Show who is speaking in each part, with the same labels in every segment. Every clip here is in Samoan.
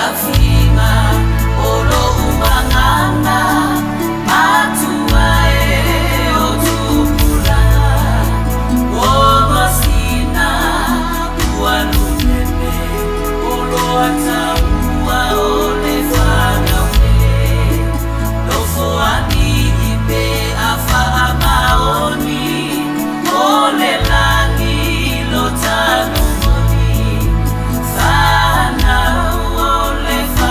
Speaker 1: Fiafiga o lou agaga matua e o tupulaga o masina ua lumeme o loa taua o le fanau e nofoalii pe a faamaoni o le lagi lo tago moni fanau o le.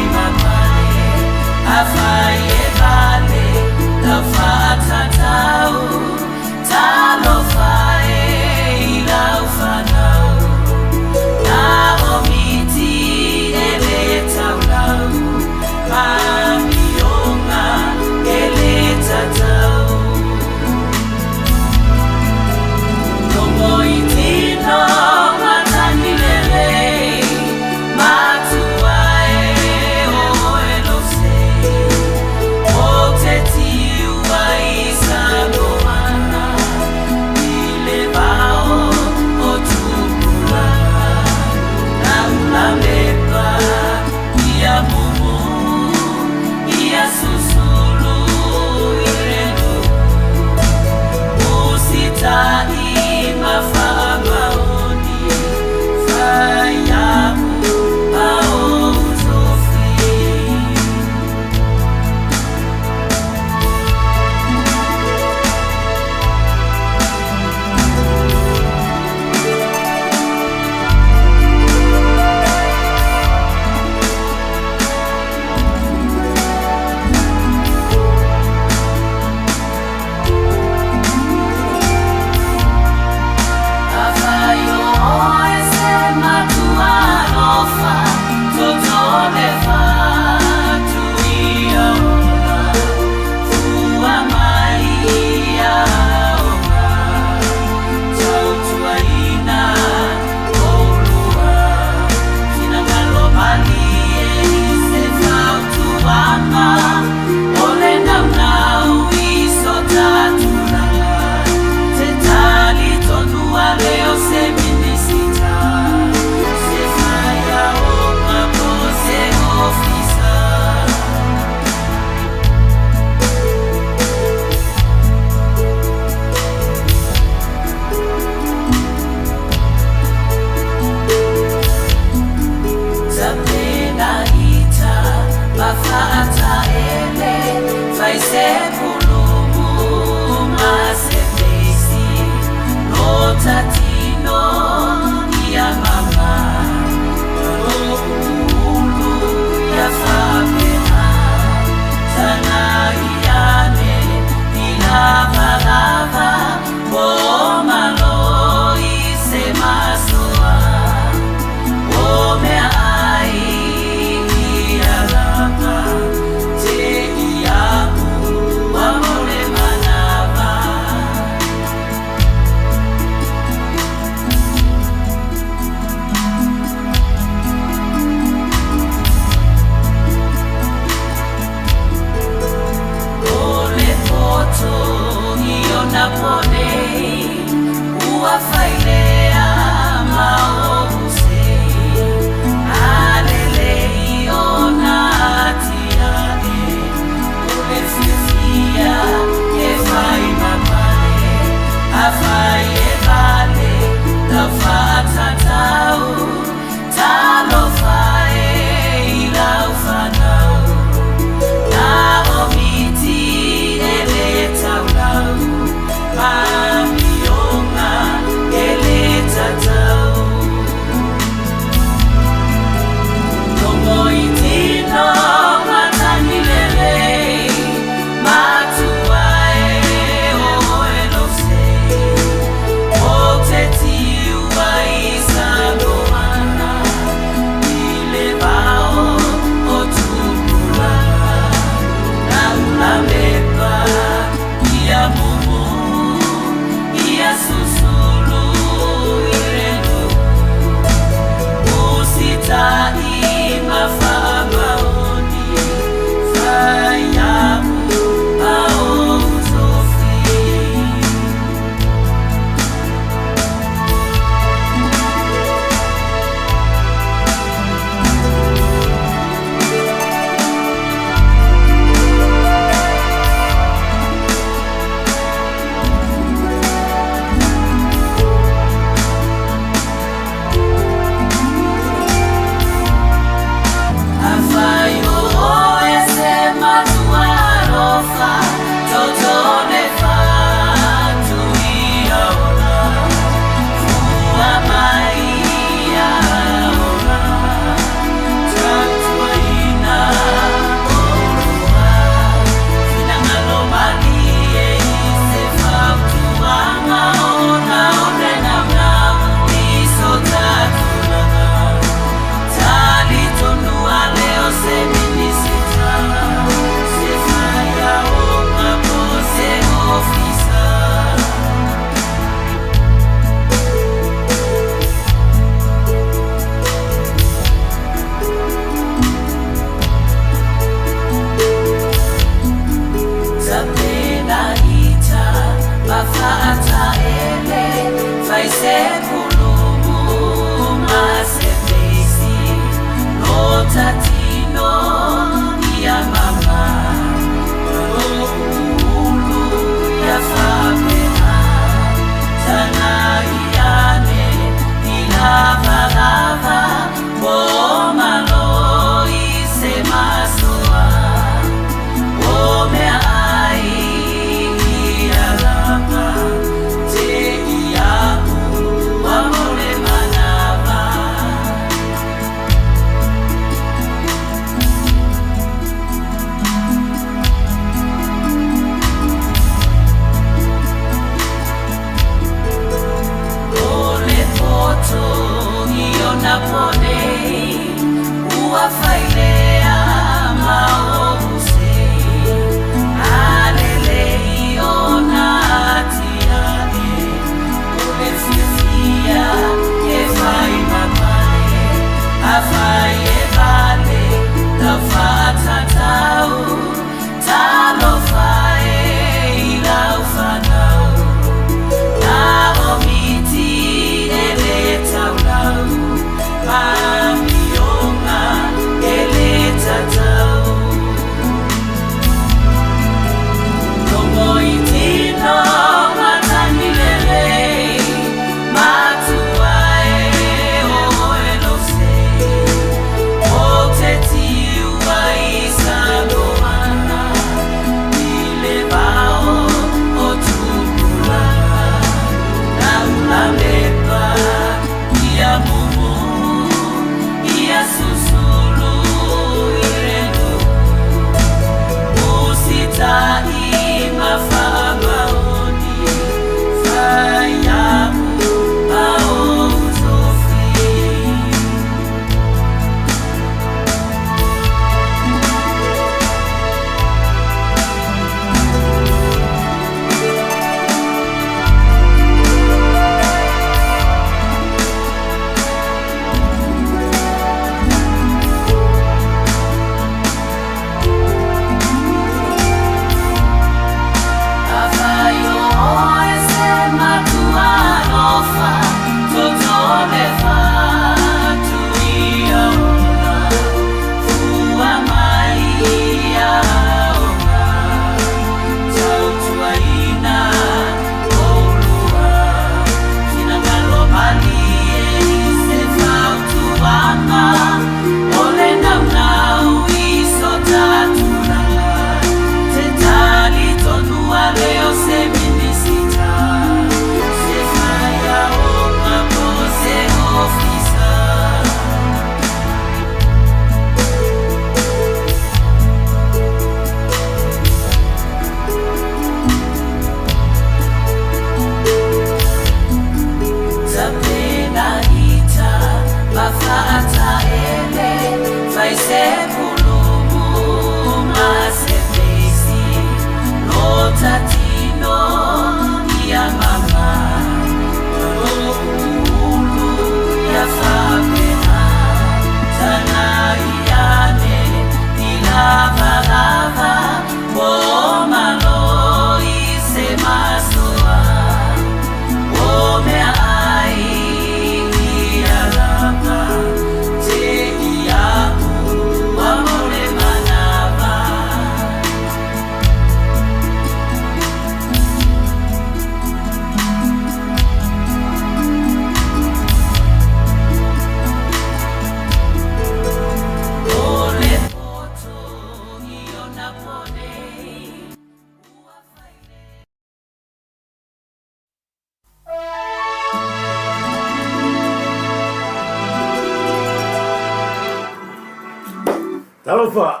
Speaker 2: Talofa!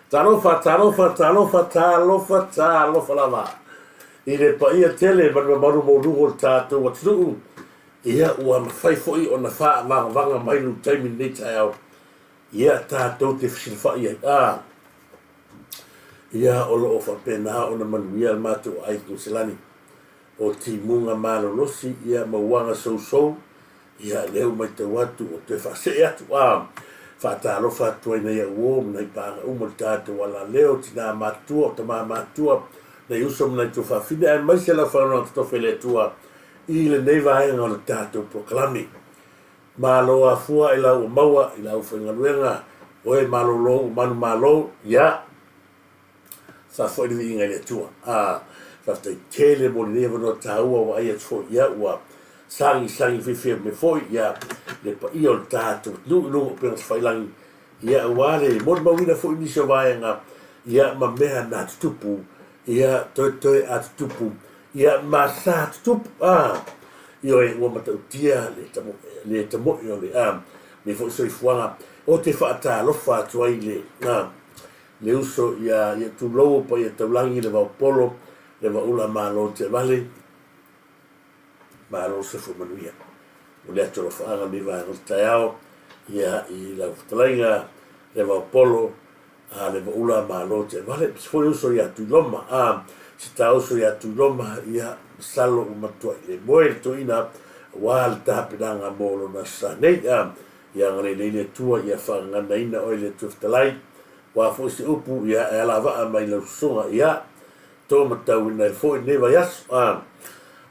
Speaker 2: Talofa, talofa, talofa, talofa, talofa lava i le paia tele ma le mamalu maualuga o le tatou atunuu. Ia, ua mafai foi ona faavagavaga mai lou taimi i lenei taeao, ia tatou te fesilafai ai. A, ia, o lo o faapena ona manuia le matou aai Koneselani o timuga malolosi, ia, ma uaga sousou. Ia, lea ua matau atu ua toe faasee atu, a faatalofa atu ai nai au uo ma nai paaga uma i le tatou alaleo, tinā matutua, o tamā matutua, nai uso ma nai tuafafine, aemaise lau faanoanoa totofi e le Atua i lenei vaega o le tatou polokalame. Malo afua i lau ua maua i lau faigaluega, oe malolo ua manumalo, ia, Faafoi le viiga i le Atua. A, faafetai tele mo lenei avanoa taua ua ai atu foi ia ua sagisagi fiafia mai foi ia le paia o le tatou atunuu i luga o upega tafailagi ia aua le molimauina foi nisi o vaega ia ma mea na tutupu ia toetoe a tutupu ia ma sa tutupu a ioe ua matautia le tamo le tamoe o le a le foi soifuaga o te faatalofa atu ai le a Le uso ia ia tulou o paia taulagi le vaopolo le vaula malo teavale malo soifua manuia. O le atu alofaaga lenei vaega o le taeao ia i lau fetalaiga le vaopolo a le vaula malo teavale se foi uso ia Tuiloma a se ta uso ia Tuiloma ia masalo ua matuai le moe le toeaina aua le tapenaga mo lona aso sa nei a Ia agalelei le Atua ia faagaganaina oe le Atua fetalai, ua foi se upu ia e alavaa mai lau sosoga ia to matauina ai foi lenei vaiaso. A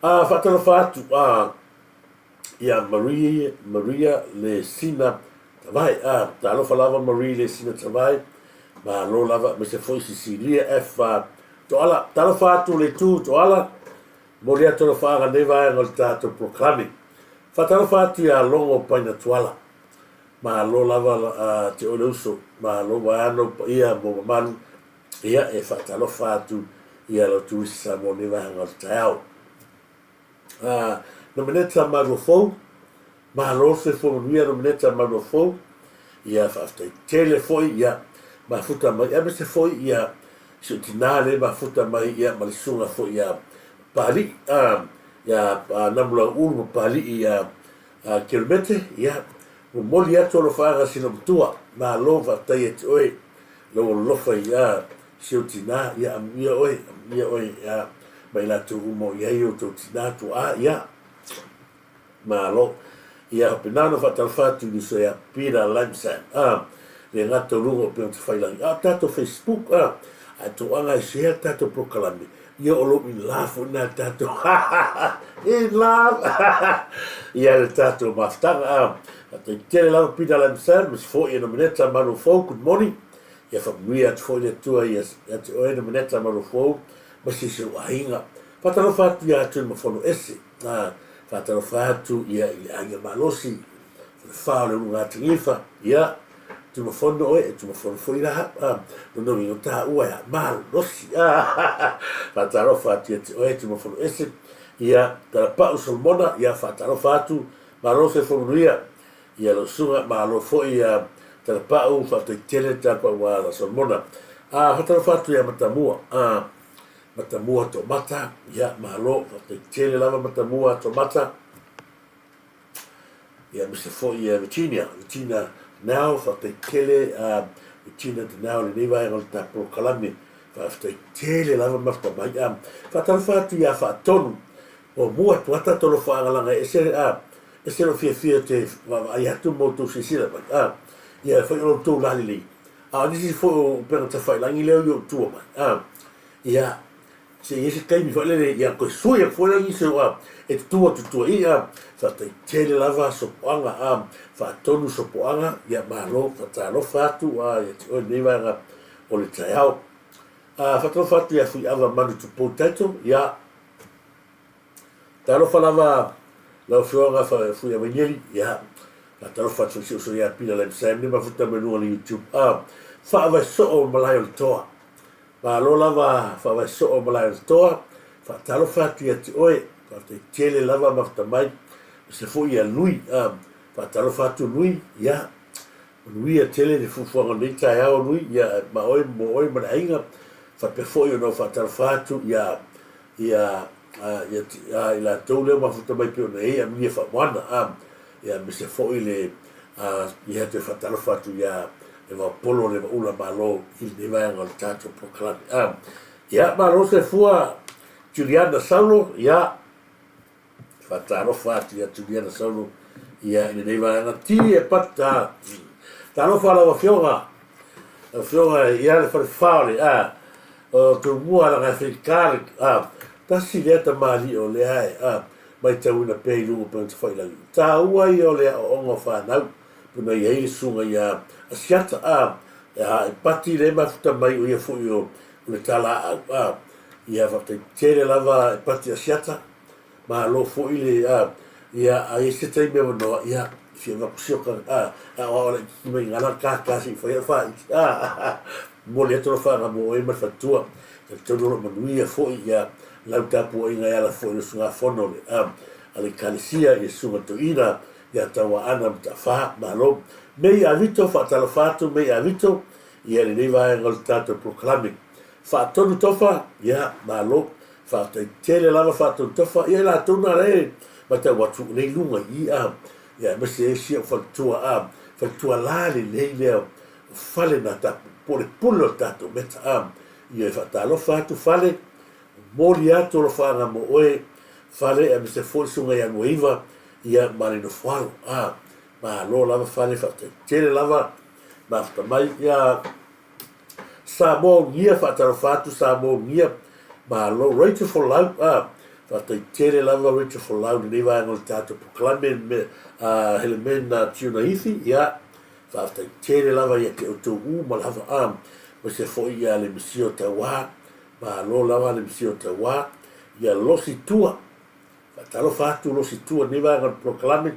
Speaker 2: a faatalofa atu a ia Marie Maria le Sina Tavae a talofa lava Marie le Sina Tavae malo lava aemaise foi Sisilia F Toala talofa atu le itu Toala Momoli atu alofaaga i lenei vaega o le tatou polokalame. Faatalofa atu ia Logo Paina Tuala. Malo lava te oe le uso. Malo vaeane ou paia ma ou mamalu. Ia e faatalofa atu ia lau turisi Samoa i lenei vaega o le taeao. Nomeneta Maluafou, Malo le soifua manuia Nomeneta Maluafou. Ia faafetai tele foi ia mafuta mai aemaise foi ia si ou tina lea e mafuta mai ia ma le susuga foi ia Papalii ia Namulauulu Papalii ia Kelemete ia momoli atu alofaaga si lou matua malo faafetai ia te oe lou alofa ia si ou tina ia amuia oe amuia oe ia ma i latou uma o i ai outou tina tuaa ia Malo. Ia faapena ona faatalofa atu i uso ia Peter Lamson, a, le gata o luga o upega tafailagi, a o tatou Facebook, a, ae toaga e share le tatou polokalame, ia o lou in love foi lena i le tatou, in love, ia le tatou mafutaga, a. Faafetai tele lava Peter Lamson, ma se foi e Nomeneta Maluafou, good morning. Ia faamanuia atu foi le Atua ia te oe Nomeneta Maluafou, ma se isi ou aiga. Faatalofa atu ia Tuimafono Ese. A faatalofa atu ia i le aiga malosi, falefa o le ulugatanifa, ia, Tumafono oe, e Tumafono foi la, a, lona uiga o taua ia malosi, a, faatalofa atu ia te oe Tumafono ese, ia, Talapau Solomona, ia, faatalofa atu, malo soifua manuia, ia lau susuga, malo foi ia Talapau, faafetai tele Talapau Solomona, a, faatalofa atu ia Matamua, a, Matamua Tomata, ia malo, faafetai tele lava Matamua Tomata. Ia aemaise foi ia Virginia, Virginia Now, faafetai tele Virginia Now lenei vaega o le ta polokalame. Faafetai tele lava mafuta mai. Faatalofa atu ia Faatonu, muamua atu lava tatou alofaga leaga e ese ese lou fiafia ou te vaavaai atu ma outou silasila mai. Ia e fai o lo outou lalelei. A o nisi foi o upega tafailagi lea ua i ou tua mai, a, ia, se i ai se taimi foi lele, ia toe sui atu foi la nisi o, a, e tutu atu i tua i, a, faafetai tele lava Sopoaga, a, faatonu Sopoaga, ia malo, faatalofa atu, a, ia te oe i lenei vaega o le taeao. A, faatalofa atu ia Fuiava Manutupou Title, ia, Talofa lava lau Afioga Fuiavainieli, ia, faatalofa atu i si uso ia Pila Lamsam le mafuta mai luga o le YouTube. Ah, faavae soo o malae o le toa. Malo lava faavae soo o malae o le toa. Faatalofa atu ia te oe. Faafetai tele lava mafuta mai. Se foi ia Lui. Ah, faatalofa atu Lui. Ia. Manuia tele le fuafuaga o lenei taeao Lui, ia, ma oe, mo oe ma le aiga, faapea foi ona ou faatalofa atu ia, ia, ia, ia i latou lea ua mafuta mai pei ona i ai Aminia Faamoana, a, ia, aemaise foi le, a, ia toe faatalofa atu ia Levaopolo Levaula Malo i lenei vaega o le tatou polokalame. A, ia, malo soifua Juliana Saulo, ia, Faatalofa atu ia Juliana Saulo ia i lenei vaega ti e pata. Talofa lau afioga, lau afioga ia le falefa o le a o Tumua la ngai ka le a tasi lea tamalii o lea e a matauina pea i luga o upega tafailagi. Taua ia o le aoaoga o fanau puna i ai le susuga ia Asiata a e pati le mafuta mai o ia foi o le talaau a ia faafetai tele lava e pati Asiata. Malo foi le a ia a i ai se taimi avanoa ia fia avatu si oka a aoao laitiiti mai ina la ka se i fai au faaitu a momoli atu alofaga mo oe ma le faletua. Talitonu o lo o manuia foi ia lau tapuaiga e ala foi i le usugafono le a a le Ekalesia i le Susuga Toeaina ia Tauaana Mataafa. Malo. Mei Avito, faatalofa atu Mei Avito ia lenei vaega o le tatou polokalame. Faatonu Tofa, ia malo. Faafetai tele lava Faatonu Tofa, ia i latou na lea e matau atu o lea i luga i i a, ia aemaise ai si au faletua a, faletua la lelei lea o fale na tatou, po o le pule o le tatou meta a, ia e faatalofa atu Fale, momoli atu alofaaga mo oe Fale aemaise foi le susuga ia Nuaiva ia ma le nofoalo a, malo lava Fale faafetai tele lava mafuta mai ia. Samoa Unia faatalofa atu Samoa Unia malo Rachel Folau a faafetai tele lava Rachel Folau lenei vaega o le tatou polokalame me a Helemena Tiuna Ifi ia faafetai tele lava ia te outou uma lava a aemaise foi ia le Misio Tauā malo lava le Misio Tauā ia Losi Tua faatalofa atu Losi Tua lenei vaega o le polokalame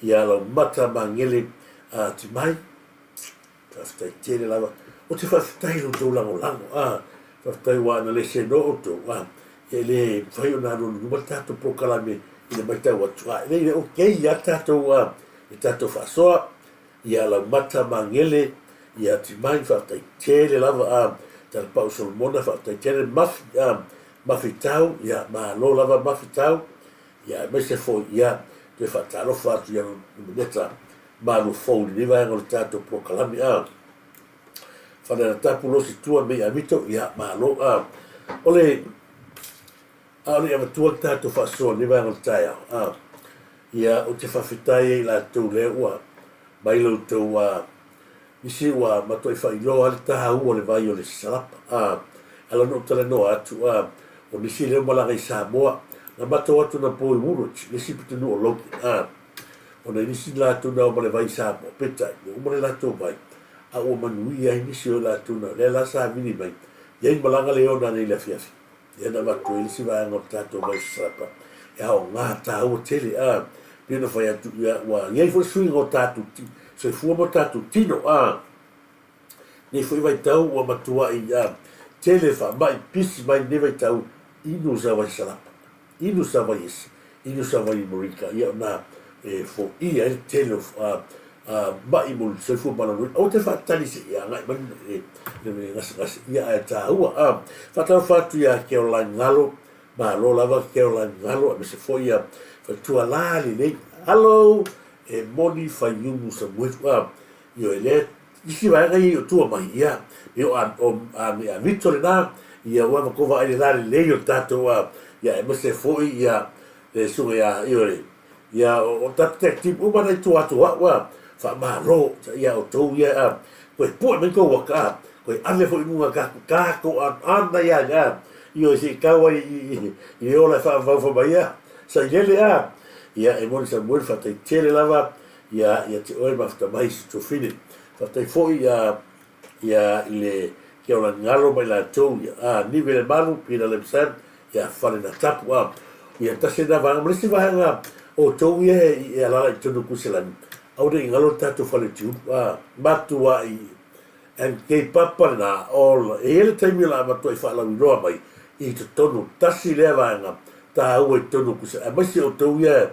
Speaker 2: ia Laumata Magele a Timai Faafetai tele lava. Ou te faafetai i lo outou lagolago. A, faafetai aua ana le senoa outou, a, e le mafai ona alualu i luma le tatou polokalame i le matau atu. A, e le okay lava le tatou, a, le tatou faasoa. Ia Laumata Magele, ia Timai, faafetai tele lava. A, Talepau Solomona, faafetai tele. Mafi, a, Mafi Tau, ia, malo lava Mafi Tau. Ia, aemaise foi, ia, toe faatalofa atu ia Nomeneta Malu fou i lenei vaega o le tatou polokalame a Falealatapu Losi Tua mei Avito ia malo a o le a o le avatua le tatou faasoa i lenei vaega o le taeao a ia ou te faafetai ai i latou lea ua mai lo outou a nisi ua matuai faailoa le taua o le vai o le salapa a ala ona ou talanoa atu a o nisi lea ua malaga i Samoa na matou atu na po i Woolwich le isi pitonuu o Logan a Ona i nisi latou na o ma le vai i Samoa, peitai, ua uma le latou vai, a ua manuia ai nisi o latou na, lea la sa vili mai, i ai malaga le ona nei i le afiafi, lea na avatu ai le isi vaega o le tatou vai sasapa, e aoga taua tele, a, pei ona fai atu, ia, ua i ai foi le suiga o tatou soifua ma o tatou tino, a, nei foi vaitau ua matuai, a, tele faamai pisi mai lenei vaitau, inu sa vai salapa. Inu sa vai ese, inu sa vai Amerika, ia ona e foia ai le tele o ma'i mo le soifua maloloina. Aua te faatali se i agai mai le gasegase, ia ae taua. A faatalofa atu ia Caroline Galo, malo lava Caroline Galo, aemaise foi ia faletua la lelei. Hello, e moni Faiumu Samuelu. A, ioe lea Isi vaega ia i o tua mai, ia, e o a, o a me a mito lena, ia ua ma kova ai le la lelei o le tatou a, ia aemaise foi ia le susuga ia Ioe, ia o, o tatou tag team uma na i tua atu o a'u a, faamalo ia outou ia a, koe pue mai kou waka a, koe ave foi i luga ka, kakou a, ana ia a, Ioe se i kau ai i, i, i le ola e faavavau mai a, sailele a, ia e moni Samuel faafetai tele lava ia ia te oe mafuta mai si tuafine. Faafetai foi ia ia i le Keolani Galo ma i latou ia a Nive le Malu, Peter Lemsam, ia Fale na Tapu a ia tasi lena vaega ma le isi vaega outou ia e alaala i totonu o Kuiselani aua ne i galo le tatou fale o Tiulu a matuai MK Papa lena all e i ai le taimi o le a matuai faalauiloa mai i totonu tasi lea vaega taua i totonu o Kusa aemaise outou ia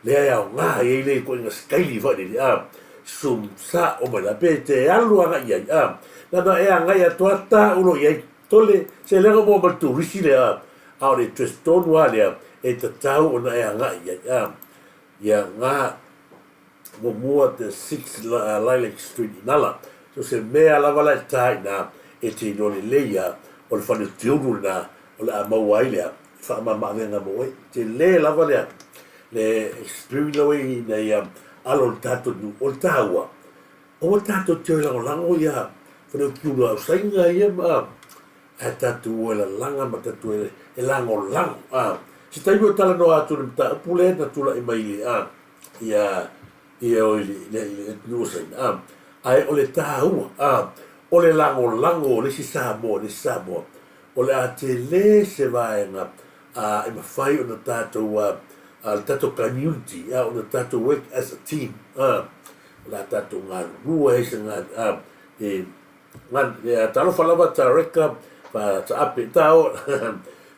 Speaker 2: lea e aoga e i ai le ituaiga sikaili foi lele a sum sa'o mai la pe e te alu agai i ai a. Na ona e agai atu a ta'u loa i ai tole se leaga ua maua ma le turisi lea a, a o le address tonu a lea e tatau ona e agai i ai a. Ia nga muamua the 6 Lilac Street Inala. So se mea lava la e ta ina e te iloa lelei a o le fale tiulu lena o le a maua ai lea faamamaavega mo oe. Tele lava lea le experience la ua i ina ia alo o le tatou nuu. O le taua, aua tatou te o e lagolago ia fale tiulu a usaiga ia ma ae tatou o e lalaga ma tatou e lagolago. A, se taimi o talanoa atu i le mataupu lea na tulai mai i le a ia ia o i le atunuu o Saina, a, ae o le taua, a, o le lagolago o le isi Samoa i le isi Samoa, o le a tele se vaega, a, e mafai ona tatou, a, a, le tatou community, a, ona tatou work as a team, a, o le a tatou galulue ai se ga, a, e, ga, e, talofa lava Tareka Faataape, ta o,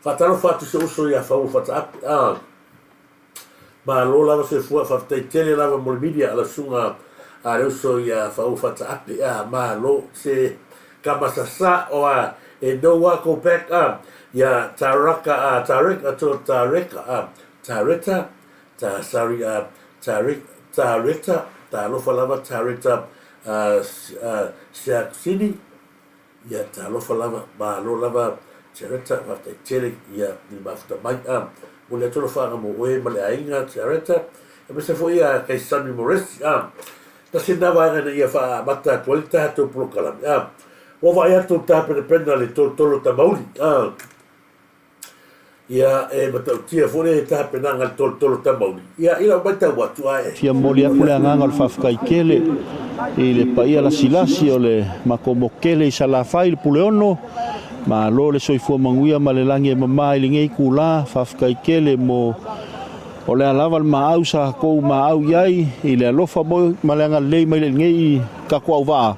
Speaker 2: faatalofa atu si ou uso ia Faua Faataape, a. Malo lava soifua faafetai tele lava mo le media a lau susuga a le uso ia Faua Fataape a malo se kama sasa o a e no a go back a ia Taraka a Tarek a to Tareka a Tareta ta sorry a Tarek Tareta talofa lava Tareta a Siaksini Ia talofa lava, malo lava Tiareta, faafetai tele ia i le mafuta mai. A, momoli atu alofaaga mo oe ma le aiga Tiareta, aemaise foi ia Kaisami Moresi. A, tasi lena vaega ina ia faaamata atu ai le tatou polokalame. A, ua vaai atu tapenapena le tolotolo tamauli. A, Ia, e matautia foi le tapenaga a le tolotolo tamauli. Ia, i lau matau atu, ae.
Speaker 3: Fia momoli atu le agaga o le faafetai tele i le paia lasilasi o le matou motu tele i Salafai i le Puleono. Malo le soifua manuia ma le lagi e mama i lenei itula. Faafetai tele mo o le a lava le maau sa tou maau i ai i le alofa ma le agalelei mai lenei tatou auvaa.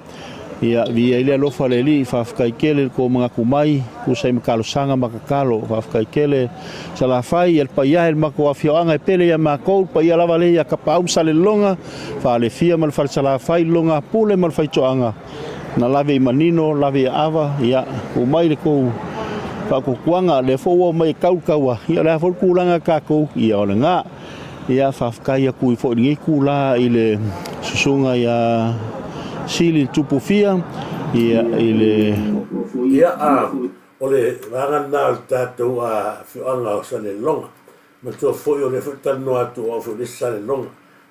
Speaker 3: Ia, viia ai le alofa o le Alii, faafetai tele i le tou manatu mai, tusa ai ma talosaga ma tatalo, faafetai tele Salafai, ia le paia e le matou afioaga e pele ia matou, le paia lava lea ia Kapaau ma Salelologa, Falefia ma le Fale Salafai, Lologapule ma le Faitoaga, na lave i manino, lave i aava, ia, tuu mai le tou faatuatuaga, lea foi ua omai e tau le taua, ia o le a foi le tulaga a tatou, ia o lena. Ia, faafetai atu foi i lenei itula i le susuga ia Sili le Tupufia, ia, i le.
Speaker 2: Ia, a, o le vaega lena o le tatou afioaga o Saleloga. Manatua foi o lea foi e talanoa atu o au foi o le isi Saleloga.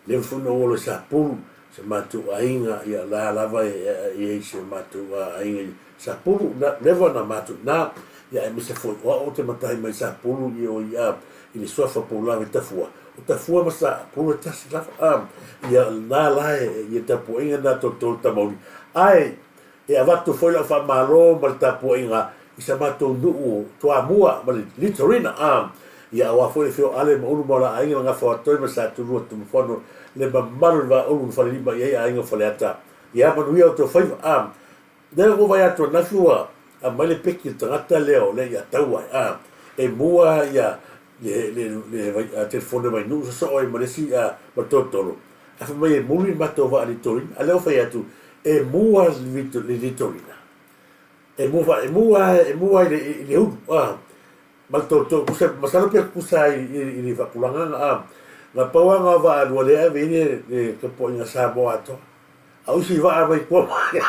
Speaker 2: Leva foi na ou ola i Sapulu, se matou aiga, ia la lava e i ai se matou aiga i Sapulu, na leva ona matou ina, ia aemaise foi o au ou te matai mai Sapulu i o i a i le suafa Poulava i Tafua. O Tafua ma Sapulu e tasi lava, a, ia lena la e ia tapuaiga lena tolotolo tamauli. Ae e avatu foi lau faamalo ma le tapuaiga i sa matou nuu o Toamua ma le Litorina, a, ia aua foi le afio o Ale ma Ulu ma o la aiga le Gafa o Atoi ma Satulua Tumufono le mamalu i le Vaaulu na falelima i ai aiga o Faleata. Ia manuia outou faiva, a. Lea ua vaai atu ananfi ua aumai le peki i le tagata lea o lea ia taua ai a e mua ia le le le telefone mai nuu sosoo ai ma le isi a ma le tolotolo ae fai mai e muli le matou vaa litorina a lea ua fai atu e mua le litorina e mua e mua e mua i le i le ulu a ma le tolotolo tusa masalo pe tusa ai i le faatulagaga a na pau lava na o vaa lua lea e ave i ai le tapuaiga Samoa atoa. A o isi vaa mai tua mai,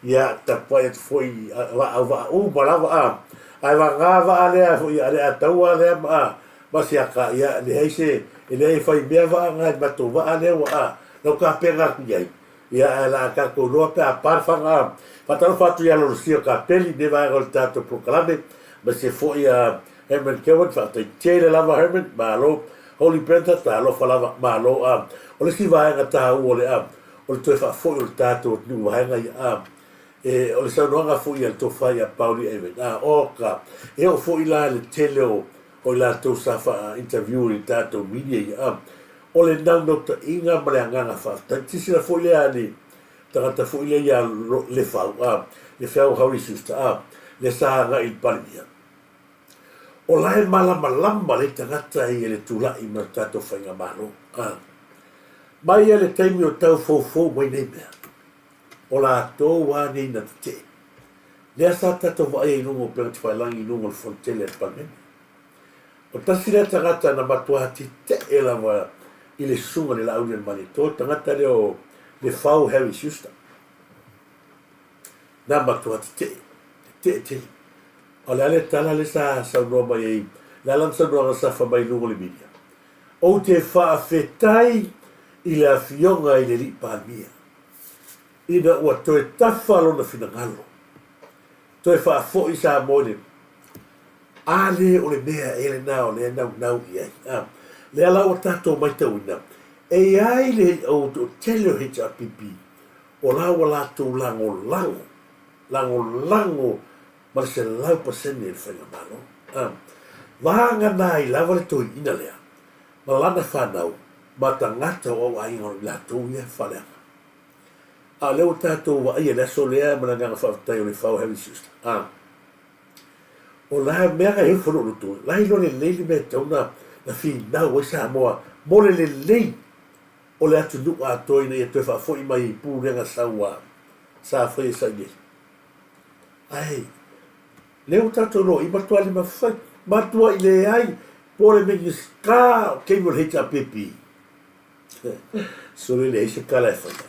Speaker 2: ia, tapuai atu foi i au vaa uma lava, a. Ae vagana vaa lea foi a le Ataua lea ma, a, ma Siaka, ia, leai se, e leai e fai mea vaa na i le matou vaa lea ua, a, na ou tapena atu i ai. Ia, ae o le a tatou iloa pe a pa le faga, a. Faatalofa atu ia Lolosio Kapeli i lenei vaega o le tatou polokalame, aemaise foi a Herman Kirwan, faafetai tele lava Herman, malo. Holy Brenda, talofa lava, malo a. O le isi vaega taua o le a, o le toe faafoi o le tatou atunuu vaega ia a. E, o le saunoaga foi a le tofa ia Pauli Evan, a, oka, e oo foi la i le tele o, o i latou sa faa-interview i le tatou media ia a. O le naunautaiga ma le agaga faafetai. Silasila foi lea i le tagata foi lea ia Lefau, a, Lefau Harry Schuster, a, lea sa agai i le Palemia. O la e malamalama lelei tagata ia i le tulai mai o le tatou Faigamalo. A. Mai a le taimi o tau foufou mai nei mea, o latou a nei na tetee. Lea sa tatou vaaia i luga o upega tafailagi i luga o le Fonotele a le Palemene. O tasi lea tagata na matua tetee lava i le susuga i le Laaulialemalietoa, o le tagata lea o Lefau Harry Schuster. Na matua tetee, tetee tele. O le a le tala lea sa saunoa mai ai, le a lana saunoaga sa fai mai i luga o le media? Ou te faafetai i le Afioga i le Alii Palemia ina ua toe tafa lona finagalo, toe faafoi Samoa i le A le o le mea ea lena o lea e naunau i ai. A lea la ua tatou maitauina, e i ai le au toatele o HRPP o la ua latou lagolago, lagolago ma le 100% i le Faigamalo. A vagana ai lava le toeaina lea ma lana fanau ma tagata o au aiga o i latou ia faaleaga. A o lea ua tatou vaaia i le aso lea ma le agaga faafetai o Lefau Harry Schuster. A o la mea na e ofo lou loto, la iloa lelei le mea e tatau ona na finau ai Samoa mo le lelei o le atunuu atoa ina ia toe faafoi mai i pulega saua sa faia e Sailele. Ae, lea ua tatou iloa i matua lima fai, matuai leai po o le Minisita o taimi o le HRPP. Sole leai se tala e faia.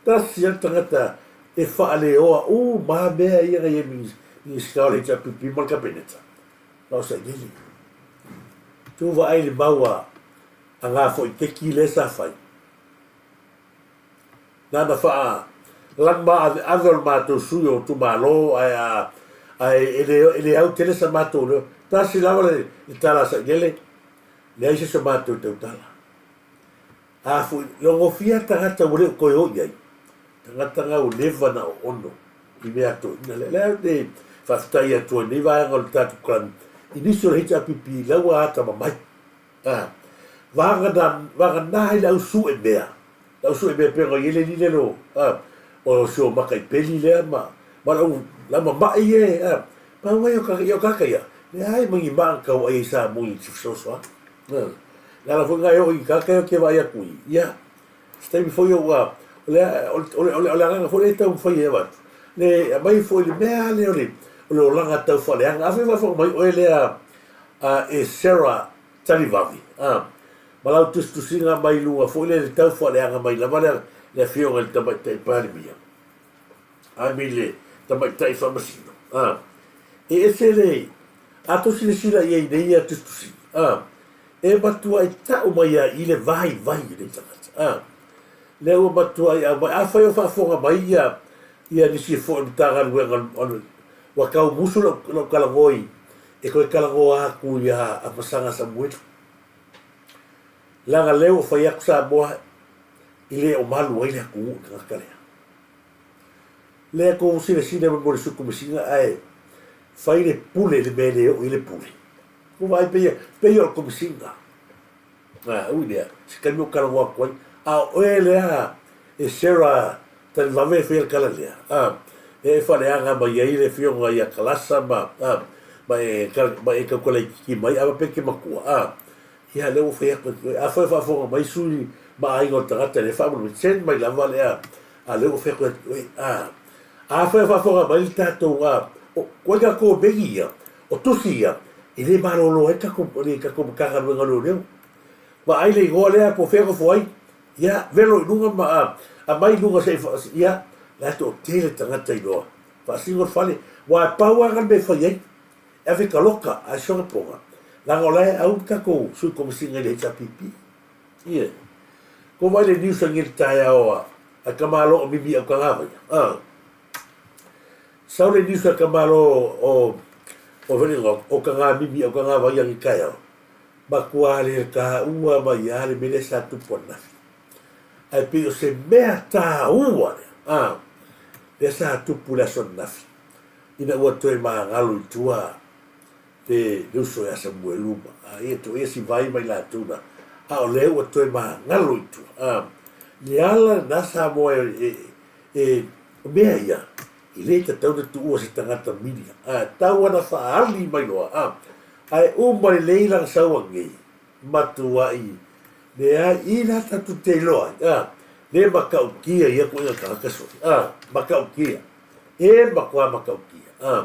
Speaker 2: Tasi lava le tagata e faaleoa uma mea ia na i ai Minisita o le HRPP ma le Kapeneta, na o Sailele. Tu vaai i le mau a a ngā foi keki lea sa fai. Nana wha lang ma ave ave o le mātou sui o itumalo ae a ae e le e le au tele sa mātou leo. Tasi lava le, le tala a Sailele, leai se so mātou tautala. A foi, logofia tagata ua le o toe o i ai, tagata nga ua leva na oono i mea toeaina lea. Lea ou te faafetai atu ai i lenei vaega o le tatou Kalani, i nisi o le HRPP la ua atamamai. A, vagana, vagana ai le au sue mea, le au sue mea pei ona i ai le alii lea o, a, o si o maka i peli lea ma, ma le au, le au mama'i e, a, pau ai o ka, ia o kaka ia, leai ma ni maa na tau ai ai Samoa i se fesoasoani. A, le ala foi lena e oo i kaka ia ou te vaai atu i, ia, se taimi foi ua, o le, o le, o le, o le agaga foi lea e taumafai e avatu, le aumai foi le mea lea o le, o le olaga tau faaleaga. Afai e faafofoga mai oe lea a, e Sarah Talivave, a, ma lau tusitusiga mai luga foi lea i le tau faaleaga mai lava le, le afioga i le Tamaitai Palemia, I mean le Tamaitai Faamasino, a, e ese le, a tou silasila i ai i nei ia tusitusiga, a, e matuai tau mai lava i le vaivai o nei tagata, a, lea ua matuai aumai, afai o faafofoga mai ia, ia nisi foi o Matagaluega o le, ua tau musu lau, lau talanoa i, E toe talanoa atu ia Amasaga Samuelu, leaga lea ua fai atu Samoa i le o malu ai le atunuu i le tagata lea. Lea tou silasila mai mo le Sui Komesina ae fai le pule i le mea e le oo i ai le pule. Ua vaai pei, pei o le Komesina. A, ui lea, se taimi ou talanoa atu ai, a o oe lea e Sarah Talivave e faia le tala lea, a, e faaleaga mai ai le afioga ia Kalasa ma, a, ma e, ma e tautala itiiti mai, a faapea e te matua, a, ia lea ua fai atu e oe. Afai o faafofoga mai sui ma aiga o le tagata lea, faamolemole, send mai lava le, a, a lea ua fai atu e oe, a. Afai o faafofoga mai le tatou, a, o, koe tatou megi ia, O tusi ia, e le malolo ai tatou, le tatou Matagaluega o Leoleo. Vaai le igoa lea po o fea e nofo ai, ia, velo i luga ma aumai i luga se i, ia, la e toatele tagata iloa. Faasino le fale, aua e pau lava lena le mea e fai ai, e ave taloka ae sola poga, leaga o la e au le tatou Sui Komesina i le HRPP. Ie. Ko vaai le news anei i le taeao a, a tamaloa o Mimi Aukagavaia, a. Sau le niusa ka malo o o Velingo o ka ngā mimi o ka ngā waiangi taeao. Matua le tāua mai a le mele sa tupu ananafi. Ae pei o se mea tāua lea, a, lea sa tupu le aso ananafi, ina ua toe magalo i tua te le uso ia Samuelu ma a ia to ia si vai mai latou na, a o lea ua toe magalo i tua, a, le ala lena Samoa e, e, e, O mea ia, e le tatau ona tuua se tagata milia, a tau ana faaali mai loa, a, ae uma lelei lana sauaga nei, matuai Leai, i la tatou te iloa ai, a, le matautia ia koʻiga tagata sole, a, matautia, e matua matautia, a,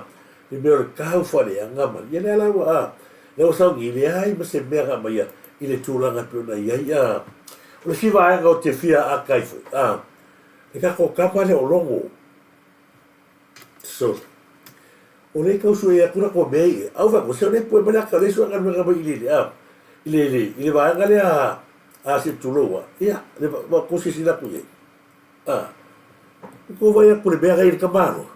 Speaker 2: le mea o le tau faaleaga ma, ia lea la ua, a, lea ua sauni, leai ma se mea na aumaia i le tulaga e pei ona i ai, a. O le isi vaega ou te fia ata ai foi, a, le tatou tama lea o Logo, Sole. O lea e tau sue atu la mea ia. Au fai atu, se o lea e pue mai le ata, o lea e sue galuega mai i le, a, i le, le, i le vaega lea a, a se tulou a. Ia, le, ua tou silasila atu i ai. A, ua tou vaai atu i le mea na i le tamaloa.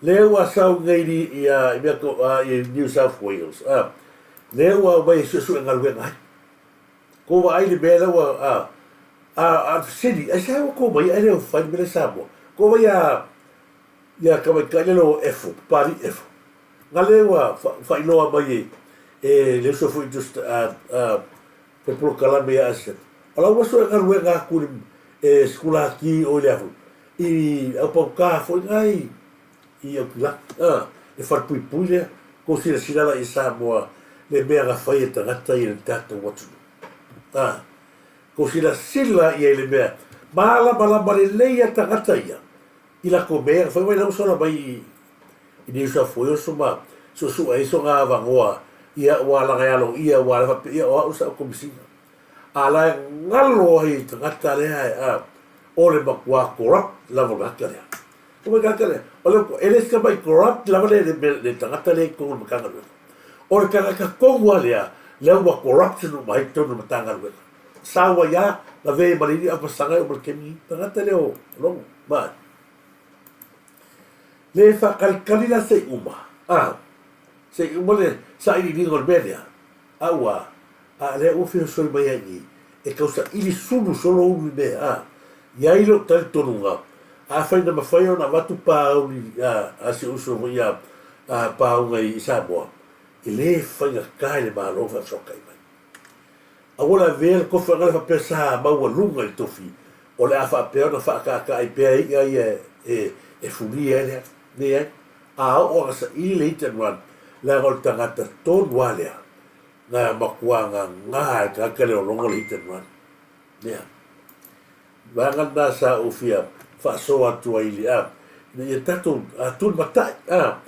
Speaker 2: Lea ua sau nei i, i, a, i mea to, a, i New South Wales, a, lea ua aumai e suesue galuega ai. Kou vaai i le mea lea ua, a, a, a fesili, aisea ua tou mai ai ae le o fai le mea lea i Samoa? Kou vaai ia, ia tamaitai lea o Efo, Papalii Efo, na lea ua faailoa mai e, e le uso foi just, a, a, fai polokalame ia Asiata. O la ua sue galuega atu i le e sikulaki o i le a foi, i Aupautā foi na i, i Aukilaki, a, le falepuipui lea, kou silasila la i Samoa le mea na fai e tagata ia i le tatou atunuu. A, kou silasila ia i le mea malamalama lelei a tagata ia i latou mea na fai mai lau sola mai i New South Wales ma suesu'e ai sona avanoa ia ua laga e aloaia ua ala faapea ia o a'u sa ou Komesina. A la e galo ai i tagata lea e a o le matua corrupt lava o le tagata lea. O le tagata lea, o le e le se tamai corrupt lava le le le tagata lea i totonu o le Matagaluega. O le tagata tonu lava lea, lea ua corruption uma ai i totonu o le Matagaluega. Sau ai lava, lavea ai ma le alii aumasaga e oo mai i le taimi lenei. Tagata lea o Logo, vaai. Le faakalikali la se i uma, a, se i uma le sailiiliga o le mea lea, a ua, a lea ua feosoi mai ai i i, e tau saili sulu solo ulu i mea, a, i ai lou talitonuga, afai na mafai ona avatu pauli a, a si uso foi a, a pauga i Samoa, e le faigata i le Malo faafesoatai mai. Aua le avea le tofi angale faapea sa maualuga i le tofi, o le a faapea ona faataataa pea i'a ia e fulia ai le ata. Leai, a oo ana saili le hit and run, leaga o le tagata tonu lava lea, na matua gagā e le tagata lea o logo le hit and run. Lea. Vaega lena sa ou fia faasoa atu ai i le a, ina ia tatou tulimatai. A,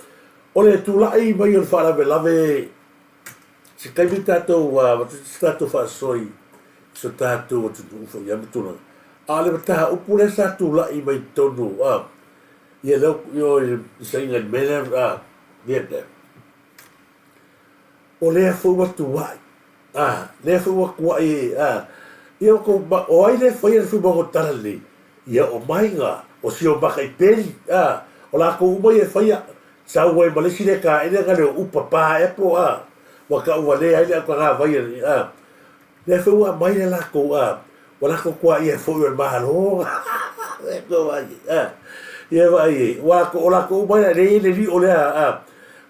Speaker 2: o le tulai mai o le faalavelave Se taimi tatou avatu se tatou faasoa i so tatou atunuu foi ia ma tulaga. A o le mataupu lea sa tulai mai totonu a ia lea o i saina i le mea lea a Vietnam. O lea foi ua tuai a lea foi ua tuai a ia o o ai lea faia le fuimaga o tala lenei ia o maiga o sio maka i peli a o latou uma ia e faia Sau ai ma le isi lea taele na leo upa pa epo a ua tau valea ai le autagavai a lea foi ua aumai le latou a ua latou tuaia foi o le Malo a ia vaai ai ua latou o latou uma ia lea e i ai le lio lea a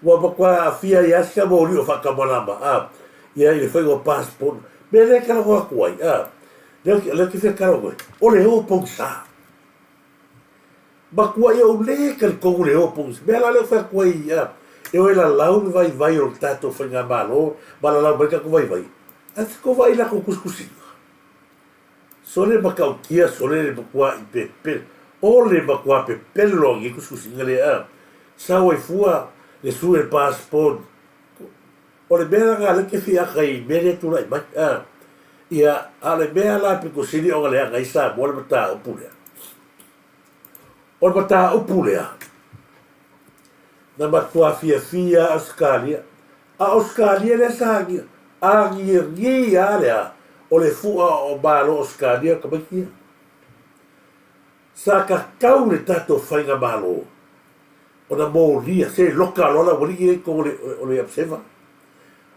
Speaker 2: ua matua aafia ai lava si tama o lio faatamalama a ia i le faiga o passport mea lea e talanoa atu ai a lea ou te fia talanoa ai o le o pogisa. Matua ia ou le talitonu le o pogisa. Mea la lea ou fai atu ai ia, e o e lalau le vaivai o le tatou faigamalo ma lalau mai le tatou vaivai, ae te tou vaai i latou tusitusiga. Sole matautia, sole le matua'i pepelo, o le matua pepelo o nei tusitusiga lea a sau ai fua le sue le passport. O le mea la lena lea ou te fia ata i mea lea e tulai mai a. Ia, a o le mea la pito sili ona leaga ai Samoa le mataupu lea. O le mataupu lea, na matua fiafia a Ausetalia, a Ausetalia lea sa agiagi lava lea o le fua o Malo o Ausetalia o tamaiti ia. Sa tatau le tatou faigamalo ona molia, se loka loa le aualii ia i totonu o le observer.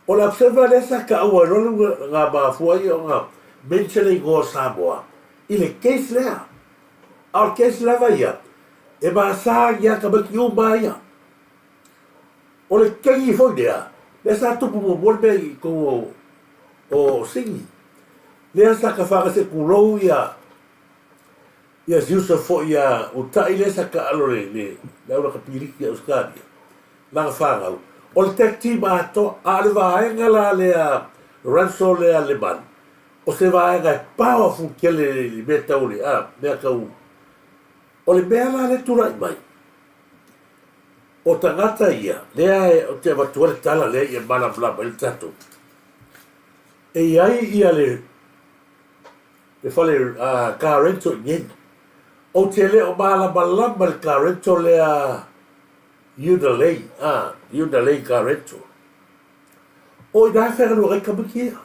Speaker 2: O le observer lea sa taua ai loa le na mafua ai ona mention le igoa o Samoa i le case lea. A o le case lava ia, e masani lava tamaiti uma ia. O le kegi foi lea, lea sa tupu muamua le mea i totonu o Sini. Lea sa tafaga se tulou ia ia Siusa foi ia Uta'i lea sa taalo le le le au lakapiliki a Ausetalia, lana fanau. O le tag team atoa, a o le vaega la lea Lorenzo lea Lemani. O se vaega e powerful tele i le mea tau le, a, mea tau, o le mea la lea e tulai mai, o tagata ia, lea e, ou te avatua le tala lea ia malamalama ai le tatou. E i ai ia le, le fale uh, car rental i inei. Ou te le o malamalama i le car rental lea Unalei, a, Unalei car rental. O ina e whaigaluega ai tamaiti ia.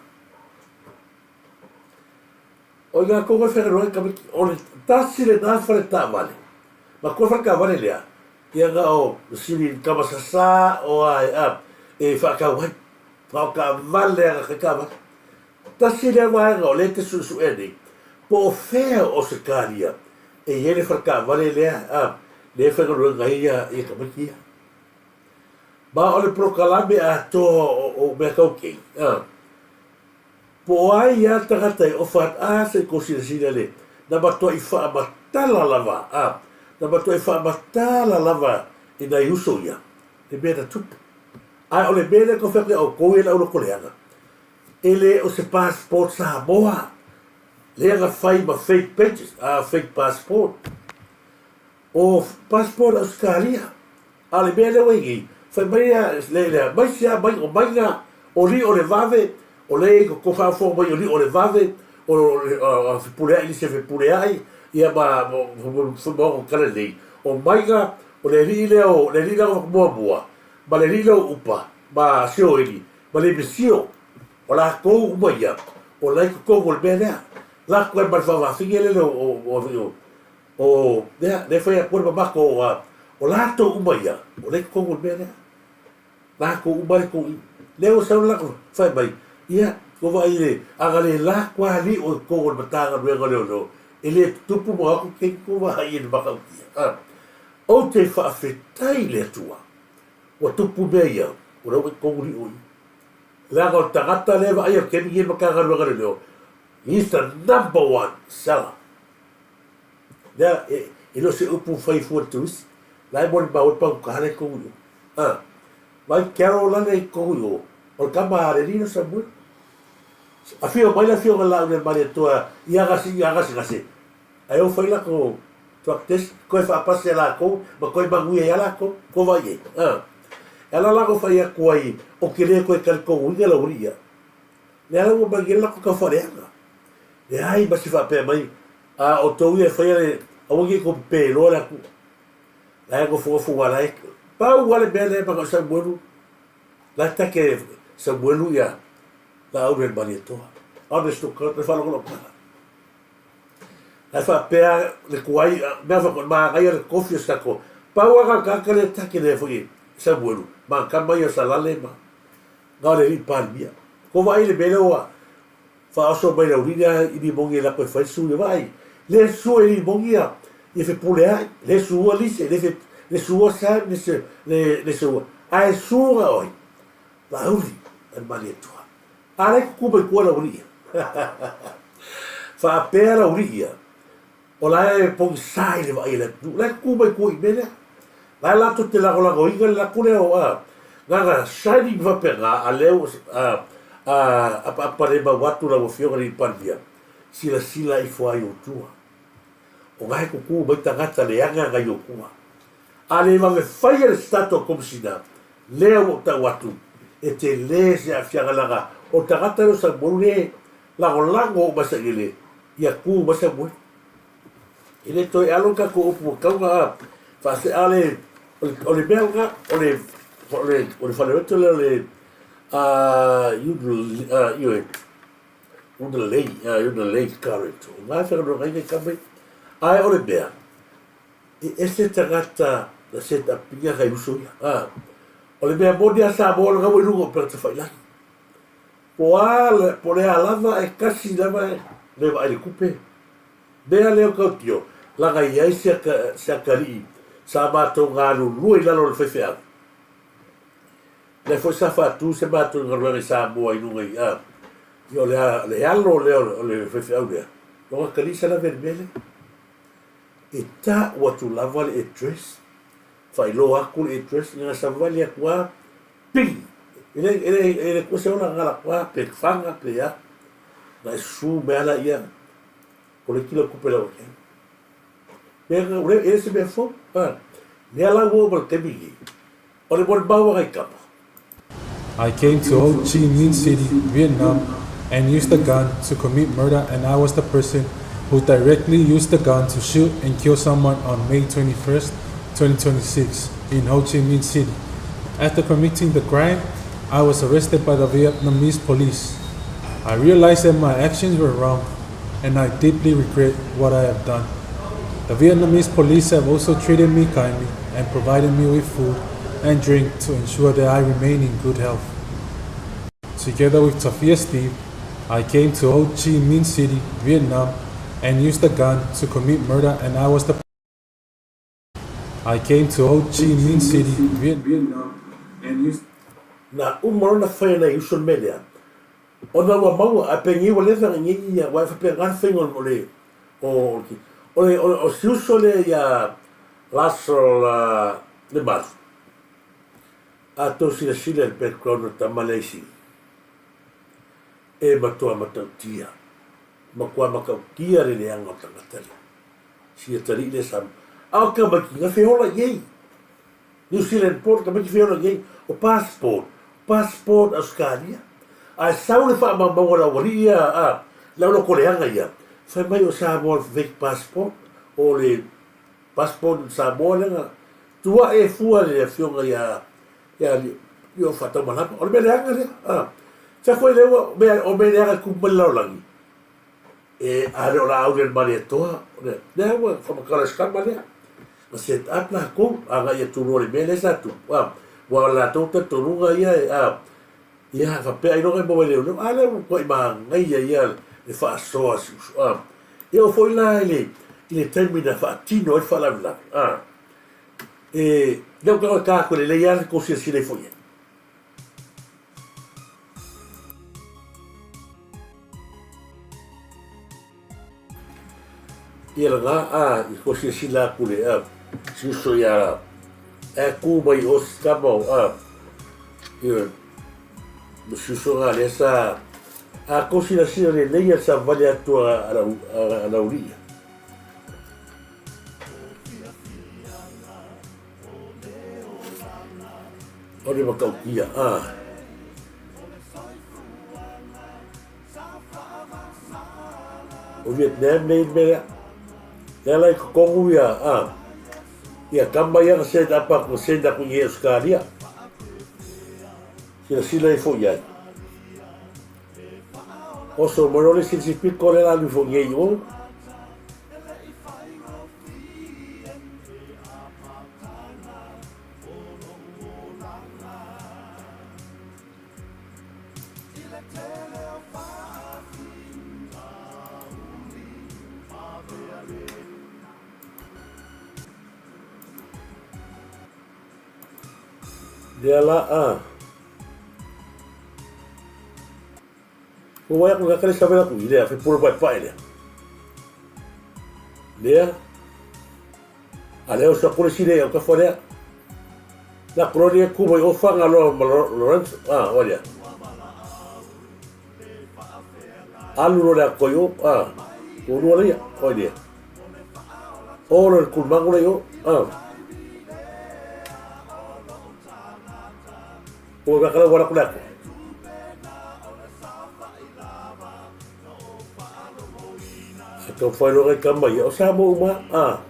Speaker 2: O ina tonu e whaigaluega ai tamaiti. O le tasi lena fale taavale. Ma koe fale taavale lea, ia na o masini tama sasā o ae a, e whaatau ai. Na o taavale ana kai taavale. Tasi lea vaega o lea e te suesuea nei, po o fea o Ausetalia e i ai le fale taavale lea, a, lea e faigaluega ai ia, ia tamaiti ia. Ma o le polokalame atoa o mea tau kei, a, po o ai ia le tagata e ofa atu, a, se i kou silasila le, na matuai faamatala lava, a, na matuai faamatala lava i nai uso ia, le mea na tupu. Ae o le mea lea e tau fai atu ia outou ia le aulotoleaga, e le o se passport Samoa lea na fai ma fake pages, a, fake passport. O passport Ausetalia. A o le mea lea ua i nei, fai mai a le lea, mai se a mai o maiga o li o le vave, o lea i ko faafofoga mai o li o le vave, o le fepuleai lise fepuleai, ia ma ma kala nei. O maiga o le alii lea o le alii lea o muamua, ma le alii lea o Upa, ma Sioeli, ma le Mesio, o lakou uma ia, o la i totonu o le mea lea. Lako ai ma le faavafine lele o o O lea, lea e fai atu ai le mamato o, a, o latou uma ia, o lea i totonu o le mea lea. Latou uma le tou i. Lea ua sau le latou fai mai, ia, ua vaai i le, a na le lako lava alii o i totonu o le Matagaluega o Leoleo, e le tutupu ma o atu keiki tou vaai i le matautia. A, ou te faafetai i le Atua, ua tupu mea ia, o lea ua i totonu lii o i. Leaga o le tagata lea e vaaia le taimi nei i le Matagaluega o Leoleo, he is the number one seller. Lea, e, e le o se upu fai fua le turisi. La e molimau ai paguta le tonu i o. A, vai Carol la le tonu i o, o le tama a le alii o Samuel. Afio mai le afioga i le Laau Malietoa i aga i gasegase, ae o fai latou drug test, toe faapasi e latou ma toe manuia ai lava latou, ua vaai i ai. A, e ala la ona fai atu ai, ou te le toe talitonuina lau alii ia. Lea la ua mai nei le latou taufaaleaga. Leai ma se faapea mai, a outou ia e faia le, aua ne i tou pepeloa le Atua. La e nofonofo aua la e, pau lava le mea lea e manao Samuelu, la e take Samuelu ia Laauli o le Malietoa. Honest to God, le faalogologo tala. La e faapea le tuai, mea faapea, manaia le tofi o se tatou. Pau lava le tagata lea e take lea foi Samuelu, ma tama ia o Salale ma, na o le alii Palemia. Ko vaai le mea lea ua faaoso mai Laulii a i Limogi e lako e fai le sui vaai le sue i Limogi a ia fepuleai le sua lise le fe le sua Sam le se le le sua ae sua oi Laauli a le Malietoa a le kuku mai tua Laulii faapea Laulii ia O la e pogisa i le vaai a le atunuu. O la e tutu mai tua i mea lea. La e latou te lagolagoina le latou lea o a, na ona shining faapena, a lea ua a, a apaapa le mau atu lau Afioga i le Palemia, silasila ifo lava i ou tua. O na e tutu mai tagata leaga nai ou tua. A le vave faia le stato a Komisina, lea ua ou tau atu, e tele se aafiaga leaga o le tagata lea o Samuelu le lagolago uma sailele Ia tu mai Samuel. E le toe alo le tatou upu ua tatau ona faasea le, o le mea lena, o le, o le, o le faleoto lea o le, ioe, Unalei, Unalei Current. O na fegaluega ai nei tama ia. Ae o le mea, e ese tagata na set up ina nai uso ia. O le mea moni a Samoa lena ua i luga o upega tafailagi. Po a, po o le a lava e kasi lava e le vaai le tupe. Mea lea o tautio, laga i ai se se atalii sa matou galulue i lalo o le faifeau. Lea foi sa faatu se matou galuega i Samoa i luga i, a, ia o le a, le alo lea o le faifeau lea, lona atalii sa lave i le mea lea. E tau atu lava le address, faailoa atu le address, ia na savali atu lava, Pili! E le, e le, e le kua se ola ngala kua pe fanga pe a. Na e susu mea la ia, o le kila kupe lau ake. Mea nga ure, e se mea fou. Ha. Mea la ua o le taimi ni. O le mole maua ngai kapa.
Speaker 4: I came to Ho Chi Minh City, Vietnam, and used a gun to commit murder and I was the person who directly used the gun to shoot and kill someone on May 21st, 2026 in Ho Chi Minh City. After committing the crime, I was arrested by the Vietnamese police. I realized that my actions were wrong and I deeply regret what I have done. The Vietnamese police have also treated me kindly and provided me with food and drink to ensure that I remain in good health. Together with Tafia Steve, I came to Ho Chi Minh City, Vietnam, and used a gun to commit murder and I was the I came to Ho Chi Minh City, Vietnam, and used
Speaker 2: Na uma loa ona fai e nai uso le mea lea, ona ua maua, ae penei ua leva ona nei ia, aua e faapena le faiga o le, o le, o si uso lea ia Russell Lemalu, a tou silasila i le background o le tama lea i Sini, e matua matautia, matua matautia le leaga o le tagata lea. Si atalii lea sa, a o tamaiti na feola i ai. New Zealand port tamaiti feola i ai, o passport, passport Australia. Ae sau le faamaumauga a le aualii ia, a, le au loko leaga ia, fai mai o Samoa fake passport, o le passport Samoa lea na tuae fua le afioga ia, ia Lio Faataumalapa. O le mea leaga lea, a. Fea foi lea ua, o mea leaga e tupu mai le lalolagi, E a le o la au le Malietoa, lea ua whamatala e skama lea. Na set up lakou, agai atu loa i le mea lea sa tupu. A, ua latou talitonuga ia e, a, ia faapea ailoga e maua e leoleo. A lea ua matuai manaia ia le faasoa a si uso. A, e oo foi la i le, i le taimi na faatino ai le faalavelave, a, e, lea ou te iloa e ta atu e lelei lava le tou silasila ifo i ai. Ia lena a i ko silasila atu le a si uso ia e ku mai o si kama o a ia mo si uso nga lea sa a ko silasila lelei ia sa vale atu a a laulia. O le matautia a. O Vietnam nei mea lea. Lea la i totonu ia, a, ia tama ia na send up atu, na send atu i Australia. Silasila ifo i ai. Oso mai loa le isi pito lea la alu ifo i ai i o. Lea la a. Ua wai aku ka kale ku i lea, fe pura pai pai lea. Lea, a lea o sa kule sile o ka lea. La kolonia ku mai o whanga loa ma Lorenzo, ah, o lea. Alu lo lea koi o, ah, o lua lea, o lea. O lo le kulmangu lea o, ah. Ua mea kala wala kule aku. Sa tau whai loa i kama ia. O sa mo uma, ah.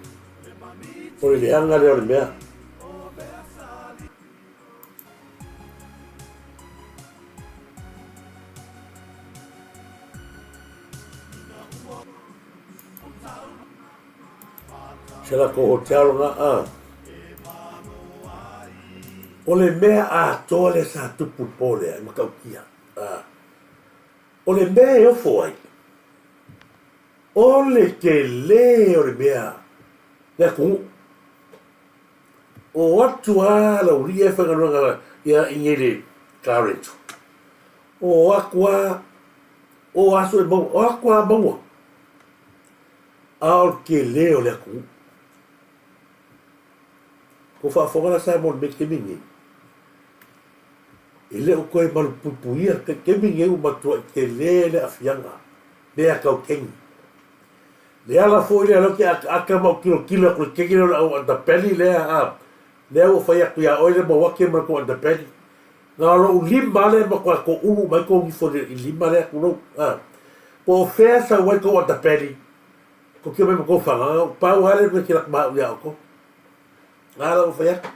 Speaker 2: O le leaga lea o le mea. Se la ko hotel nga a. O le mea atoa lea sa tupu i le po lea, e matautia. A. O le mea e ofo ai, o le tele o le mea le atunuu. O atu lava laulia e faigaluega ia i nei le car rental. O atu lava, o aso e maua, o atu lava maua. A o le tele o le atunuu. Ua faafofoga la Samoa i le taimi lenei, e le o toe malupuipuia le taimi lenei ua matuai tele le aafiaga. mea kau kengi. Le ala foi lea lea ou te akaaka ma ou tilotilo atu i le kengi lea o le au underbelly lea a, lea ua fai atu ia oe le Mauake ma le tou underbelly. Na o lou lima lea e matua toulu uma ai tou nifo i le lima lea, tulou a. Po o fea sau ai tou underbelly, tou te omai ma tou fagaga, pau lava lea o le mea e tele atu ma au ia outou. A la ua fai atu,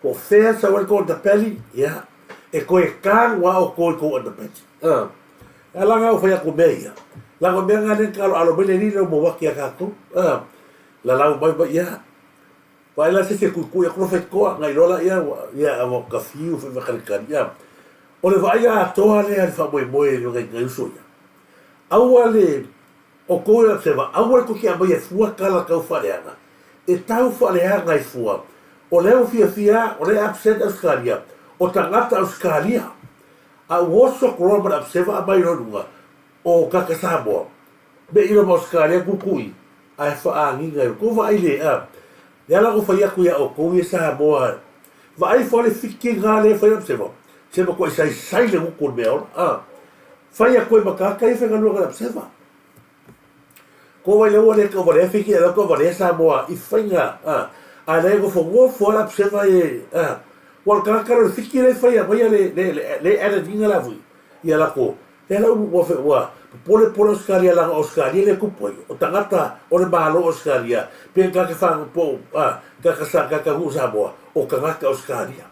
Speaker 2: po o fea sau ai le tou underbelly, ia, e toe tanu lava outou i tou underbelly. A, a la ua fai atu mea ia, leaga o mea na lea na aloalo mai le Alii lau maua atu ia tatou. A, lalau mai ma ia, vaai la se isi e tuitui atu faitotoa, na iloa laia ua, ia, ua ta fiu foi ma talitali. A, o le vaaiga atoa lea i le faamoemoe i nai uso ia, aua le O kou ea sewa, aua tou te aumaia fua tala tau faaleaga. E tau faaleaga ai fua. O lea ua fiafia, o lea e upset Ausetalia, o tagata Ausetalia. A ua oso atu loa ma le upseva aumai loa i luga, o tagata Samoa, me i loa ma Ausetalia tuitui, ae faagiga i tou vaai le, a. Lea la ua fai atu ia outou ia Samoa, vaai fua le fikiga lea e fai e le upseva, se matuai saisai le gutu o le meaola, a. Fai atu ai ma tagata ia faigaluega i le Abseva. Ko wai leua le tauvalea Fiti e lau tauvalea Samoa i faiga a a le nofonofo a le Abseva e a ua le tagata le Fiti le fai a mai le le le le added la vui ia lako le la ua fe ua popole pole Australia langa Australia le kupu ai o tagata o le Malo Australia pe ka ke fa po a ka ka sa ka ka Samoa o tagata Australia.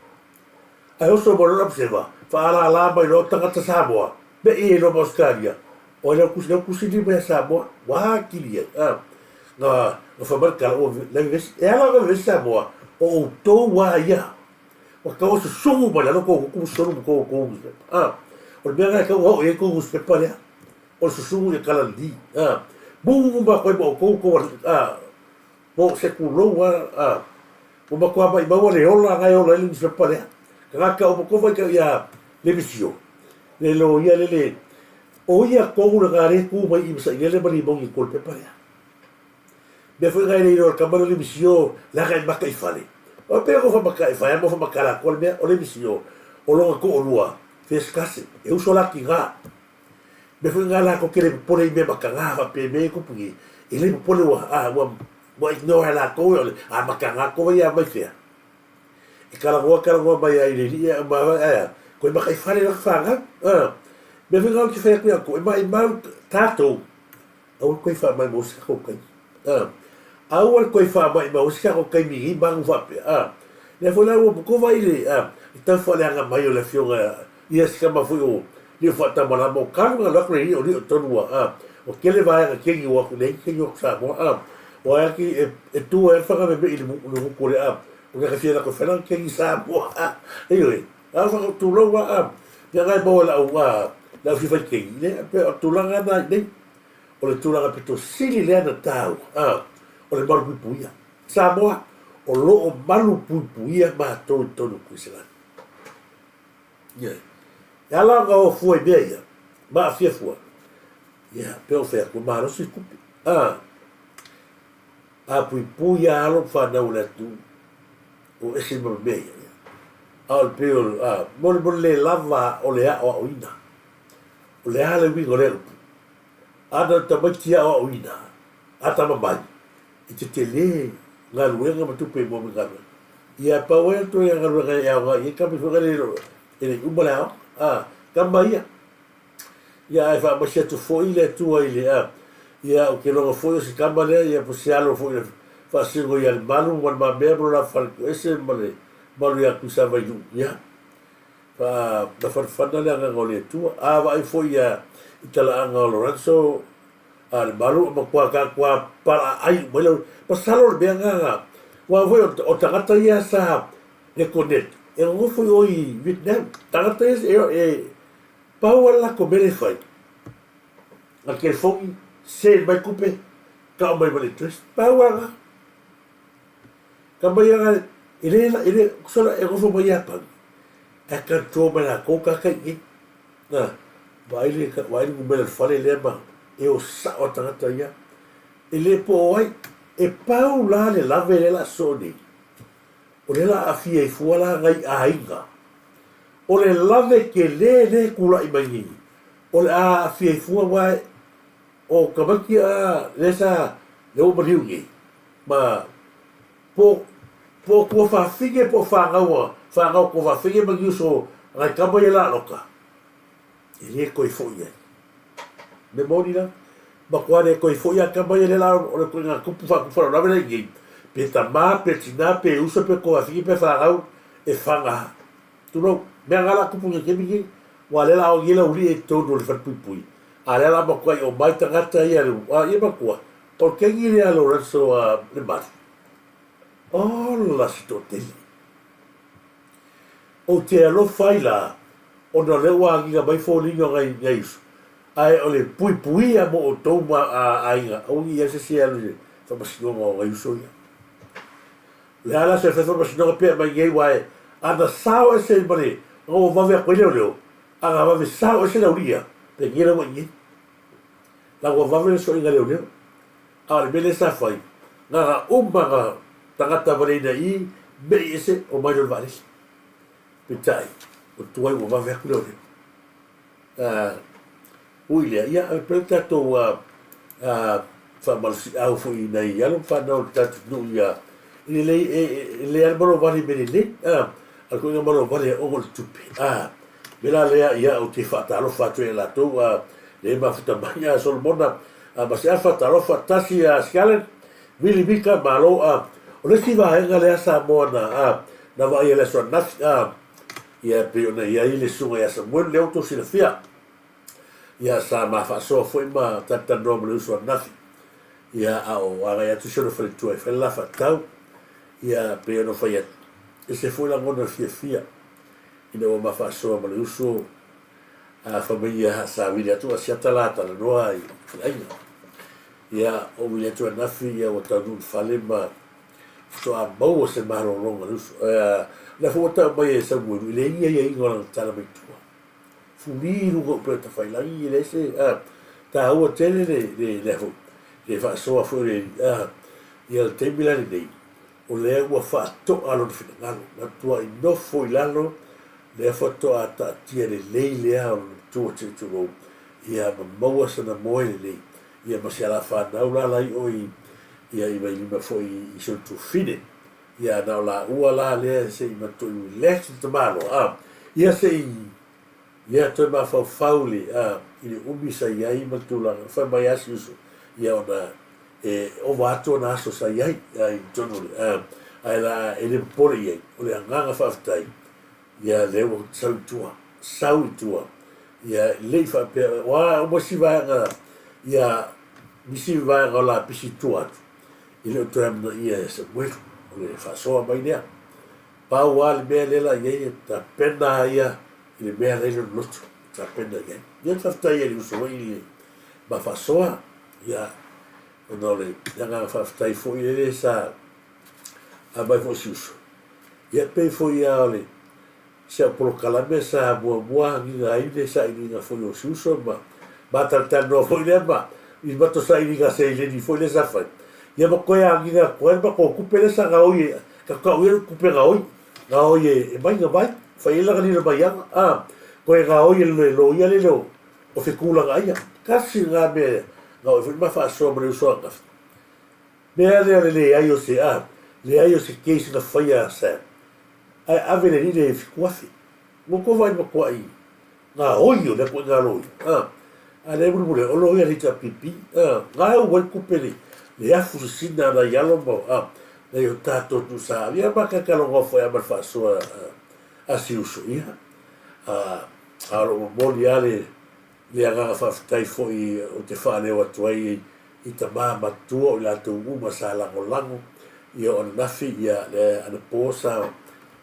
Speaker 2: Ae oso mai loa Abseva, faalālā mai loa tagata Samoa, me i e loa ma Ausetalia, o ai lau kusi, lau kusi lima ia Samoa, ua atili ai, a. Na, na fai mai le tala, ua la vevesi, e ala ona vevesi Samoa, o outou a ia, ua tatau ona susugu mai lalo tou gutu ma sosonu ma tou, tou newspaper, a. O le mea lena e tatau ona oo i ai tou newspaper lea, o le susugu ia tala lelei, a. Mumu matou ai ma outou, tou, a. Po o se tulou a, a, ua matua maimau le ola na e ola ai le nusipepa lea. Tagata uma kova i ka ia le misio, le loia le le, o ia tonu lena lea e tu mai i Masailele ma Limogi i tua o le pepa lea. Mea foi na e le iloa e le tama lea o le misio leaga e maka i fale. O pei ona faamata e fai ma faamata latou le mea, o le misio, o lona toalua, first cousin, e uso la tiga. Mea foi na latou te le popole i mea mataga faapea i mea ia e tupu nei, e le popole ua, a, ua, ua ignore e latou o le a mataga kova ia mai fea. E talanoa talanoa mai ai i le alii ae uma ae a, koe mataifale laka fanau. A, mea foi na ou te fai atu ia outou, e maimau tatou, aua le toe faamaumau se tatou taimi. A, aua le toe faamaumau se tatou taimi i nei manu faapea. A, lea foi la ua kova i le, a, le tau faaleaga mai o le afioga ia se tama foi o Lio Faatamalama o kalu na atu le lio lio tonu a, a, o tele vaega kegi o atu nei kegi o Samoa, a, o ai ki e, e tu ai whanga me me i le nguku le a, o ka fia la ko whela kegi Samoa, a, e oi, a whanga tulou a, a, pea ngai maua lau, a, lau fifa kegi, le, pe o tulaga na nei, o le tulaga pito sili lea na tāua, a, o le malu puipuia. Samoa, o loo malu puipuia mātou i tonu Kuiselani. Ioe. E ala ona o fua i mea ia, ma aafia fua, ia, pe o fai atu, malosi le tupe. A, a puipui a alo ma fanau o le atunuu, o ese ma mea ia. Ia. A o le pei o, a, mo le, mo le le lava o le aoaoina. O le a le uiga o lea upu? A na o le tamaiti aoaoina, a tama mai, e tetele galuega ma tupe mo me galuega. Ia pau ai toe galuega e aoga i ai kama foi le e le uma le aoga. A kama ia. Ia ai faamaisi atu foi le Atua i le a. Ia o ke loga foi o se kama lea ia po se alo foi le faasino ia le malu ma le mamea ma lo la fale ese ma le malu ia Tuisavailu'u. Ia fa na fanafana le agaga o le Atua. A vaai foi ia i talaaga o Lorenzo A le malu o matua ka kua pala ai mai lau masalo le mea nga ua foi o tagata ia sa le connect e nonofo i o i Vietnam tagata ia e e pau a lako mea le fai na telefoni send mai tupe tau mai ma le interest pau a nga ka mai a e le e le sola e nonofo mai Iapani ae control mai lakou ka kai i Na, vaai le, vaai le numera i le fale lea ma e o sao a tagata ia. E le po o ai, e pau la le lave lea la soo nei. O lea la aafia ai fua la nai aiga. O le lave tele lea e tulai mai nei, o le a aafia ai fua aua O tamaiti a lea sa lea ua maliu nei ma po po o tuafafine po o fanau a fanau a tuafafine ma ni uso a nai tama ia laloka e le toe foi ai. Mea moni la, matua le toe foi a tama ia lea la o le ituaiga tupu faatupu faalavelave la i nei, pe tama pe tina pe uso pe tuafafine pe fanau e faga. Tulou, mea nga la tupu i le taimi nei, ua lea la o nei lau lie i totonu o le falepuipui, a lea la matuai omai tagata ia le, a ia matua, o le taimi lea Lorenzo a le malu, ola se toatele. Ou te alofa ai la, ona o lea ua agiga mai foliga o nai, nai uso, ae o le puipuia mo outou ma a, aiga, aua ne i i ai se isi e alu i le faamasinoga o nai uso ia. O le a la se fai faamasinoga pea mai nei aua e ana sao ese ma le ona ua vave atu ai leoleo, ana vave sao ese le aulia, penei la ua i nei. La ua vave le soiga leoleo. A o le mea lea sa fai, na ona uma na tagata valeina i mei ese omai loa i le vaalele. Peitai, o tuai ua vave atu leoleo. Ui lea, ia ave pea le tatou faamalosiau foi i nai alo ma fanau o le tatou nuu ia i le lelei e lelei lava le malovale i mea lelei a o le ituaiga malovale e ono i le tupe a mea la lea ia ou te faatalofa atu ai ia latou a lea e mafuta mai a Solomona a ma se afa talofa tasi a Scarlett Vili Mika malo a o le isi vaega lea Samoa na a na vaaia i le aso ananafi a Ia e pei ona i ai le susuga ia Samuelu lea ua outou silafia. Ia sa ma faasoa foi ma talatalanoa ma le uso ananafi. Ia a o agai atu si ona faletua e fai le la faatau. Ia pei ona fai atu, ese foi lagona fiafia ina ua ma faasoa ma le uso a fai mai ia sa vili atu a siata la talanoa i le aiga. Ia ou vili atu ananafi ia ua taunuu i le fale ma Faatoa maua se malologa le uso. O lea foi ua tau mai e Samuelu, e leai ni aiaiga o lana tala mai tua. Fuli i luga o upega tafailagi, e leai se, a, taua tele le, le, lea foi, le faasoa foi o le alii, a, ia le taimi la lenei, o lea ua faatoa lona finagalo, matuai nofo i lalo, lea faatoa taatia lelei lea o lona matua te tulou, ia ma maua sana moe lelei, Ia ma si ala fanau la lai o i ia i Vailima foi i si ona tufine. Ia na o laua la lea se i matoi relax le tamaloa a. Ia se i ia toe mafaufau le a i le umi sa i ai ma le tulaga fai mai a si uso ia ona e ova atu ona aso sa i ai a i totonu o le a ae la e le popole i ai o le agaga faafetai Ia lea ua sau i tua, sau i tua. Ia le i faapea, aua uma isi vaega, ia nisi vaega o lapisi i tua atu, e le o toe amanaia e Samuelu, o le faasoa mai lea. Pau lava le mea lea la i ai, e tapena lava ia i le mea la i lona loto, e tapena i ai. Ia faafetai ai i le uso foi i le ma faasoa, ia ona o le agaga faafetai foi lele sa aumai foi si uso. Ia pei foi lava o le si au polokalame sa muamua agiga ai le sailiga foi o si uso ma matalatalanoa foi lea ma i matou sailiga seleni foi lea sa fai. Ia ma toe agiga atu ai le matou tupe lea sa gaoi e tautau i ai le tupe gaoi, gaoi e maiga mai, fai ai lana lilo maiaga, a, toe gaoi e le loia lele o Fetulaga ia. Tasi lena mea gaoi foi ma faasoa ma le uso ananafi. Mea lea le leai o se a, leai o se case na faia a Sam, ae ave le lile e 7,000. Ua tou vaai matuai gaoi o lea ituaiga loia, a, a lea mulimuli ai, o loia a le HRPP, a, gau ai tupe le, le afu sisina a nai alo ma, a, nai o tatou tusa, ia ma kakalongoa foi a ma le faasoa a, a si uso, ia, a, a o lo o momoli lava le, Le agaga faafetai foi ou te faaleo atu ai i tama matua o i latou uma sa lagolago ia o ananafi ia le anapo sa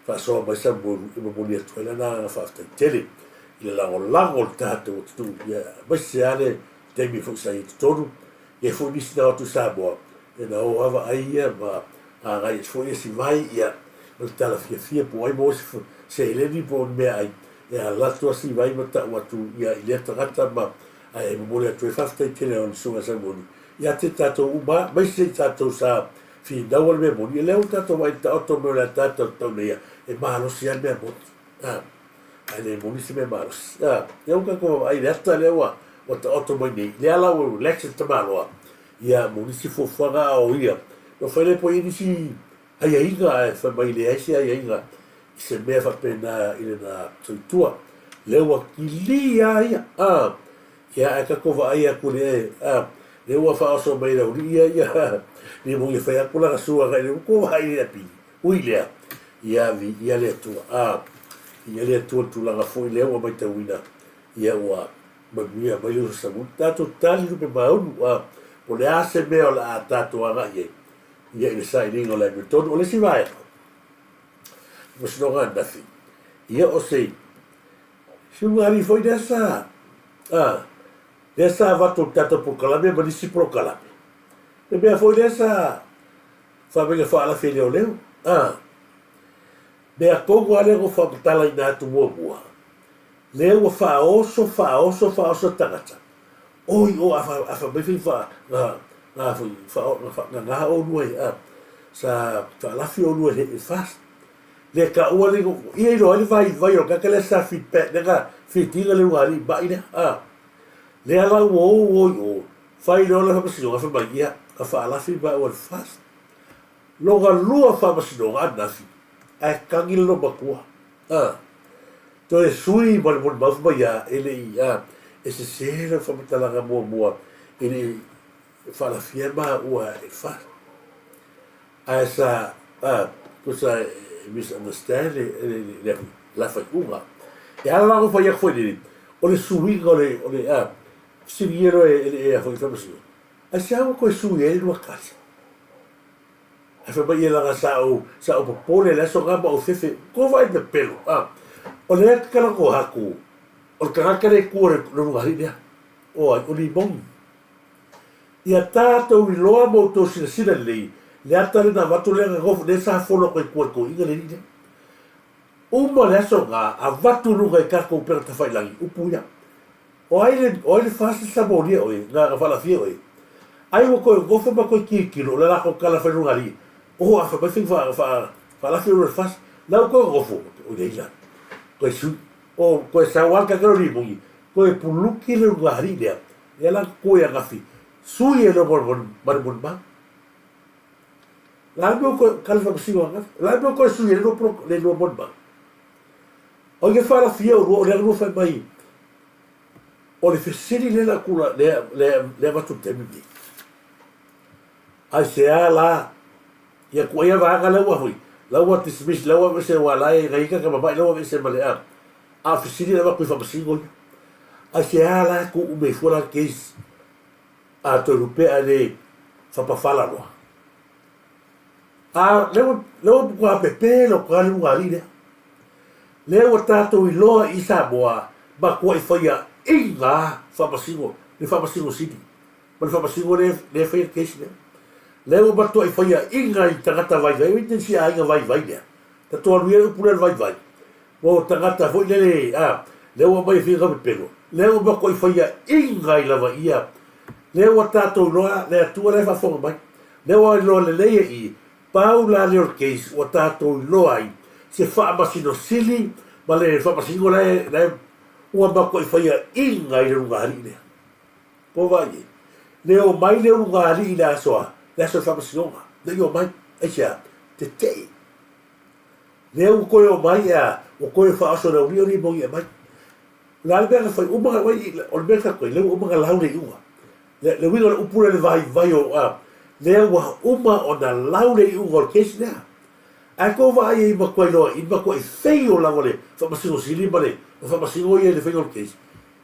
Speaker 2: faasoa mai Samuelu e momoli atu ai lana agaga faafetai tele i le lagolago o le tatou atunuu ia aemaise lava le taimi foi sa i ai totonu ia foi nisi na o atu i Samoa ia na o lava vaai ia ma agai atu foi isi vai ia ma le tala fiafia po o ai maua se seleni po o ni meaai E ala atu a Sivai ma tau atu ia i lea tagata ma ae momoli atu ai faafetai tele ona susuga Samuelu ia te tatou uma aemaise i tatou sa finaua le mea moni e lea ua tatou vaai i le taoto mai o le ataata o le tau nei ia e malosi a le mea moni a ae le moni se mea malosi a lea ua tatou vaavaai i le ata lea ua ua taoto mai nei, lea la ua relax le tamaloa, ia mo nisi fuafuaga a o ia, no fai lea po i ai nisi aiaiga ae fai mai leai se aiaiga i se mea faapena i lena soitua. Lea ua kili a ia, a, ia ae tatou vaai atu le, a, lea ua faaoso mai e le aualii ia, ia, ni mo ia fai atu lana sua agai le ua vaai le apili. Ui lea, ia viia le Atua, a, viia le Atua i le tulaga foi lea ua matauina, ia ua manuia mai le uso Samuli. Tatou tali lupe maunu, a, po o le a se mea o le a tatou agai ai, ia i le sailiga o le amiotonu. O le isi vaega, faamasinoga ananafi, ia o se siugalii foi lea sa, a, lea sa avatu e le tatou polokalame ma nisi polokalame. Le mea foi lea sa faamaiga faalafi e leoleo, a, mea tonu lava lea na ou faamatalaina atu muamua, lea ua faaoso, faaoso, faaoso le tagata, oi o a fa, a fa mai fai fa, na, na foi, fa, na fa, na na olua e, a, sa faalafi olua e, e fast. Le taua le, ia iloa ai le vaivai o le tagata lea sa feedback, lea na feed ina le ulugalii mai lea, a. Lea la ua o o i o, fai loa le faamasinoga fai mai, ia, na faalafi maua e le FAST. Lona lua faamasinoga ananafi, ae tagi le loomatua. A. Toe sui ma le molimau fai mai, a, e le i, a, e sese lau faamatalaga muamua e le i faalafia maua e le FAST. Ae sa, a, tusa e misunderstand le, le, le, la faaiuga. E ala la ona fai atu foi lele, o le suiga o le, o le, a, fesiligia loa e le ea foi faamasinoga, aisea ua toe sui ai le lua tali? Ae fai mai ia leaga sa ou, sa ou popole i le aso lena ma ou fefe, tou vaai i le pepelo, a, o lea e talanoa atu, o le tagata lea e tu i le ulugalii lea, o ai, o Limoni. Ia tatou iloa ma outou silasila lelei, le ata lea na avatu lea na nofo, lea sa folo atu ai tua i le toeaina le alii lea. Uma le aso lena, avatu i luga i tatou upega tafailagi, upu ia. O ai le, o ai le fasi sa molia oe, na, na faalafia oe? Ai ua toe nofo ma toe tilotilo, o le latou tala fai luga alii, oho a fai mai faiga faa, faa, faalafia oe le fasi. La ua toe nofo, oi nei la, toe sui, o toe sau lava le tagata lea o Limoni, toe puluki le luga alii lea, Ia la ku ia gafi sui e lo ma le molimau. La le mea ko kala fa masigo gafi. La le mea ko sui e lo pro le lo molimau. O ke fala fia o lo le lo fa mai. O le fesili le la kula le le le avatu le taimi lenei. Aisea la ia ku ia vaega lea ua hui la ua dismiss la ua aveese ua la e gaika ka mama'i la ua aveese ma le a a fesili le avatu i faamasino ia aisea la e tuu mei fua la le case a Toelupe ae le fapafala loa a lea ua lea ua matua pepe le oka le ulugalii lea lea ua tatou iloa i Samoa matuai faia iga faamasino le faamasino sili ma le faamasino lea lea e faia le case lea. Lea ua matuai faiaina i tagata vaivai, oi te isi aiga vaivai lea. Tatou alu ia le upu lea le vaivai. Mo tagata foi lele, a, lea ua aumai e fia pepelo. Lea ua matuai faiaina ai lava ia. Lea ua tatou iloa, le Atua la e faafofoga mai. Lea ua iloa lelei e i, pau la lea o le case ua tatou iloa ai se faamasino sili ma le faamasino la e, la e ua matuai faiaina i le ulugalii lea. Ko vai e. Le omai le ulugalii i le aso a, le aso o le faamasinoga. Le i omai. Aisea? Tetee. Lea ua toe omai e a, ua toe faaoso e le aualii o limoni e aumai. O le a le mea na fai? Uma na, o le mea na tatou ai, lea ua uma na lau le iuga. Le, le uiga o le upu lea le vaivai o, a, lea ua uma ona lau le iuga o le case lea. Ae tou vaai ai matuai loa i, matuai fail lava le Faamasino Sili ma le Faamasino ia i le faiga o le case.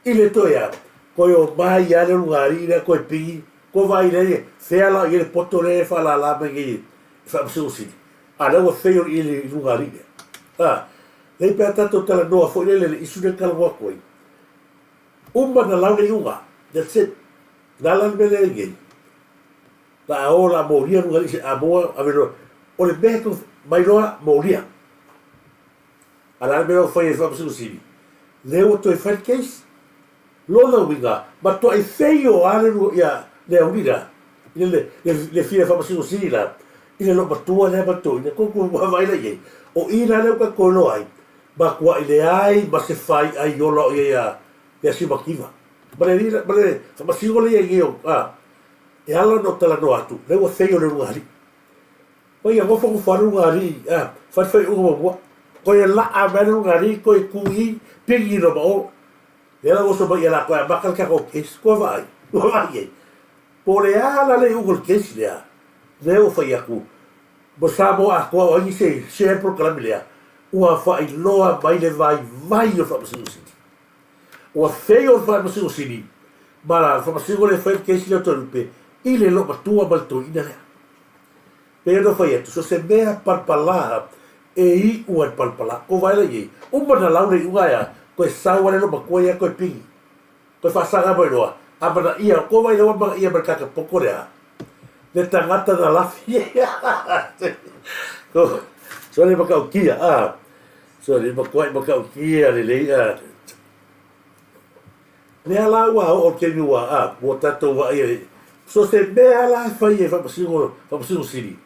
Speaker 2: I le toe a, koe omai ia le ulugalii lea koe pigi, koe vaai lea ia, fea la o i ai le poto lea e faalala mai nei e faamasegosili, a lea ua fail i le ulugalii lea. A, lei pe a tatou talanoa foi lele le issue lea talanoa atu ai, uma na lau le iuga, that's it. Le a la le mea lea e i nei? La a o la molia lugalii se a moa ave loa, o le mea e mai loa molia. A o le a le mea ua fai ai le Faamasino Sili? Lea ua toe fai le case. Lona uiga, matuai feio lava le lua, ia, le auli la, le, le, le, le fia Faamasino Sili la, i le loomatua lea ma le toeaina. Kou kou vaavaai la i ai, o i la lea ua tatou iloa ai, matuai leai ma se faiai ola o i ai ia, ia Simakiva. Ma le, ma le faamasino lea i ai o, a, e ala ona ou talanoa atu, lea ua feio le ulugalii. Ma ia nofo nofo lava le ulugalii, a, fai le faaiuga muamua. Toe laa mai le ulugalii, toe tu i, pigi loa ma o. Lea la ua oso mai ia la toe amata le tatou case. Ua vaai, ua vaai i ai. Po o le a la le iuga o le case lea, lea ua fai atu, mo Samoa atoa o ai nisi e share le polokalame lea, ua faailoa mai le vaivai o le Faamasino Sili. Ua feio le Faamasino Sili ma le Faamasino lea e fai le case lea o Toelupe i le loomatua ma le toeaina lea. Pei ona fai atu, so o se mea palapala e iu ai le palapala. Kou vaai la i ai, uma ona lau le iuga ae a, toe sau lava le loomatua ia toe pigi. Toe faasaga mai loa, amanaia, kou vaai la ua amanaia mai le tagata poto lea, le tagata na lafi. Sole matautia, a, sole matuai matautia lelei, a. Lea la ua oo le taimi ua, a, ua tatou vaai ai, so se mea la e fai e Faamasino, Faamasino Sili,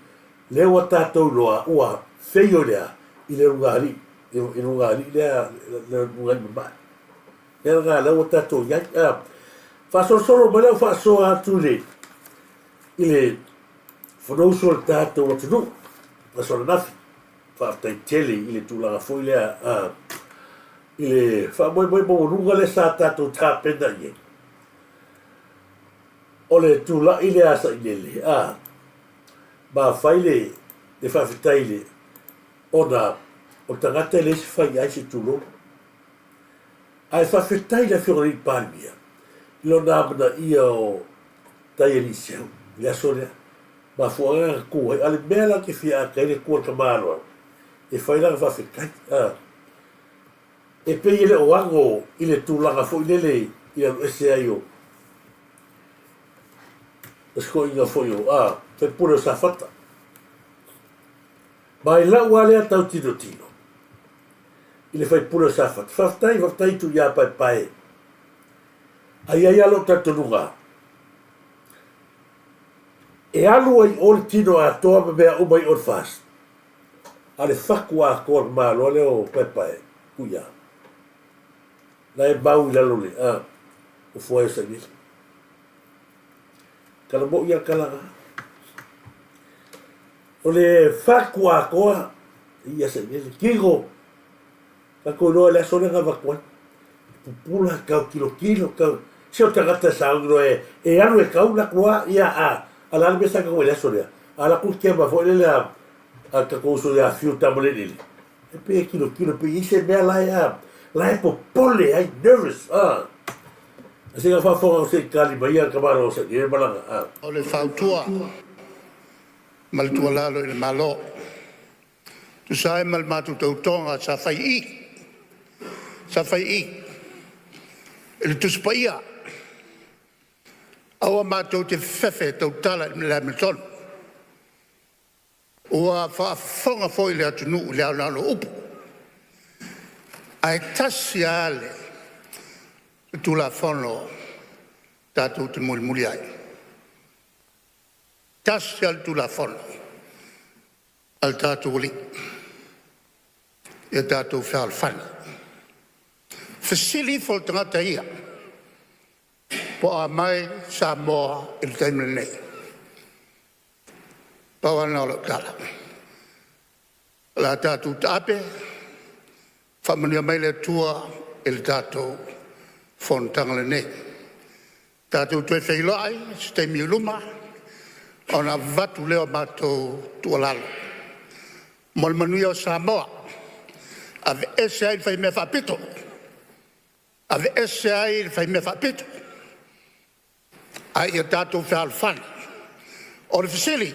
Speaker 2: lea ua tatou iloa ua feio i le a? I le ulugalii, i le ulugalii lea, le ulugalii mamae. Lea la lea ua tatou i ai, a. Faasolosolo mai lau faasoa atu i le, i le Fonousu o le tatou atunuu, aso ananafi. Faafetai tele i le tulaga foi lea i le faamoemoe maualuga lea sa tatou tapena i ai. O le tulai lea a Sailele, a, ma fai le, le faafetai i le, ona o le tagata e leai se fai ai se tulou. Ae faafetai i le Afioga i le Palemia i lona amanaia o Taialii Seu i le aso lea. Mafuaaga na tu ai. A o le mea la ou te fia ata ai le tu a le tama aloalo, e fai lana faafetai. A. E pei e le o ano i le tulaga foi lele i alu ese ai o o si toeaina foi o a, faipule o Safata. Ma i lau lava lea tautilotilo i le faipule o Safata, faafetai, faafetai Tuiā Paepae. Ae i ai lava lou talitonuga, E alu ai o le tino atoa ma mea uma i o le FAST, a o le fatu atoa o le Malo lea o Paepae, Tuia, la e mau i lalo le, a, o Fuae o Sailele. Tala moʻi a tala na. O le fatu atoa, ia Sailele, tino, Tatou iloa i le aso lea na avatu ai. Pupula, tau tilotilo, tau... Se o tagata e sauni loa e, e alu e tau la atu ia a, a le a le mea sa tatou ai i le aso lea? A alu atu le kema foi lele a, a le tatou uso ia Fiu Tamalelele, e pei e tilotilo, pei e i ai se mea la e a, la e popole ai, nervous, a. A se i faafofoga se i tali mai ia le tamaloa sa i ai le malaga, a.
Speaker 5: O le fautua ma le tuualalo i le Malo. Tusa ai ma le matou tautoga sa fai i i, sa fai i i i le Tusi Paia, aua matou te fefefe e tautala i le amiotonu. Ua faafofoga foi le atunuu i le aonaona o upu, ae tasi lava le Tulafono tatou te mulimuli ai. Tasi lava le Tulafono a le tatou Alii, ia tatou fealofani. Fesili ifo i le tagata ia po o a mai Samoa i le taimi lenei. Pau lava lena o lau tala. O le a tatou taape, faamanuia mai le Atua i le tatou fonotaga lenei. Tatou toe feiloai i se taimi o i luma ona avatu lea o matou tuualalo mo le manuia o Samoa. Aveese ai le faimea faapito, aveese ai le faimea faapito a ia tatou fealofani. O le fesili;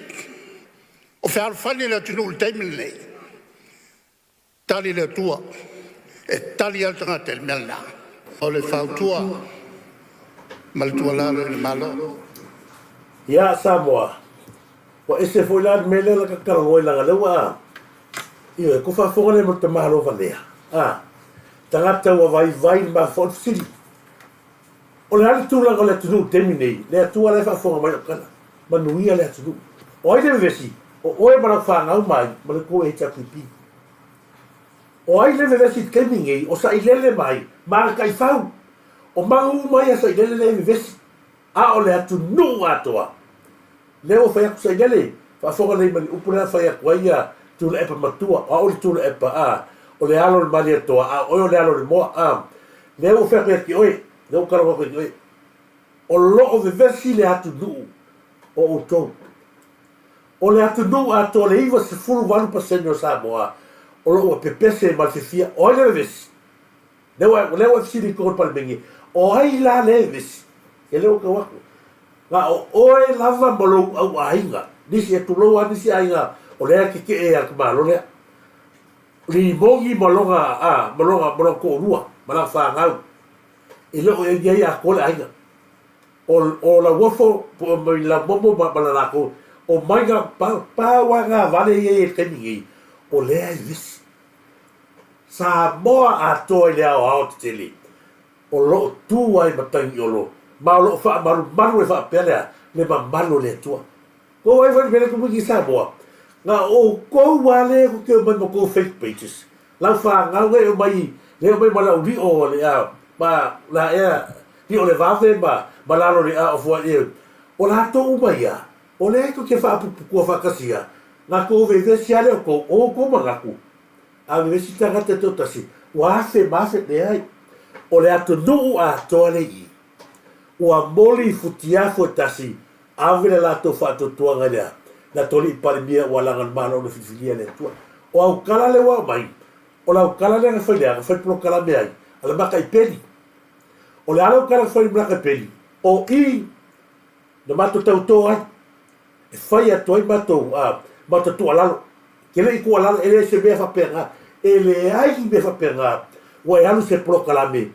Speaker 5: o fealofani le atunuu i le taimi lenei? Tali le Atua, e tali lava le tagata i le mea lena. O le fautua ma le tuualalo i le Malo.
Speaker 2: Ia Samoa, ua ese foi la le mea lea la ta talanoa ai leaga lea ua, ioe, ko faafofoga lea mo le tamaloa valea, a, tagata ua vaivai le mafaufau. O le fesili, o le a le tulaga o le atunuu i le taimi nei? Le Atua la e faafofoga mai i lau tala, manuia le atunuu. O ai le vevesi? O oe ma lau fanau mai ma le tou HRPP. O ai le vevesi i le taimi nei? O Sailele mai ma ana taifau. O magu uma ia Sailele lea e vevesi, a o le atunuu atoa. Lea ua fai atu Sailele, faafofoga lelei mai i le upu lea na fai atu ai ia Tuilaepa matua, o au le Tuilaepa, a, o le alo o le Malietoa, a o oe o le alo o le moa, a. Lea ua fai atu ia te oe, lea ua talanoa atu ia te oe, o lo o vevesi le atunuu o outou. O le atunuu atoa le 98 pasene o Samoa o lo o ua pepese ma le fiafia, o ai le vevesi? Lea ua, lea ua e fesili i totonu o le Palemene, o ai la le vevesi? Ia lea ua tau atu, na o oe lava ma lou au aiga, nisi e tulou lava nisi aiga o lea e tetee ia le tamaloa lea. Limogi ma lona, a, ma lona, ma lona toalua, ma lana fanau. E le o i ai atoa le aiga. O, o Lauofo, po o mai Lamomo ma, ma le latou, o Maiga, pau, pau lava na vale ia i le taimi nei, o lea e vevesi. Samoa atoa i le aoao tetele o lo o tu ai Matagiolo ma o lo o faamalumalu ai faapea lea le mamalu o le Atua. Ua vaai foi le mea lea Komiti Samoa, na o outou lava lea tou te omai ma tou fake pages, lau fanau lea e omai, lea e omai ma lau lio o le a, ma la ea lio o le vave ma ma lalo le a o fua e, o latou uma ia, o lea tou te faapuputua faatasi ia, na tou vevesi lava lea o tou, o outou manatu, A vevesi tagata e toatasi, ua afe ma afe, leai. O le atunuu atoa le i. Ua moli i futiafu e tasi, ave le latou faatuatuaga i le a? Le Atoalii Palemia ua laga le Malo na filifilia e le Atua. O au tala lea ua aumai, o lau tala lea na fai le a? Na fai polokalame ai a le Makaipeli. O le a lau tala na fai i le Makaipeli? O i na matou tauto ai. E fai atu ai matou, a, matou tuualalo. Ke le i tuualalo, e le se mea faapena. E leai ni mea faapena ua e alu i se polokalame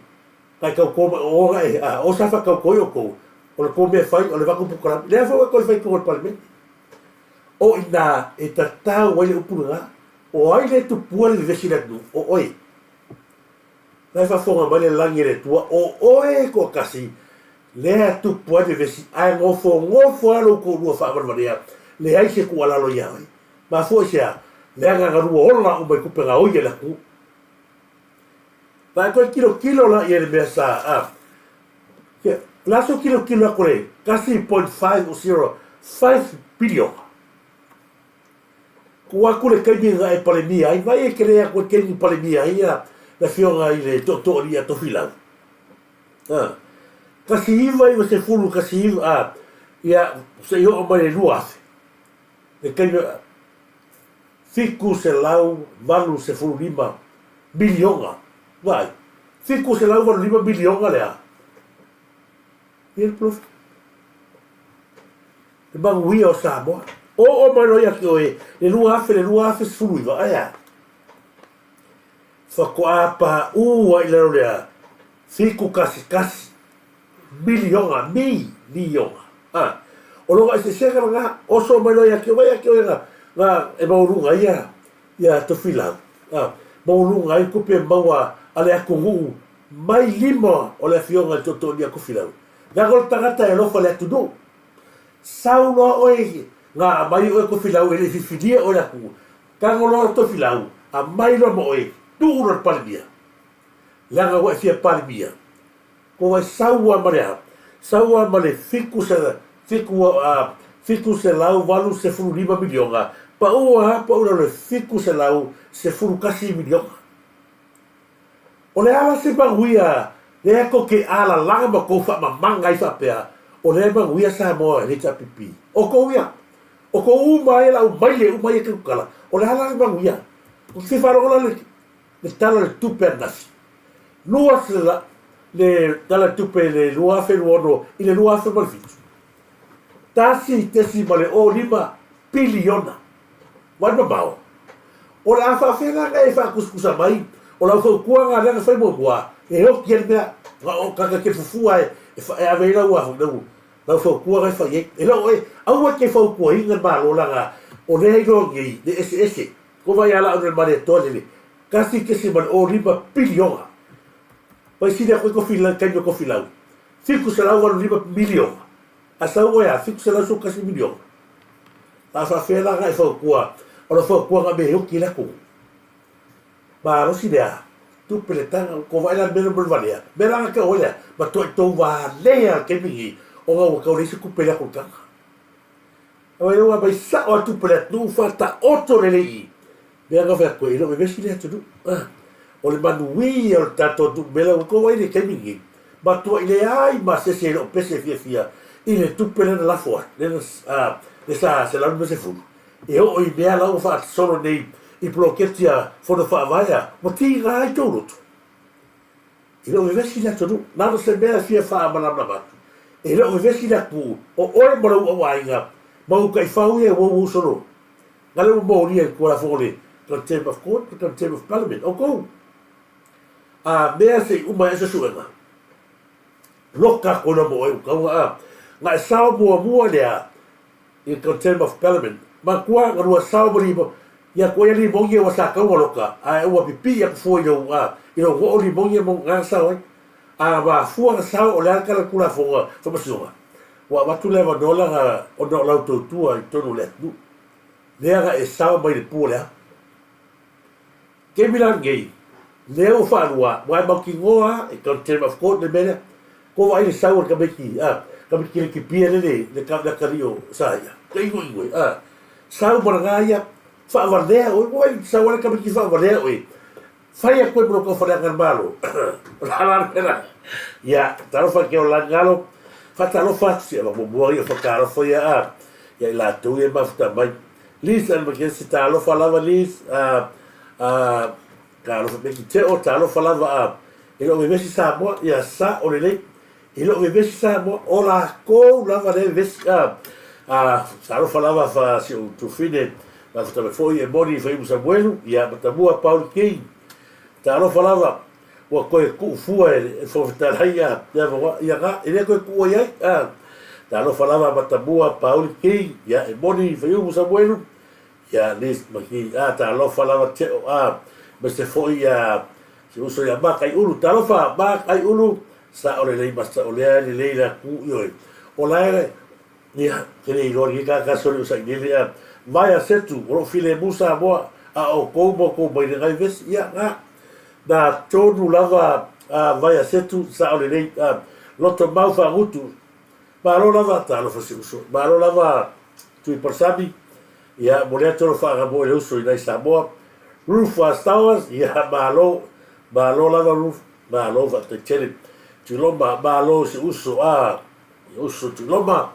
Speaker 2: na e tauto mai, o ona e, a, o sa faatauto ai outou, o le tou mea e fai, o le avatu polokalame. Lea foi ua e toe fai i totonu o le Palemene. O i ina e tatau ai le upu lena, o ai le tupua le vevesi i le atunuu? O oe. La e faafofoga mai le lagi e le Atua, o oe e toatasi lea e tupu ai le vevesi, ae nofonofo lava lou toalua faavalevalea, leai se tuualalo ia oe. Mafua i se a? Leaga na lua ola uma i tupe gaoi a le atunuu. La e toe tilotilo la i ai le mea sa, a, o le a sou tilotilo atu le 1.505 piliona. Tuu atu le taimi na e Palemia ai, vaai e tele atu le taimi Palemia ai ia le afioga i le Tootooalii a Tofilau. A, 1990, 19, a, ia, se i oo mai le 2000, le taimi, 785 miliona, vaai, 785 miliona le a? Ia le profit. Le manuia o Samoa. Oo mai loa ia te oe le 2000 le 2019, ae a? Faatoa paū ai i lalo lea 711 miliona, mi, liona. A, o lona eseesega lena, oso mai loa ia te oe, vai ia te oe na, na e maualuga ai ia, ia Tofilau. A, maualuga ai tupe maua a le atunuu mai lima o le afioga i le Tootooalii a Tofilau. Leaga o le tagata e alofa i le atunuu. Sau loa oe na aumai oe Tofilau e le i filifilia oe le atunuu. Tago loa Tofilau, aumai loa ma oe, tuu loa i le Palemia. Leaga ua e fia Palemia. Ko wai sau lava ma le a? Sau lava ma le 785 miliona, pau lava pau i lalo i le 711 miliona. O le a la se manuia lea tou te alalaga ma tou faamamaga ai faapea o lea e manuia Samoa e HRPP? O tou ia, o tou uma ia lau maile uma ia tautala, o le a la le manuia? Ou te fia faalogo la le Tala o le Tupe ananafi. Le Tala o le Tupe i le 2026 i le 2027. 1.05 piliona. Vaai mamao. O le a faafefea la ona e faatusatusa mai o lau fautuaga lea na fai muamua e oti ai le mea na o tagata e te fufua e e ave ai lau lau lau fautuaga e fai ai. E le o e aua e te fautuaina le Malo leaga o lea e iloa nei le eseese. Ko vai a lau le Malietoa lele 1.05 piliona. Vai sili atu ai Tofilau taimi o Tofilau 785 miliona. A sau oe a 711 miliona. A faafefea la ona e fautua, o lau fautuaga mea e oti i le atunuu. Malosi lea. Tupe le taga ko vaai la le mea lea mo le valea, mea la ga tau ai lea, matuai tou valea le taimi lenei ona ua tau leai se tupe i le atu le taga. Aua e ua aumai sao lava tupe a le atunuu faataoto lelei i i. Mea na fai atu ai, e le o vevesi le atunuu. O le manuia o le tatou atunuu mea la ua tou ai i le taimi lenei, matuai leai ma se isi e le o pese fiafia i le tupe lea na lafo atu, lea sa $150, e oo i mea la ua faasolo nei i poloketi a Fono Faavae a ua tiga ai tou loto. E le o vevesi le atunuu, na o se mea e fia faamalamalama atu, e le o vevesi le atunuu, o oe ma lou auaiga ma ou taifau ia e uouou solo, na lea ua molia i Tulafono o le Contempt of Court ma Contempt of Parliament, outou. A mea se i uma ai suesuega, loka atu ai loa ma oe ua tatau ona, na e sao muamua lea i le Contempt of Parliament. Manatua na lua sao ma limo, ia koe ia limoni ua sa tau ua loka, ae ua pipii atu fua i lou, a, i lou goo limoni ia mo na sao ai. A mafua na sao o le a le tala Tulafono a Faamasinoga, ua avatu le avanoa lana ona o lau tautua i totonu o le atunuu. Lea na e sao mai le pu o le ao. Taimi la lenei, lea ua faalua, ua e mautinoa lava e contempt of court le mea lea. Ko vaai le sau o le tamaiti, a, tamaiti le tipia le le, le le atalii o Saia. Ka inoino e, a. Sau ma lana ia, faavalea oe, ua vaai sau a le tamaiti faavalea oe. Fai atu ai ma lou taufaleaga i le Malo. O le a la le mea la? Ia, talofa i ke ola lani galo, faatalofa atu, se muamua ia o faatalofa ia, a, ia i latou ia e mafuta mai. Liz and McKenzie, talofa lava Liz, a, a, talofa Becky Teo, talofa lava a, e le o vevesi Samoa, ia sa o lelei, e le o vevesi Samoa, o lakou lava lea e vevesi, a, a, talofa lava fa si ou tufine, mafuta mai foi e moni Faiumu Samuelu, ia Matamua Pauli King, talofa lava, ua toe tuu fua e le Fofoga Fetalai ia, ia, ia, e le toe tuua i ai, a. Talofa lava Matamua, Pauli King, ia, e moni, Faiumu Samuelu, ia, Liz Maki, a, talofa lava Teo, a, aemaise foi ia, si uso ia Makaiulu, talofa Makaiulu, sao lelei ma sao lea lelei le atu, ioe, o la e, ia, ke le iloa lenei tagata soli o sailele, a, vaea Setu, o loo filemu Samoa, a o tou ma outou mai le nai vesi, ia, na, Na tonu lava a Vaiasetu sao lelei a loto mau faagutu. Malo lava talofa si uso. Malo lava Tui Parsami. Ia momoli atu lau faagamoe i le uso i nai Samoa. Ruth Stowers, ia malo. Malo lava Ruth. Malo faafetai tele. Tuiloma, malo si uso a uso Tuiloma.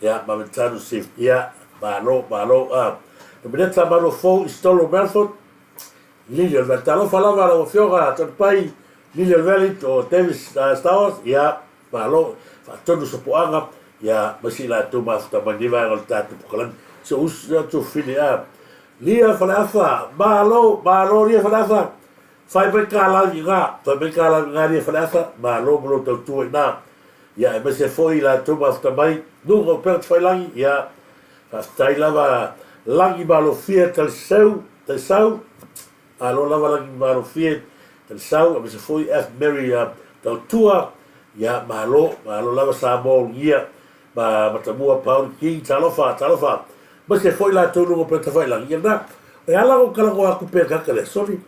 Speaker 2: Ia Mametanu Sif. Ia malo, malo a. Nomeneta Malofou Istolo Melford. Lily o le Valley. Talofa lava lau Afioga Tonipai, Lily o le Valley, o Davis Stowers, ia, malo, faatonu sopoaga, ia, ma si latou mafuta mai lenei vaega o le tatou pokalame. Si ou uso, si ou fine, a. Lia Faleafa, malo, malo Lia Faleafa, fai mai ka lavi i ina, fai mai ka lavi i ina Lia Faleafa, malo mo lou tautua i ina. Ia, aemaise foi i latou mafuta mai, Nuga o Pega Tafailangi, ia, Faafetai lava Lagi Malofie Taliseu Talisau Malo lava Lagi Malofie Talisau aemaise foi F Mary Tautua ia malo malo lava Samoa Ulugia ma Matamua Pauli King talofa talofa aemaise foi latou luga o Petafailagi ia na e ala ona ou talanoa atu pea kaka lea soli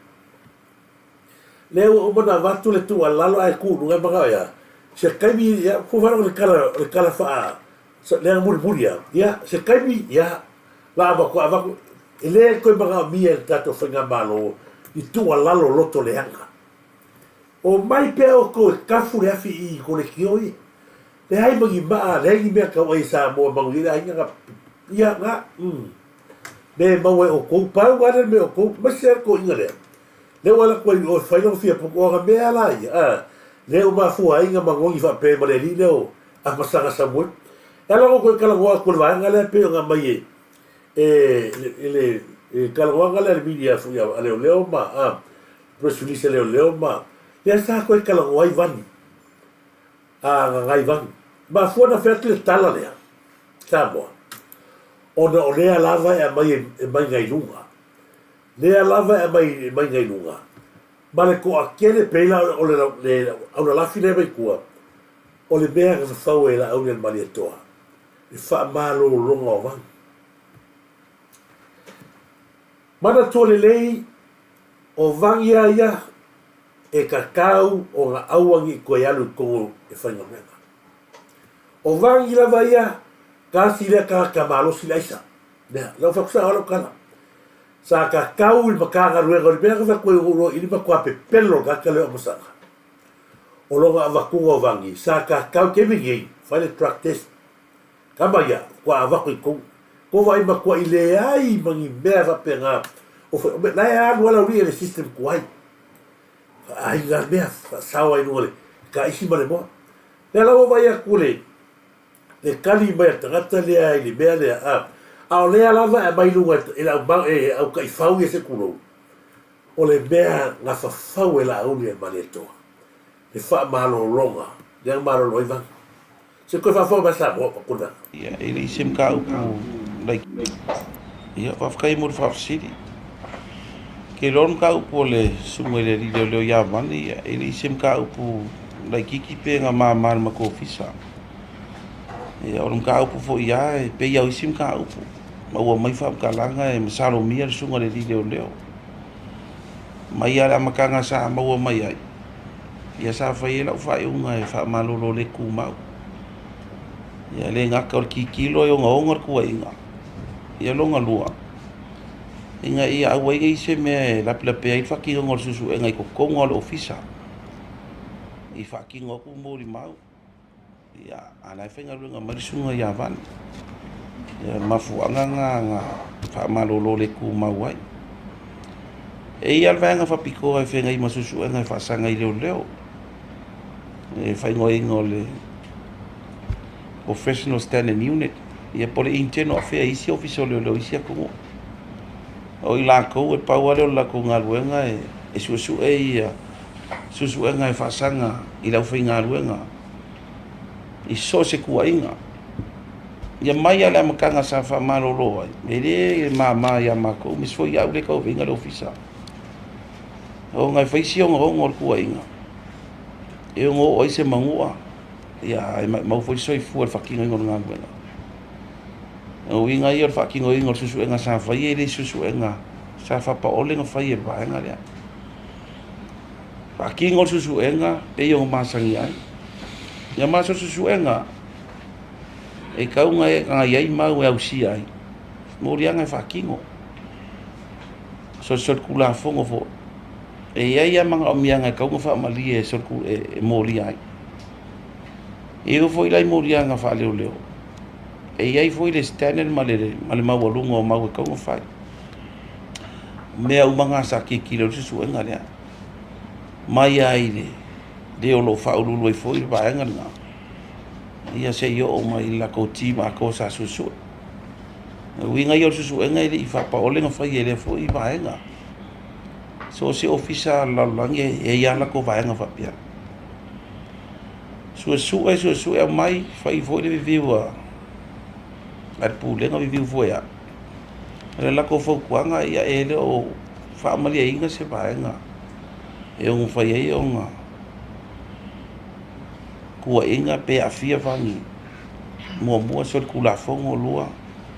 Speaker 2: Lea ua uma ona avatu le tuualalo ae tu i luga e manao ia se taimi ia ua faalogo i le tala o le tala faa lea mulimuli a ia se taimi ia la avatu avatu e le toe manaomia e le tatou faigamalo ni tuualalo loto leaga. Omai pea outou e tafu le afi i kolekioi ia. Leai ma ni maa, leai ni mea tau ai e Samoa e manuia le aiga na ia na mm me e maua e outou pau lava lea le mea outou aemaise lava le toeaina lea. Lea ua alu atu ai i o e fai lona fia poto, o ana mea la ia, a, lea ua mafua ai na manogi faapea ma le alii lea o Amasaga Samuelu. E ala ona ou toe talanoa atu i le vaega lea pei ona aumai e, e, e le, e talanoaga lea a le media foi a leoleo ma, a, press release a leoleo ma, lea sa toe talanoa ai Vani, a Gagaivani. Mafua ona fai atu le tala lea, Samoa, ona o lea lava e aumai e mai nai luga. Lea lava e aumai mai nai luga, ma le toatele pei la o le le aulalafi lea mai tua, o le mea na fafau e Laauli a le Malietoa, le faamalologa o vanu. Manatua lelei, o vagi a ia. E kakau ona aua ni koe alu i Kongo e faigaluega. O Vangi lava ia, kasi lea tagata malosi le aisa. Mea, lau fai atu sa lau tala. Sa kakau i le Matagaluega o le mea na fai atu ai o i le matua pepelo le tagata lea o Masaga. O lona avatuga o Vangi, sa kakau i taimi nei, fai le drug test. Tama ia, ua avatu i tou. Tou vaai matuai leai ma ni mea faapena o fai, la e alu lava le aualii i le system tuai. Faaaiga mea, faasao ai luga le taisi ma le moa. Lea la ua vaai atu le le tali mai a le tagata lea i le mea lea, a, a o lea lava e aumai luga e le au, e au taifau ia se tulou, o le mea na fafau e Laauli e Malietoa, le faamalologa lea na malolo ai Vanu. Se toe faafofoga mai Samoa ma tulaga.
Speaker 6: Ia, e le i se mataupu laitiiti. Ia, faafetai mo le faafesili. Ke iloa le mataupu a le susuga i le alii leoleo ia Vane, ia, e le i se mataupu laitiiti pe na mama i le matou ofisa. Ia, o le mataupu foi lava e pei lava o isi mataupu, maua mai faamatalaga e masalomia le susuga i le alii leoleo. Mai lava i le amataga sa maua mai ai, Ia sa fai ai lau faaiuga e faamalolo le tumau. Ia le gata o le tilotilo e ogaoga le tuuaiga. Ia lona lua, ina ia aua ai ne i se mea e lapelapea ai le faatinoga o le suesuega i totonu lava o le ofisa i faatino atu molimau. Ia, a o la e faigaluega mai le susuga ia Vane. Ia, o le mafuaaga lena na faamalolo le tumau ai. E i ai lava le vaega faapitoa e feagai ma suesuega e faasaga i leoleo, e faaigoaina o le Professional Standard Unit, ia po o le Internal Affairs i isi ofisa o leoleo i isi atunuu. O i latou e pau lava lea o le latou galuega e suesue ia suesuega e faasaga i le aufaigaluega i so o se tuuaiga. Ia mai lava i le amataga sa faamalolo ai, e le mama ia matou, aemaise foi au lea e tauaveina le ofisa, ona e fai si ogaoga o le tuuaiga, e ono oo ai se manua, ae maumau foi le soifua i le faatinoina o le galuega. O uiga ia o le faatinoina o le suesuega sa faia, e le o se suesuega sa faapaole ona fai e le vaega lea. Faatino le suesuega pei ona masani ai. Ia ma so suesuega e tau na i ai mau e ausia ai, moliaga e faatino. Solitulafono foi, e i ai lava manaomiaga e tatau ona faamalie e molia ai. E oo foi la i moliaga faaleoleo, e i ai foi le standard ma le maualuga o mau e tatau ona fai. O mea uma na sa tilotilo i ai le suesuega lea, mai lava i le o lo o faauluulu ai foi le vaega lena, ia seia oo mai i le latou team atoa sa suesue. O le uiga ia o le suesuega e le i faapaole ona faia e lea foi vaega. So o se ofisa a le lalolagi e i ai lava latou vaega faapea. Suesue, suesue aumai, fai foi le review a le Pulega, review foi a au. O le latou fautuaga, ia e le o faamalieina se vaega e ono fai ai ona tuuaiga pe aafia fani muamua solitulafono lua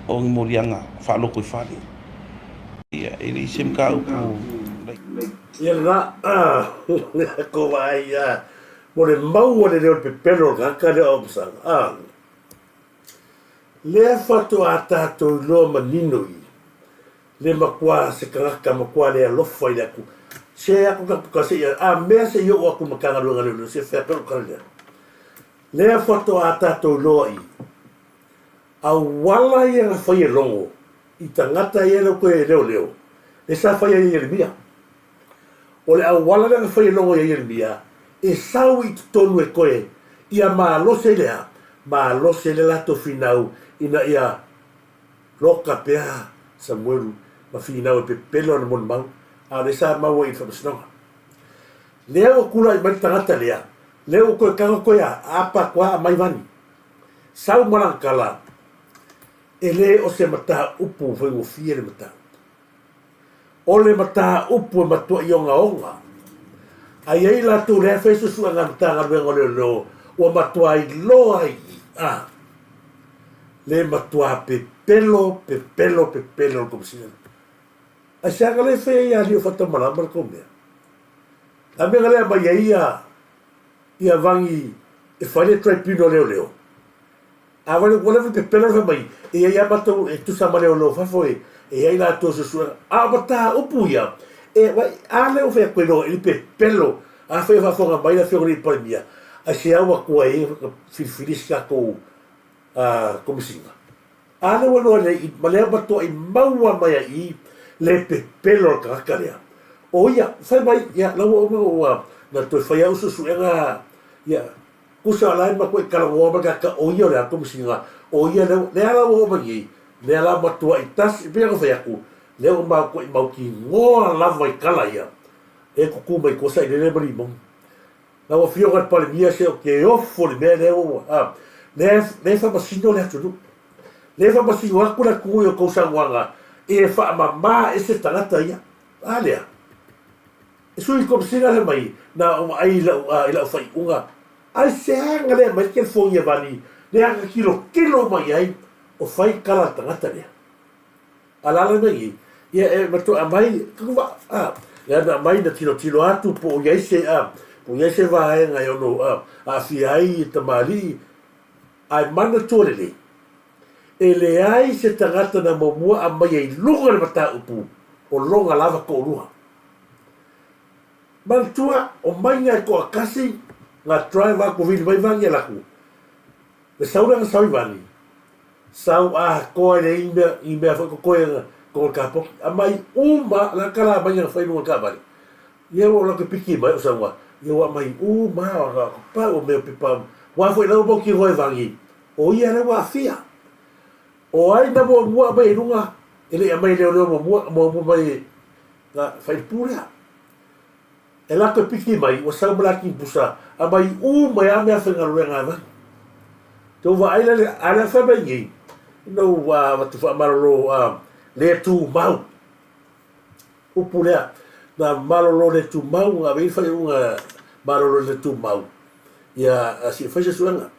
Speaker 6: o ni moliaga faalotoifale. Ia, e le i se mataupu
Speaker 2: Ia lena, lea ko vaai ia, mo le mau a le leo o le pepelo o le tagata lea o Masaga. Lea faatoa tatou iloa manino i le matua se tagata matua le alofa i le Atua. Se aku ka se ia a mea se i oo aku i Matagaluega Leoleo se fea pea lou tala lea. Lea faatoa tatou iloa i auala ia na fai e Logo i tagata ia lea toe leoleo lea sa fai ai e Ieremia. O le auala lea na fai e Logo ia Ieremia, e sau i totonu e koe ia malosi ai le a? Malosi ai le latou finau ina ia loka pea Samuelu ma finau e pepelo ana molimau, a o lea sa maua i le faamasinoga. Lea ua tulai mai le tagata lea, lea ua toe tago koe a, apa atu a aumai vani. Sau ma lana tala, e le o se mataupu faigofie le mataupu. O le mataupu e matuai ogaoga a i ai latou lea e fai suesuega a le Matagaluega o Leoleo ua matua iloa ai a le matua pepelo, pepelo, pepelo le Komesina. Aisea ka le fai ai ia alii o Fatamalama le tou mea? A mea lea mai ai ia ia vangi e fai le tribunal o leoleo. A wale ua leva pepelo le fai mai e iai a matou e tusa ma leoleo fafo e e iai latou suesuega. A o mataupu ia e vai a lea ua fai atu ai loa i le pepelo afai o faafofoga mai le afioga i le Palemia aisea ua atu ai filifili se tatou Komesina. A lea ua iloa nei ma lea matuai maua mai ai i le pepelo o le tagata lea. O ia, fai mai, ia, la ua uma ua na toe fai au suesuega, ia, tusa o la e matuai talanoa mai le tagata o ia o le a Komesina, o ia lea, lea la ua oo mai nei, lea la matuai tasi, e pei ona fai atu, lea ua matuai mautinoa lava i tala ia, e tutu mai tua sailele ma limoni. Lau Afioga i le Palemia, se ou te ofo i le mea lea ua, a, lea, lea e faamasino le atunuu. Lea e faamasino atu le atunuu i a outou saunoaga e faamama ese tagata ia. A lea? E sui Komesina lea mai, na ou vaai i lau, a, i lau faaiuga. Aisea na le aumai le telefoni a Vani, lea na tilotilo mai ai o fai tala a le tagata lea. Alaala mai i, ia e matua aumai, a, lea na aumai na tilotilo atu po o i ai se, a, po o i ai se vaega e ono aafia ai tamalii, ae manatua lelei, e leai se tagata na muamua aumaia i luga le mataupu o lona lava toalua. Manatua, o maiga e toatasi na drive atu vili mai vagi e laku, Le sau lea na sau i Vani, sau atoa e leai ni mea, ni mea foi totoe na togo le kapoki. Aumai uma la tala mai na fai luga o le taavale. Ia ua latou piki mai o saunoa, ia ua aumai uma lava pau o mea pepa. Aua foi la ua mautinoa e Vani, o ia lea ua aafia. O ai na muamua aumai i luga, e le i aumai e leoleo muamua, muamua mai e na fai le pu lea. E latou piki mai, ua sau ma latou pusa, aumai uma ai lava mea faigaluega a Vani. Tou vaai la le, a lea fai mai nei, ina ua avatu faamalolo a le tumau. Upu lea, na malolo le tumau, na ave i le faaiuga malolo le tumau, ia se i fai se suega.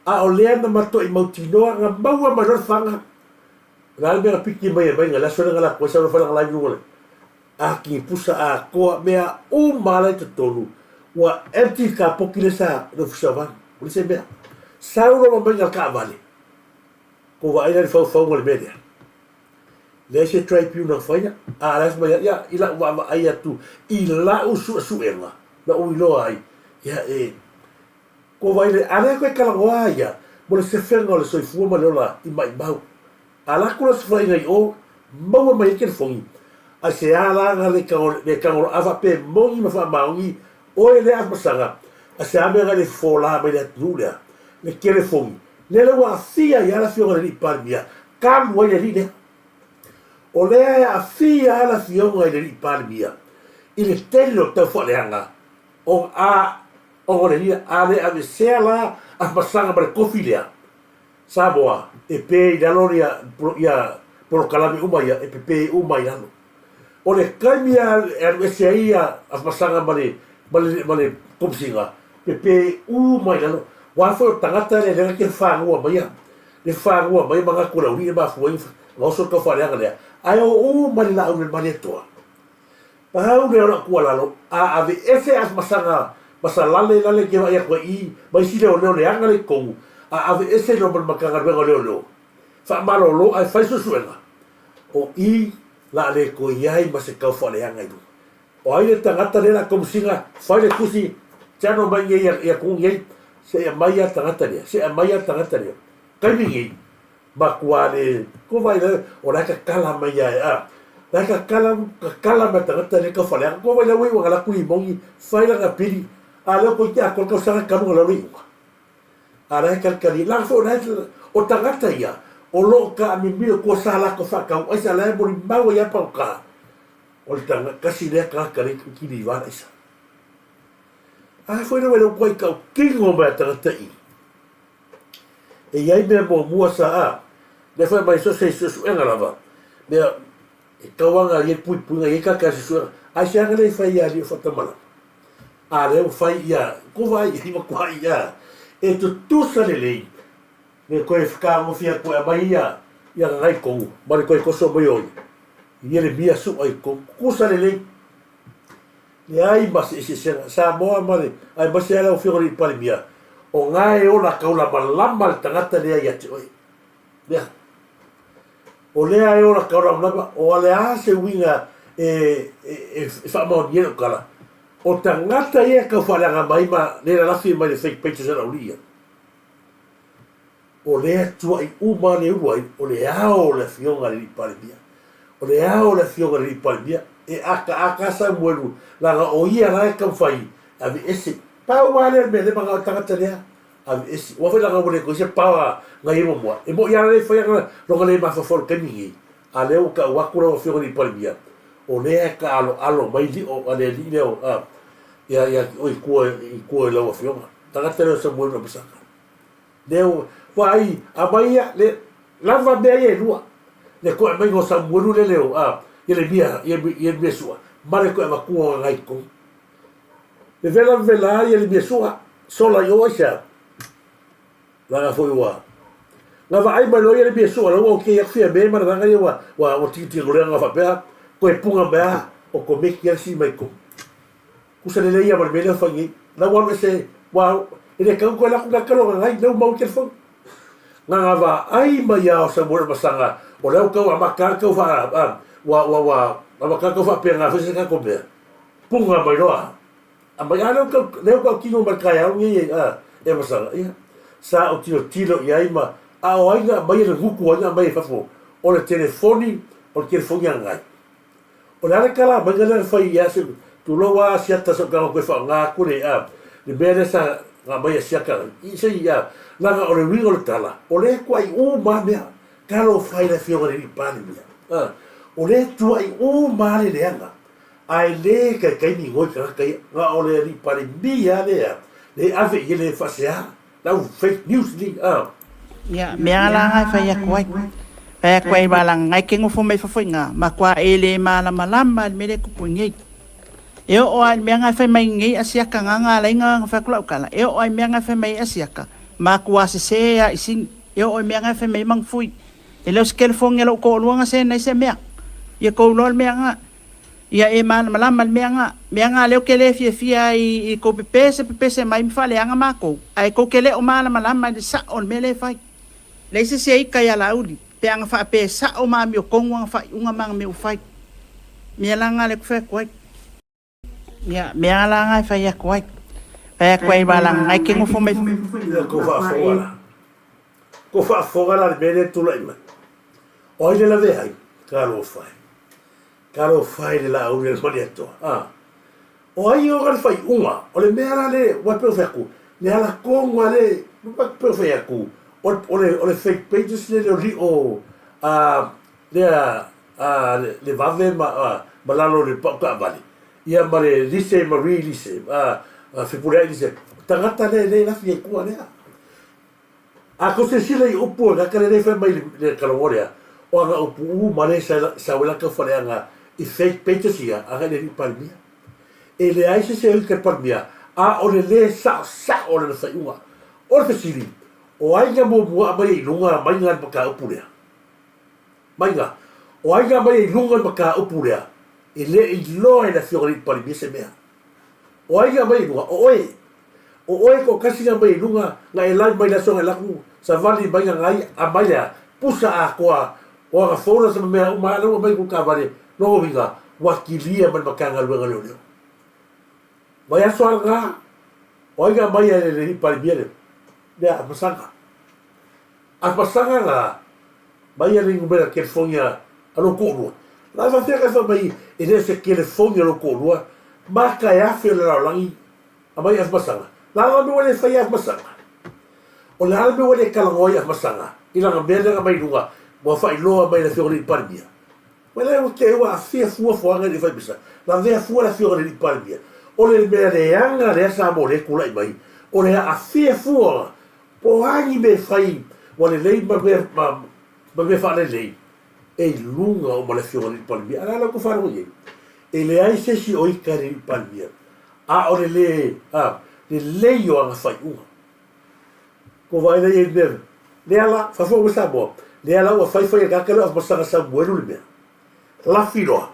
Speaker 2: A o lea na matuai mautinoa, na maua mai loa le faga, o le a le mea na piki mai ai mai le aso lea na alu atu ai sau loa fai lana live i luga o le Aki pusa atoa mea uma la i totonu ua empty le kapoki lea sa le ofisa o Vani ua leai se mea. Sau loa ma maiga le taavale kou vaai la i le faufauga o le mea lea. Leai se tribunal na faia a la e fai mai ia i lau vaavaai atu i lau suesuega na ou iloa ai ia e kou vaai le a lea koe talanoa ia mo le sefega o le soifua ma le ola i maimau. Ala atu la se faiga i o, maua mai ai telefoni, a se a la na le le tagoloava pe moni ma faamaoni oe lea masaga, a se a mea na le fofola mai le atunuu lea, le telefoni, lea la ua aafia ai lava le afioga i le alii Palemia, talu ai le alii lea. O lea e aafia lava le afioga i le alii Palemia i le tele o taufaaleaga o a o le alii, a le aveesea la a masaga ma le tofi lea, Samoa, e pe i lalo ia, ia polokalame uma ia, e pepe uma i lalo. O le taimi a e alu ese ai ia Afamasaga ma le, ma le, ma le Komesina, pepe uma i lalo. Aua foi o tagata lea lea na te fanua mai ia, le fanua mai manatu o le aualii e mafua ai ona oso le taufaaleaga lea, ae o uma i le laau le Malietoa. Pau lea o lau tuualalo, a aveese Afamasaga ma Salale lale ke vaai atu ai i ma isi leoleo leaga le i totonu, a aveese loa ma le Matagaluega o Leoleo, faamalolo ae fai suesuega, o i la le toe i ai ma se taufaaleaga i luga. O ai le tagata lea la Komesina, fai le tusi, channel mai nei i atunuu nei, se i aumai lava le tagata lea, se i aumai lava le tagata lea. Taimi nei, Matua le ko vai le o la ka kala mai ai a la ka kala ka kala mai tagata le ka fale ko vai le ui wa la kuli mongi fai la ka pili a le ko te a ko ka sa ka lu la lui a la ka kali la fo la o tagata ia o lo ka mi mi ko sa la ko fa ka ai sa la mo ni mau ia pa ka o le tanga kasi le ka ka le ki ni va isa a fo le le ko ka kingo mai tagata i E i ai mea muamua sa a, mea whai mai so se suesuega lava, mea e tauanga i ai puipuiga i ai kaka suesuega, ai se anga lea i whai ia li o whatamalama. A lea ua whai ia, ko vai i matua i a, e tutusa lelei, me koe whakaangowhia koe a mai ia, ia ngai kou, ma le koe koso mai o ia, i ele mia sua i kou, tutusa lelei. Leai ma se eseesega Samoa ma le aemaise lava lau Afioga i le Palemia, o ga e ola kaulamalama le tagata lea ia te oe. Lea. O lea e ola kaulamalama, o le a se uiga e, e, e, e faamaonia ai lau tala? O tagata ia e tau faaleaga mai ma le lalafi mai le fake pages a lau alii ia. O lea tuuai uma le ulu ai, o le ao o le Afioga i le Alii Palemia. O le ao o le Afioga i le Alii Palemia, e akaaka Samuelu, leaga o ia la e taumafai e aveese. Pau lava lea o le mea lea e manao ai le tagata lea, aveese. Aua foi leaga ua le toe i ai se power na i ai muamua. E moni lava le fai ana lona le mafaufau i le taimi lenei, a o lea ua tau atu lau Afioga i le Alii Palemia, o lea e taaaloalo mai lio a le alii lea o, a, ia, ia te oe i tua, i tua i lau Afioga. Tagata lea o Samuelu Lamasaka. Lea ua vaai aumai ia le lava mea ia e lua, le toe aumaiga o Samuelu lele o a Ieremia Ieremia Sua ma le toe avatua o Gagaitonu. Vevela vevela ai Ieremia Sua, sola i o aisea? Leaga foi ua na vaai mai loa Ieremia Sua la ua okei atu Fiame ma le vaega ia ua ua ua tigitiga na faapea toe punga mai a okomeki a sii mai totonu. Tusa lelei ia ma le mea lea ua fai nei. La ua alu ese, ua, e le tatau ona toe alu atu tagata lea o Gagai, lea ua mau i le telefoni. Na na vaai mai lava o Samuel Masaga, o lea ua tau amata lava le tau faa, a, ua, ua, ua amata lava le tau faapena foi se tatou mea. Puna mai loa, aumai, a lea ua tau, lea ua tautino mai i le taeao lenei a, e Masaga, ia, sa ou tilotilo i ai ma, a o ai na aumaia le gutu, o ai na aumaia i fafo, o le telefoni, o le telefoni a Gagai. O le a le tala maiga lea na fai ia se tulou a Asiata sa ou toe faaaoga atu le a le mea lea sa na aumai Asiata i se i a leaga o le uiga o le tala o lea e tuai uma a mea talofa i le afioga i le alii Palemia a o lea e tuai uma a le leaga ae le taitai ni igoa i tagata ia na o le alii Palemia a lea le ave i ai le faasea Lau fake news ni a.
Speaker 7: Ia, mea la nga e fai atu ai. Fai atu ai wala ngai ke ngofo mai fafo i nga, matua e le malamalama le mea lea e tupu i nei. E oo lava i le mea nga e fai mai nei Asiata nga nga alai nga fai atu lau tala, e oo lava i mea nga e fai mai ai Asiata, matua sese lava i sini. E oo i mea nga e fai mai ai Magafui. E le o se telefoni a lou toalua nga send ai se mea. Ia tou iloa le mea nga. Ia e malamalama le mea nga, mea nga lea ou te le fiafia ai i tou pepese pepese mai ma faaleaga matou, ae tou te le o malamalama i le sao o le mea lea e fai. Leai se isi e ita ia Laauli, pe a na faapea e sao ma amiotonu ana faaiuga ma ana mea ua fai. Mea la nga lea ou te fai atu ai. Ia, mea la nga e fai atu ai. Fai atu ai aua leaga nga e te nofo mai.
Speaker 2: Ia tou faafofoga la. Tou faafofoga la i le mea lea e tulai mai. O ai le lavea ai? Talofa e. Talofa e le Laauli a le Malietoa, a! O ai e ola le faaiuga? O le mea la le, ua pei ona fai atu, le ala tonu lava le, ua pei ona fai atu, o le, o le fake pages lea o lio, a, lea, a, le vave ma, a, ma lalo o le pau taavale, ia ma le Lise Marie Lise, a, Fepuleai Lise, tagata lea e le lafi ai tua lea. A tou silasila i upu o tagata lea fai mai le kalogo lea, o ana upu uma lea sa sau ai latou faleaga i fake pages ia agai le alii Palemia. E leai se isi e ui ka Palemia, a o le le saosao o lana faaiuga. O le fesili, o ai na muamua aumaia i luga maiga le mataupu lea? Maiga, o ai na aumaia i luga le mataupu lea? E le iloa e le afioga i le alii Palemia se mea. O ai na aumai i luga? O oe. O oe toatasi na aumai i luga, na e live mai le aso na e alu atu, savali mai na nai, aumai lea, pusa atoa, o ana folders ma mea uma, la ua aumai i kou taavale, lona uiga, ua kilia mai le Matagaluega o Leoleo. Vaiaso a lena, o ai na aumai e le alii Palemia le mea a Masaga? A Masaga na, mai a le numera telefoni a lou toalua. La e faafefea ka fai mai e le o se telefoni a lou toalua, maka e afe o le lalolagi aumai Afamasaga. O le a la le mea ua le faia e Afamasaga? O le a le mea ua le talanoa ai Afamasaga i lana mea lea na aumai i luga ua faailoa mai e le Afioga i le Alii Palemia? Ua le ua te ua aafia fua fuaga i le faimisa. Lavea fua le Afioga i le Alii Palemia. O le mea leaga lea sa mo lea e tulai mai, o le aafia fua po o a ni mea e fai ua lelei ma mea ma ma mea faalelei e i luga uma le Afioga i le Alii Palemia. A o le a la outou faalogo i ai? E leai se isi o ita i le Alii Palemia A o le lē, a, lelei o ana faaiuga. Ko vaai la i ai mea, lea la, faafofoga mai Samoa, lea la ua fai fai e tagata lea o Masaga Samuelu le mea. Lafi loa.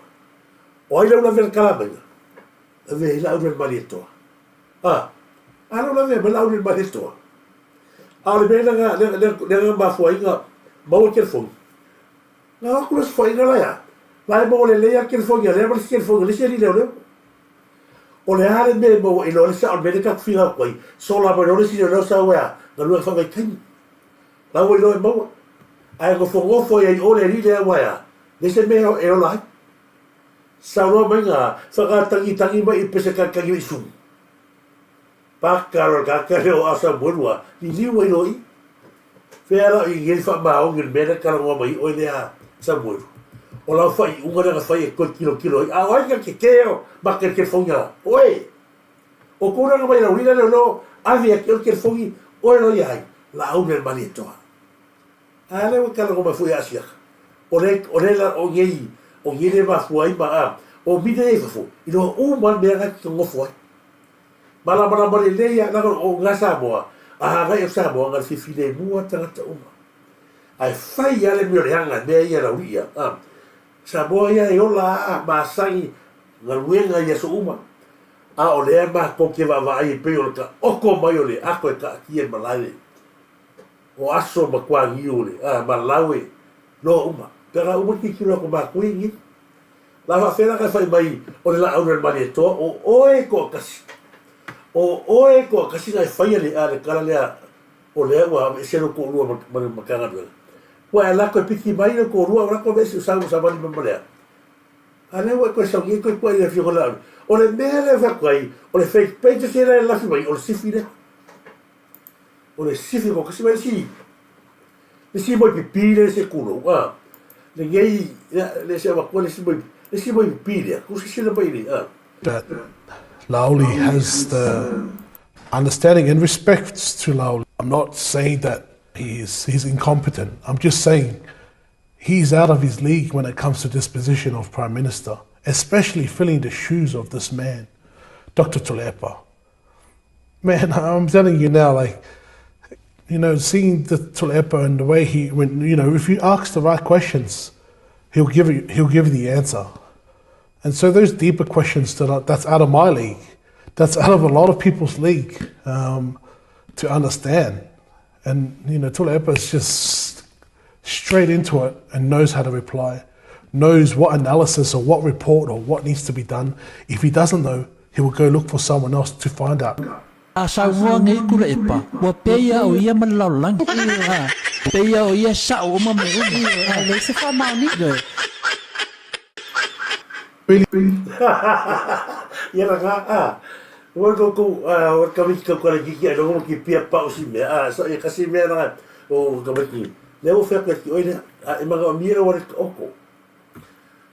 Speaker 2: O ai lau lave le tala maiga? Lavea ai Laauli a le Malietoa. A, a lea ua lavea mai Laauli a le Malietoa. A o le mea lea, lea, lea, lea na mafua ai na maua le telefoni. Na o atu le sofoaiga la ia, la e maua lelei lava le telefoni a lea ma le isi telefoni a le isi alii leoleo. O le a le mea e maua ai loa le sao o le mea lea tatou finau atu ai, sola mai loa le isi leoleo sau e a, galuega faavaitaimi. La ua iloa e maua. Ae nofonofo ai i o le alii lea aua e a, leai se mea e ola ai. Saunoa mai na whakatangitagi mai i pese kanikani o Isumu. Paka loa le tagata lea o Asamuelu a liliu ai loa i i. Fea la o i nei faamaoni o le mea lea talanoa mai ai oe lea Samuelu. O lau faaiuga lea na fai e toe tilotilo ai. A o ai na tetee o make le telefoni a oe? O tulaga mai lau ina lea lo ave ia te oe le telefoni oe loa ia ai laau mea Malietoa. A lea ua talanoa mai foi ia Asiata. O le o le la o nei o nei le mafua ai ma a o mine ia i fafo iloa uma le mea na te nofo ai. Malamalama lelei a leaga o nga Samoa a agai o Samoa na le filemu a tagata uma. Ae fai a le mea o le aga mea ia lau ia a Samoa ia e ola a masani galuega i aso uma. A o lea matou te vaavaai e pei o le taoto mai o le ato e taatia i le malae o aso ma tuaniu o le a malau e loa uma. Pe ana uma tilotilo atu matou ia nei. La faapefea la ona e fai mai o le laau lea o le Malietoa, o oe e toatasi. O oe e toatasi na e faia le a le tala lea o lea ua aveese lou toalua ma le Matagaluega. Ua e alu atu e piki mai lou toalua ae ua alu atu aveese o sau savali mai ma le a. A lea ua e toe sau nei toe tuai i le afioga i le Laauli. O le mea lea e fai atu ai, o le fake pages ia la e lafi mai, o le sifi lea. O le sifi ko kasi mai le si le si moi pipi lea se kulou a. Lenei le se avatua le si moi le si moi pipi lea. Ku sisila mai le a.
Speaker 8: That Laauli has the understanding and respects to Laauli. I'm not saying that he's, he's incompetent. I'm just saying he's out of his league when it comes to this position of Prime Minister, especially filling the shoes of this man, Dr. Tuilaepa. Man, I'm telling you now, like, you know, seeing the Tuilaepa and the way he went, you know, if you ask the right questions, he'll give you, he'll give you the answer. And so those deeper questions that are, that's out of my league, that's out of a lot of people's league um, to understand. And, you know, Tuilaepa is just straight into it and knows how to reply, knows what analysis or what report or what needs to be done. If he doesn't know, he will go look for someone else to find out.
Speaker 9: A saunoa nei Tuilaepa, ua pei o ia ma le lalolagi. Pei o ia e sao uma mea uma.
Speaker 10: Ae leai se faamaoniga.
Speaker 2: Ia la ka a ua ko ko a ua ka wiki ka kala kiki ai longo ki pia pa o si mea a sa ia kasi mea na o ka wiki le o fea ki oi le a e manga o mia o le oko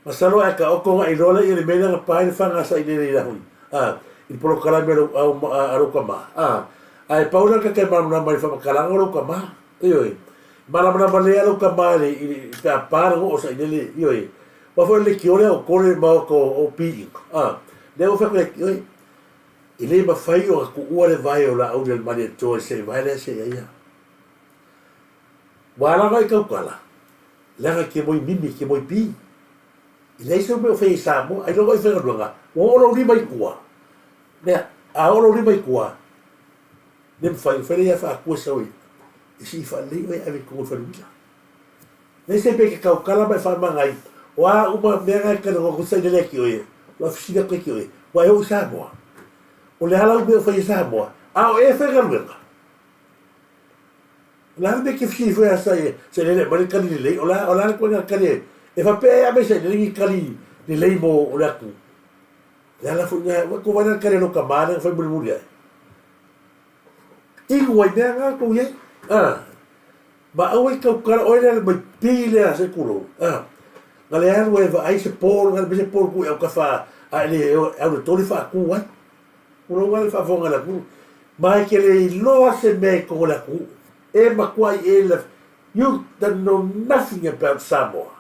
Speaker 2: masalo e ka oko nga iloa le ia le mea na pa le fanga sa ile le hui a i polokalame lo au a lo ka ma a a e paula ka ke ma mai fa makalanga lo ka ma Ioe. Malamalama lelei lava lou tama i le pe a pa le oo sailele, ioe. Aua foi o le leitio lea o Kore ma o o Piiga, a. Lea ua fai atu ia te oe, e le mafai ona tuua le vae o Laauli a le Malietoa i se vae lea se i ai ia. Ua ala lava i tautala, leaga e te moe mimi, e te moe pi. E leai se mea o faia i Samoa, ailoga i faigaluega, ua oo lou lima i tua. Lea, a oo lou lima i tua, Le mafai, fai lea faatua sau e sii faalelei oe ave i totonu o le faleuila. Leai se mea e te tautala ma e faamamaga ai, o a uma mea na e talanoa atu ai sailele ia te oe, o lau fesili atu ia te oe, ua e oo i Samoa? O le a lau mea o fai i Samoa? A o ea e faigaluega? O le a le mea e te fesili foi ia sailele e aumai le tali lelei? O le a, o le a le ituaiga tali e faapea e aumai sailele ni tali lelei mo le atunuu? O le ala foi lea, ua tou vaai la i le tali a lou tama lea na fai mulimuli ae. Inu ai mea na tou iai a ma aua i tautala oe lea le mai pi lea se tulou a na le alu e vaai se pol na le se pol ku e au kafa a le au le toli faatu ai tulou a le faafofoga le atunuu ma e te le iloa se mea i totonu o le atunuu e matuai e la you don't know nothing about Samoa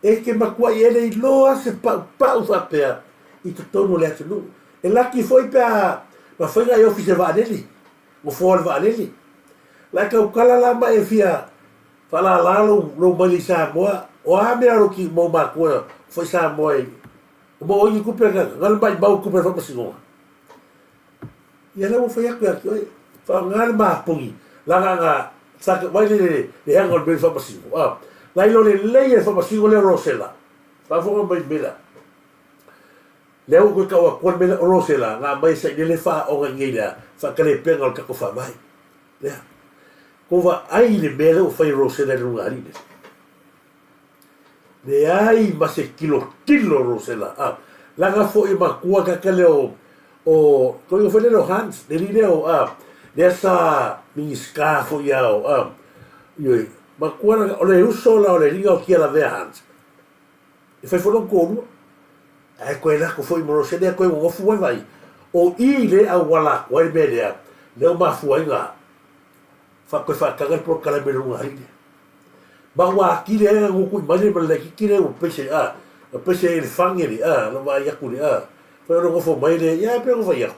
Speaker 2: E te matuai e le iloa se paupau faapea i totonu o le atunuu. E laki foi pe a mafai ona e ofi i se vaalele, nofoa o le vaalele. La e tautala la ma e fia faalala lou, lou maile i Samoa, o a mea o lou ki, mau matua o fai Samoa i. O mo oi kupe ka ga le mai mau kupe fa masinoga. Ia lea ua fai atu ia te oe, faaaoga le mapogi, laga nga sa ke vai le le le hanga o le mea i le faamasino, a. La ilo lelei e le faamasino lea o Rosela. Faafofoga mai i le mea lea. Lea ua toe tau atua le mea lea o Rosela, na aumai e sailele faaoga i inei i le a, faakalepega o le tatou faavae. Lea. Kou vaai i le mea lea ua fai e Rosela i le luga alii lea. Leai ma se tilotilo Rosela a laga foi e matua kaka lea o o koiga foi lele o Hans le alii lea o a lea sa Minisita foi a o a ioe matua laga o le uso la o le alii o Tialavea Hans e fai foi lona toalua ae toe alu atu foi ma Rosela ia toe nonofu ai vai o i le auala atu ai le mea lea lea ua mafua ai na toe faataga le polokalame i le luga alii lea. Ma ua atili ai na nukui mai le ma le laititi le ua pese a, na pese ai le fage le a, na vaai atu le a, fai ona nofo mai le, ia pe ona fai atu.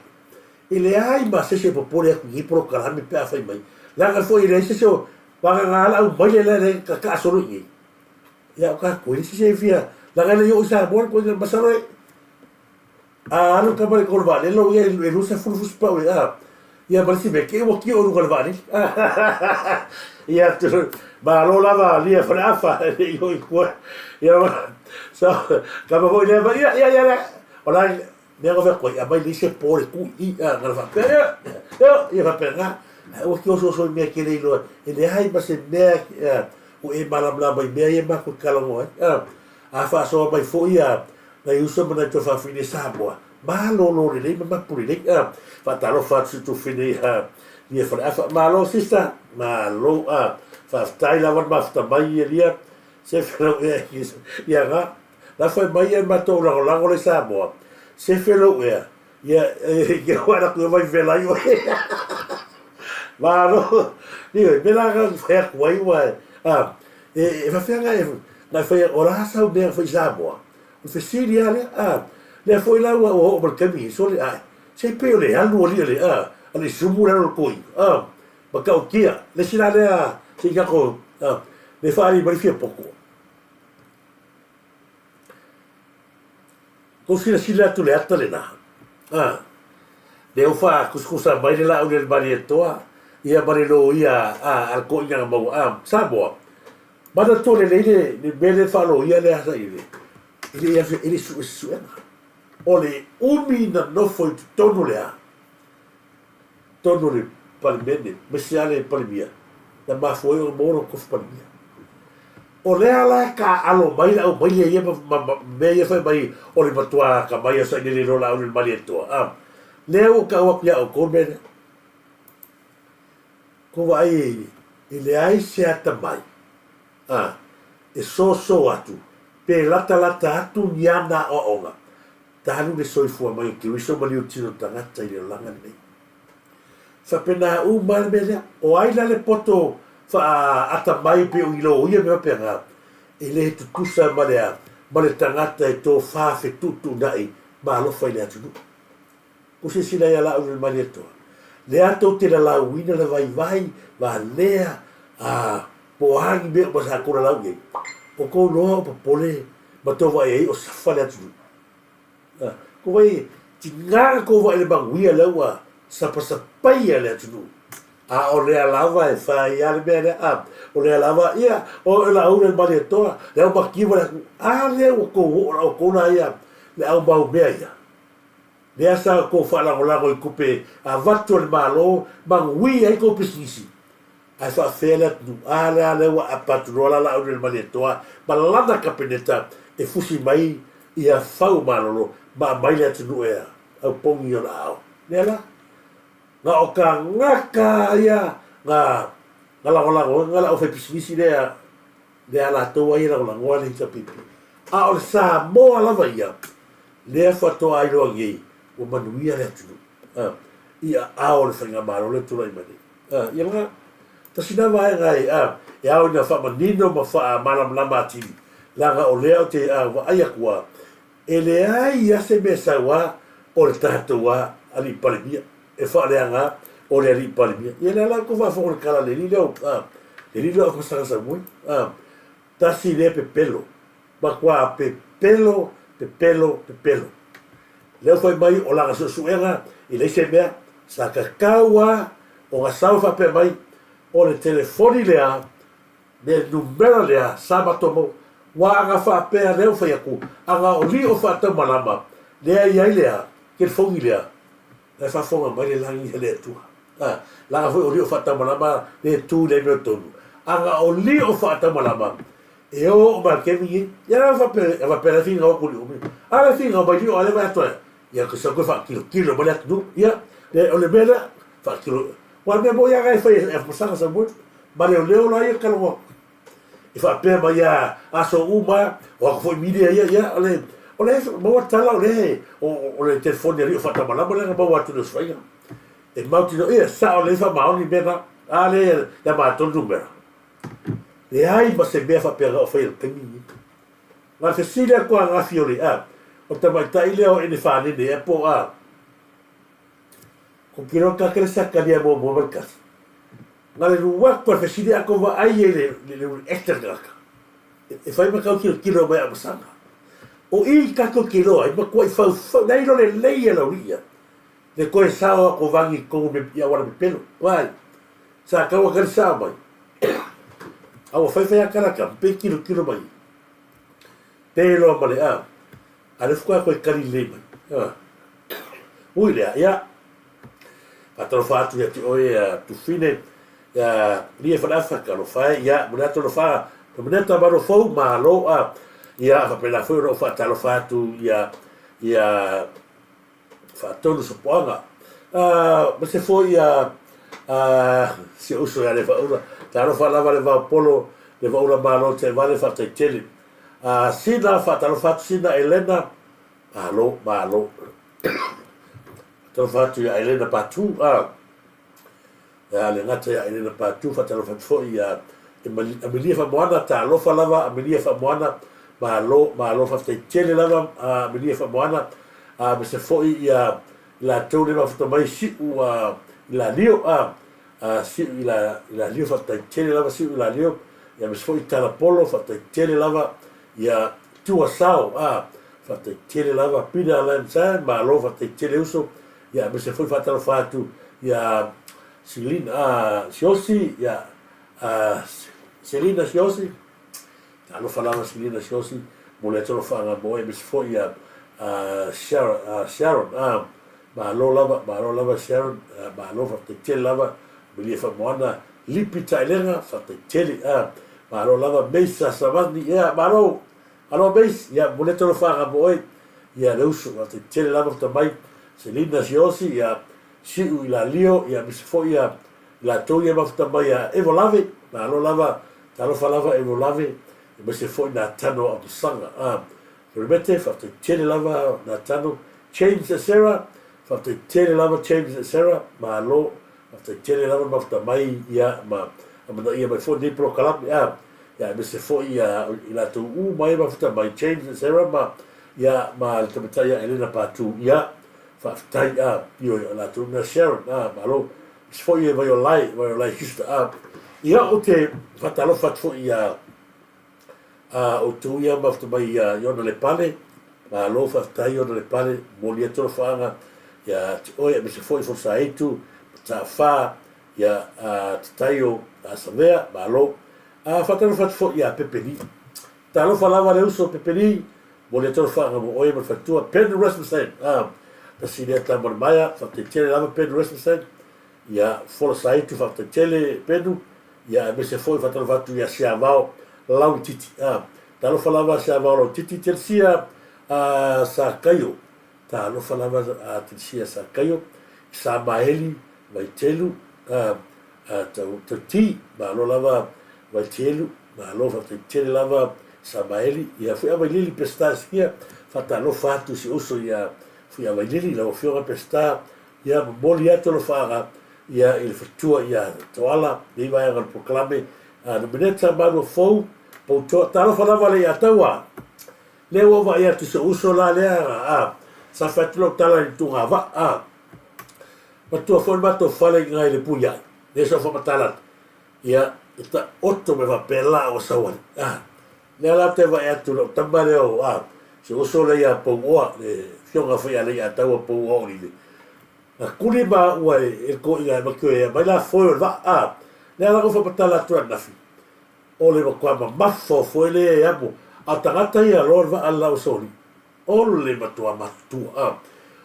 Speaker 2: E leai ma se isi e popole atu i nei polokalame pe a fai mai. Leaga foi e leai se isi o vagana la au mai le la le kakaa solo i nei. Ia o tatou e leai se isi e fia, leaga e le i oo i Samoa le koina masalo e, A alu tama i kona vaalele o ia e 20 fusi pau e a ia ma le isi mea kei ua tio i luga o le vaalele ia malo lava lia Faleafa e le i oo i tua ia so tama foi lea ia ia ia o la mea na fai atu ai aumai leai se po le tu i i a na faapea ia ia ia faapena ae ua tio ososo i mea e te le iloa e leai ma se mea ua e malamalama i mea ia matou te talanoa ai a a faasoa mai foi ia Nai uso ma nai tuafafine Samoa, malolo lelei ma mapu lelei. A, faatalofa atu si tufine ia Lia Faleafa. Malo sister, malo. A, faafetai lava le mafuta mai ia Lia, se felou ea ia nga. La fai mai ia matou lagolago le Samoa, se felou ea, ia ke ua la ku vai velai oe. Malo, ioe, me la nga fai atu ai ua, a, e, e fafea nga e, nga e fai, o la sau mea fai Samoa, O le fesili lava lea, a, lea foi la ua oo mai le taimi, sole, ae, se pei o le alu alii a le, a, a le sumu le alu o le toeaina, a, matautia, le isi la lea, se i tatou, a, le faaali mai le fia poto. Tou silasila atu i le ata lena, a, lea ua faakusakusa mai le laau i le Malietoa, ia ma le loia, a, a le toeaina na maua, a, Samoa, Manatua lelei le le mea lea e faaloia lea sa i le e le e le sue se suega. O le umi na nofo i totonu o le a? Totonu o le Palemene, aemaise lava le Palemia, na mafua ai ona maua lona tofi Palemia. O lea la e taaalo mai le aumaile ia ma, ma, ma mea ia fai mai o le matua atamai o Sailele loa Laauli o le Malietoa. A, lea ua tau atu ia outou le mea lea. Ko vaai e leai se atamai, a, e soso atu pe latalata atu ni ana aoaoga, talu le soifua mai o Keriso ma liutino tagata i le olaga lenei. Faapena uma le mea lea, o ai la le poto faa atamai pe o i loia mea faapena, e le tutusa ma le a, ma le tagata e tofa fetuutuunai ma alofa i le atunuu. Ko silasila ia la ulu Malietoa. Lea tou te lalauina le vaivai valea a po o a ni mea uma sa tou lalau i ai. O tou loa o popole ma tou vaai ai o safa le atunuu. A, ko vai tiga na tou vaai i le manuia lea ua sapasapaia le atunuu. A o lea lava e fai a le mea lea, a o lea lava, ia, o la ulu le Malietoa, lea ua mativa le atunuu. A lea ua tou oo la outou la ia le au mau mea ia. Lea sa outou faalagolago i tupe avatu a le Malo manuia ai tou pisinisi. Ae faafefea le atunuu? A lea lea ua apa atu loa la Laauli Malietoa ma lana Kapeneta e fusi mai ia fau malolo ma aumai le atunuu e aupogi i ona aao. Lea la, na o tagata ia na na lagolago ai, na le aufaipisinisi lea lea latou ai e lagolagoa le HRPP. A o le Samoa lava ia, lea faatoa iloa nei ua manuia le atunuu a, i aao o le faigamalo lea e tulai mai nei. A, ia lena, tasi lena vaega e, a, e ao ina faamanino ma faamalamalama atili, leaga o lea ou te a, vaai atu a, e leai a se mea sau a o le tatou a alii Palemia, e faaleaga o le alii Palemia. Ia lea la tou faafofoga i le tala a le alii lea o, a, le alii lea o Afamasaga Samoe, a, tasi lea pepelo, matua pepelo. pepelo, pepelo. Lea ua fai mai o lana suesuega i leai se mea, sa tatau a ona sau e faapea mai o le telefoni lea le numera lea sa matou maua. Ua ana faapea lea ua fai atu, ana o lio faataumalama lea e i ai lea telefoni lea, la e faafofoga mai le lagi a le Atua. A, leaga foi o lio faataumalama le tu i le amiotonu. Ana o lio faataumalama, e oo mai le taimi nei. Ia la faapea, e faapea la e finau atu lio mai. A la e finau mai lio, a lea vaai atu ai, ia ke sau koe faatilotilo mai le atunuu. Ia, le, o le mea lea, faatilo, aua o le mea moni lava e fai e Afamasaga Samoa, ma leoleo la ia talogo atu. E faapea mai a aso uma, o atu foi media ia, ia, o le, o le, maua tala o le, o, o le telefoni a lio faatamalama lea na maua atu i le osofaiga. E mautinoa, ia, sao lelei faamaoni mea na, a lea ia matou le numera. Leai ma se mea faapena o faia i le taimi lenei. Na o le fesili atu a Gafi o le, a, o le tamaitai lea o Enefalene ea po o a, ko kilo ka kele sa kalia muamua ma le kasi. Na le lua atu a le fesili a ko vaai ai le, le, le react a le tagata. E, e fai ma kau tilotilo mai a masanga. O i tatou te iloa ai, matuai faufau, na ilo lelei e lau alii ia. Le toe sao a ko vangi i totonu me, i auala pepelo. Vai, sa tau a kali sao mai. A ua faifai a kalaka, pe tilotilo mai. Pe loa ma le a. A le fuka koe kali lelei mai. A. Ui lea, ia. Faatalofa atu ia te oe a Tufine, ia lia faleafa, talofa e, ia, mo le atu alofa, Nomeneta malo fou, malo a. Ia, faapena foi ona ou faatalofa atu ia, ia, Faatonu Sopoaga. Ma se foi a si ou uso ia Lefaula. Talofa lava le vaopolo, le vaula malo taivale faafetai tele. Sina, faatalofa atu Sina Elena, malo, malo. Faatalofa atu ia Elena Patu, Ia le gata ia Elena Patu, faatalofa atu foi ia Amelia Faamoana, talofa lava Amelia Faamoana, malo, malo faafetai tele lava Amelia Faamoana, aemaise foi ia i latou le mafuta mai Siu i Lalio, Siu i Lalio, faafetai tele lava Siu i Lalio, ia aemaise foi Talapolo, faafetai tele lava ia Tua Sao, faafetai tele lava Peter Lansan, malo faafetai tele uso, Ia aemaise foi faatalofa atu ia Selina Siosi, ia Selina Siosi, talofa lava Selina Siosi, mo le alofaga mo oe, aemaise foi ia Sharon, malo lava, malo lava Sharon, malo faafetai tele lava, Malie Faamoana, Lipi Taelega, faafetai tele, malo lava Meisa Savani, ia malo, Alo Mace, ia momoli atu alofaga mo oe, ia le uso, faafetai tele lava futa mai, Selina Siosi, ia Siu i Lalio, ia aemaise foi ia i latou ia mafuta mai ia Evolave, malo lava, talofa lava Evolave, aemaise foi Natano Amosaga, a Remete, faafetai tele lava Natano, James and Sarah, faafetai tele lava James and Sarah, malo, Faafetai tele lava le mafuta mai ia ma amanaia mai foi lenei polokalame a ia aemaise foi ia i latou uma ia mafuta mai James and Sarah ma ia ma le tamaitai ia Elena Patu ia faafetai a ioe o latou na Sharon a malo aemaise foi ia Vaiolai Vaiolai Houston a ia ou te faatalofa atu foi ia a outou ia mafuta mai ia Iona Lepale, malo faafetai Iona Lepale, momoli atu alofaaga ia te oe aemaise foi Folasaaitu, Mataafa, ia Tataio Savea, malo. A faatalofa atu foi ia Pepeli. Talofa lava le uso Pepeli, momoli atu alofaaga mo oe ma le faletua Ben Rasmussen, a tasi lea tama o le maea, faafetai tele lava Ben Rasmussen, Ia Folasaaitu faafetai tele Penu, ia aemaise foi faatalofa atu ia Siavao Lauititi. A, talofa lava Siavao Lauititi, Telesia a Sakaio, talofa lava a Telesia Sakaio, Samaeli Vaitelu, a, a tau, tau ti, malo lava Vaitelu, malo faafetai tele lava Samaeli, ia Fuiavailili Peseta Sikia, faatalofa atu si uso ia Fuiavailili, lau afioga Peseta, Ia momoli atu alofaaga ia i le faletua ia Toala nei vaega o le polokalame a Nomeneta Malua Fou Poutoa talofa lava le ia Taua lea ua vaai atu si ou uso la lea a sa fai atu lau tala i le tugavaa a matua foi le matou fale i ina i le Puiai lea sa ou faamatala atu ia e taoto mai faapea la ua sau ai a lea la te vaai atu lau tama lea o a. Si uso lea ia Pouoa, le afioga foi ia Leiataua Pouoa Olive, na kuli maua e le toeaina e matua e aumai la foe o le vaa, a, lea la na ou faamatala atu ananafi, o le matua mamafa o foe lea e amo, a o tagata ia loa le vaa le la ua soli, o le matua matutua, a,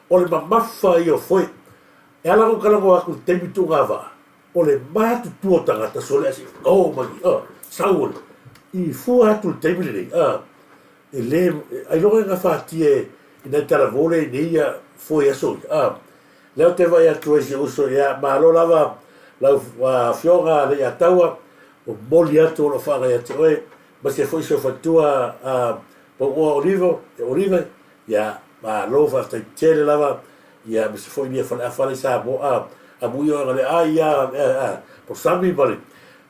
Speaker 2: o le mamafa ia o foe. E ala ona ou talanoa atu i le taimi tuuga vaa, o le matutua o tagata sole ae se i o mai, a, sau o le, i fua atu i le taimi lenei, a, E lē, ailoga e gafatia e nai talavou lea i nei ia foe aso ia, a. Lea ou te vaai atu ai i si ou uso, ia, malo lava lau Afioga Leiataua, momoli atu o loo faagai ia te oe, aemaise foi si ou faletua a Pauoa Olivo, Olive, ia, malo faafetai tele lava, ia, aemaise foi lia Faleafa la i Samoa, a, amuia oe na lea, a, ia, a, a, Sami ma le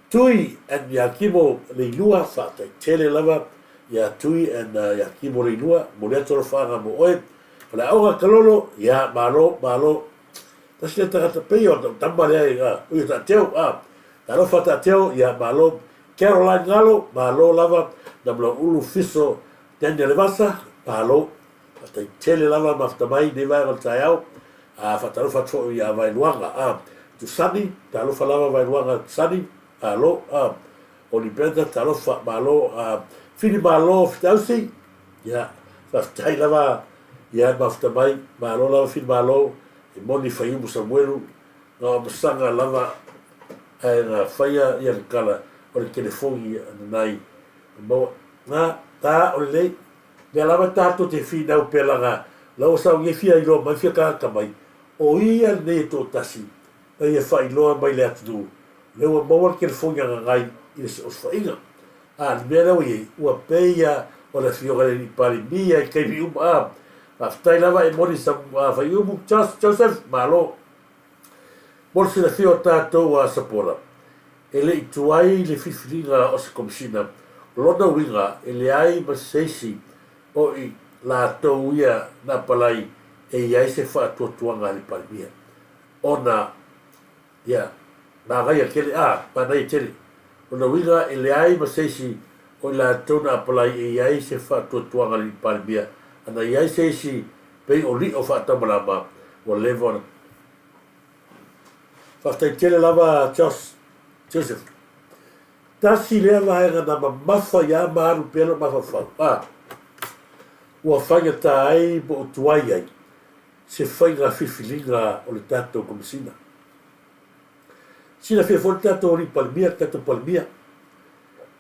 Speaker 2: Tui and Iakimo Leilua, faafetai tele lava ia Tui and Iakimo Leilua, momoli atu alofaaga mo oe. Faleaoga Kalolo, ia malo, malo. Tasi lea tagata pei o lau tama lea, ui o Taateo, a, talofa Taateo, ia malo. Caroline Galo, malo lava, Namulauulu Fiso Daniel Levasa, malo. Faafetai tele lava mafuta mai i lenei vaega o le taeao. A, faatalofa atu foi ia Vaeluaga, a, Tusani, talofa lava Vaeluaga Tusani, malo, a, Oli Brenda, talofa, malo, a, Fili Malo Fitausi, ia, faafetai lava ia mafuta mai, malo lava Fili Malo, e moni Faiumu Samuelu, na o masaga lava ae na faia ia le tala o le telefoni nanai maua. Na, ta o lelei. Mea lava tatou te finau pea laga la ua sau nei fia iloa mai fia tagata mai, o ia lenei e toatasi na ia faailoa mai le atunuu lea ua maua le telefoni a Gagai i le osofaiga. A le mea lea ua iai ua pei ia o le afioga i le Alii Palemia i taimi uma a. Faafetai lava e moni sa Faiumu Joseph malo. Mo le silafia o tatou a Sapola, e le i tuai le filifiliga o se Komisina, o lona uiga e leai ma se isi o i latou ia na apalai e i ai se faatuatuaga a le Palemia, ona ia manaia tele, a, manaia tele. Lona uiga e leai ma se isi o i latou na apalai e i ai se faatuatuaga a le Palemia, ana i ai se isi pei o lio faataumalama ua leva ona Faafetai tele lava Josh, Joseph. Tasi lea vaega na mamafa ia ma alu pea lou mafaufau. A, ua faigata ai ma ou tuai ai se faiga filifiliga o le tatou Komesina. Silafia foi le tatou Alii Palemia, le tatou Palemia.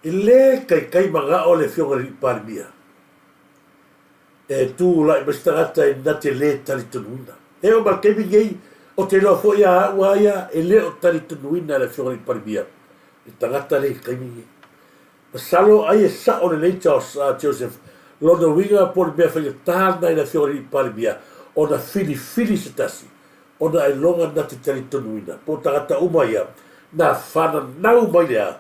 Speaker 2: E le kaikai manao le Afioga i le Alii Palemia E tulai mai se tagata e na te lē talitonuina. E oo mai le taimi lenei, ou te iloa foi a au a ia e le o talitonuina e le Afioga i le Palemia le tagata lea i le taimi lenei. Masalo ai e sa'o lelei Joseph lona uiga po o le mea faigata lena i le Afioga i le Palemia ona filifili se tasi ona ailoga na te talitonuina po o tagata uma ia na fananau mai le a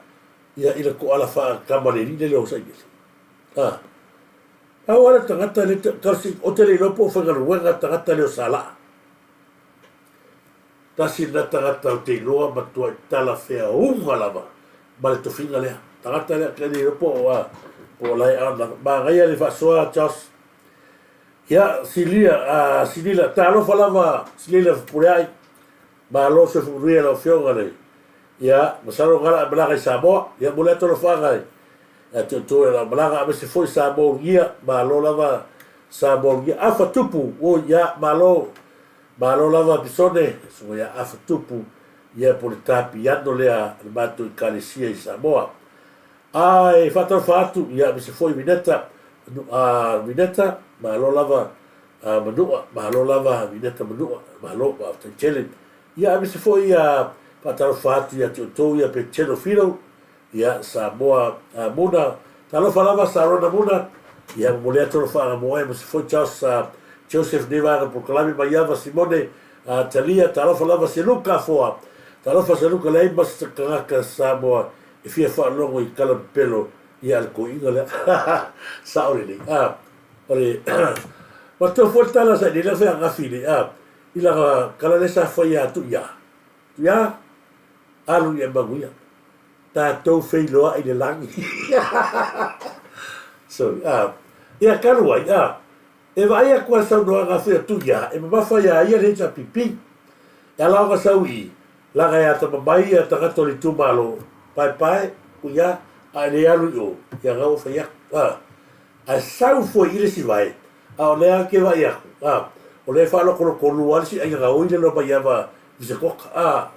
Speaker 2: ia i le koala faakama le alii lele o Saimele. A. Pau lava le tagata le kasi ou te le iloa po o faigaluega tagata lea o Salaa. Tasi lena tagata ou te iloa matuai talafeauga lava ma le tofiga lea. Tagata lea ke le iloa po o a po o lae a manaia le faasoa Josh. Ia Silia a Silila talofa lava Silila Fepuleai. Malo soifua manuia lau afioga le ia masalo gala a malaga i Samoa. Ia momoli atu alofaaga ia te outou e lau malaga aemaise foi Samoa ulugia malo lava Samoa ulugia afa tupu oi ia malo malo lava Pisone susuga ia afa tupu ia po le ta piano lea a le matou ekalesia i Samoa ae faatalofa atu ia aemaise foi Vineta a Vineta malo lava a Manua malo lava Vineta Manua malo faafetai tele ia aemaise foi ia faatalofa atu ia te outou ia Petelo Filo Ia Samoa Muna, talofa lava Sarona Muna, ia momoli atu alofa mo oe aemaise foi Charles Joseph nei vaega polokalame Maiava Simone Talia, talofa lava Seluka Foa, talofa Seluka leai ma se tagata Samoa e fia faalogo i tala pepelo ia a le toeaina lea sao lelei a o le matua foi le tala sa nei lea fai ananafi nei a i lana tala lea sa fai ia Tuia Tuia alu ia manuia tatou feiloai i le lagi. Sorry. Ah. Ia, talu ai, a, e vaai atu a le saunoaga a Fia Tuia, e mamafa iā ia le HRPP. E ala ona sau i i, laga e atamamai ia tagata o le itumalo, paepae, Tuia, a e le alu i o, ia na ua fai atu, a. Ae sau foi i le isi vae, a o lea ke vaai atu, a, o lea e faalotoloto lua le isi aiga gaoi le loma i ava i se koka, a,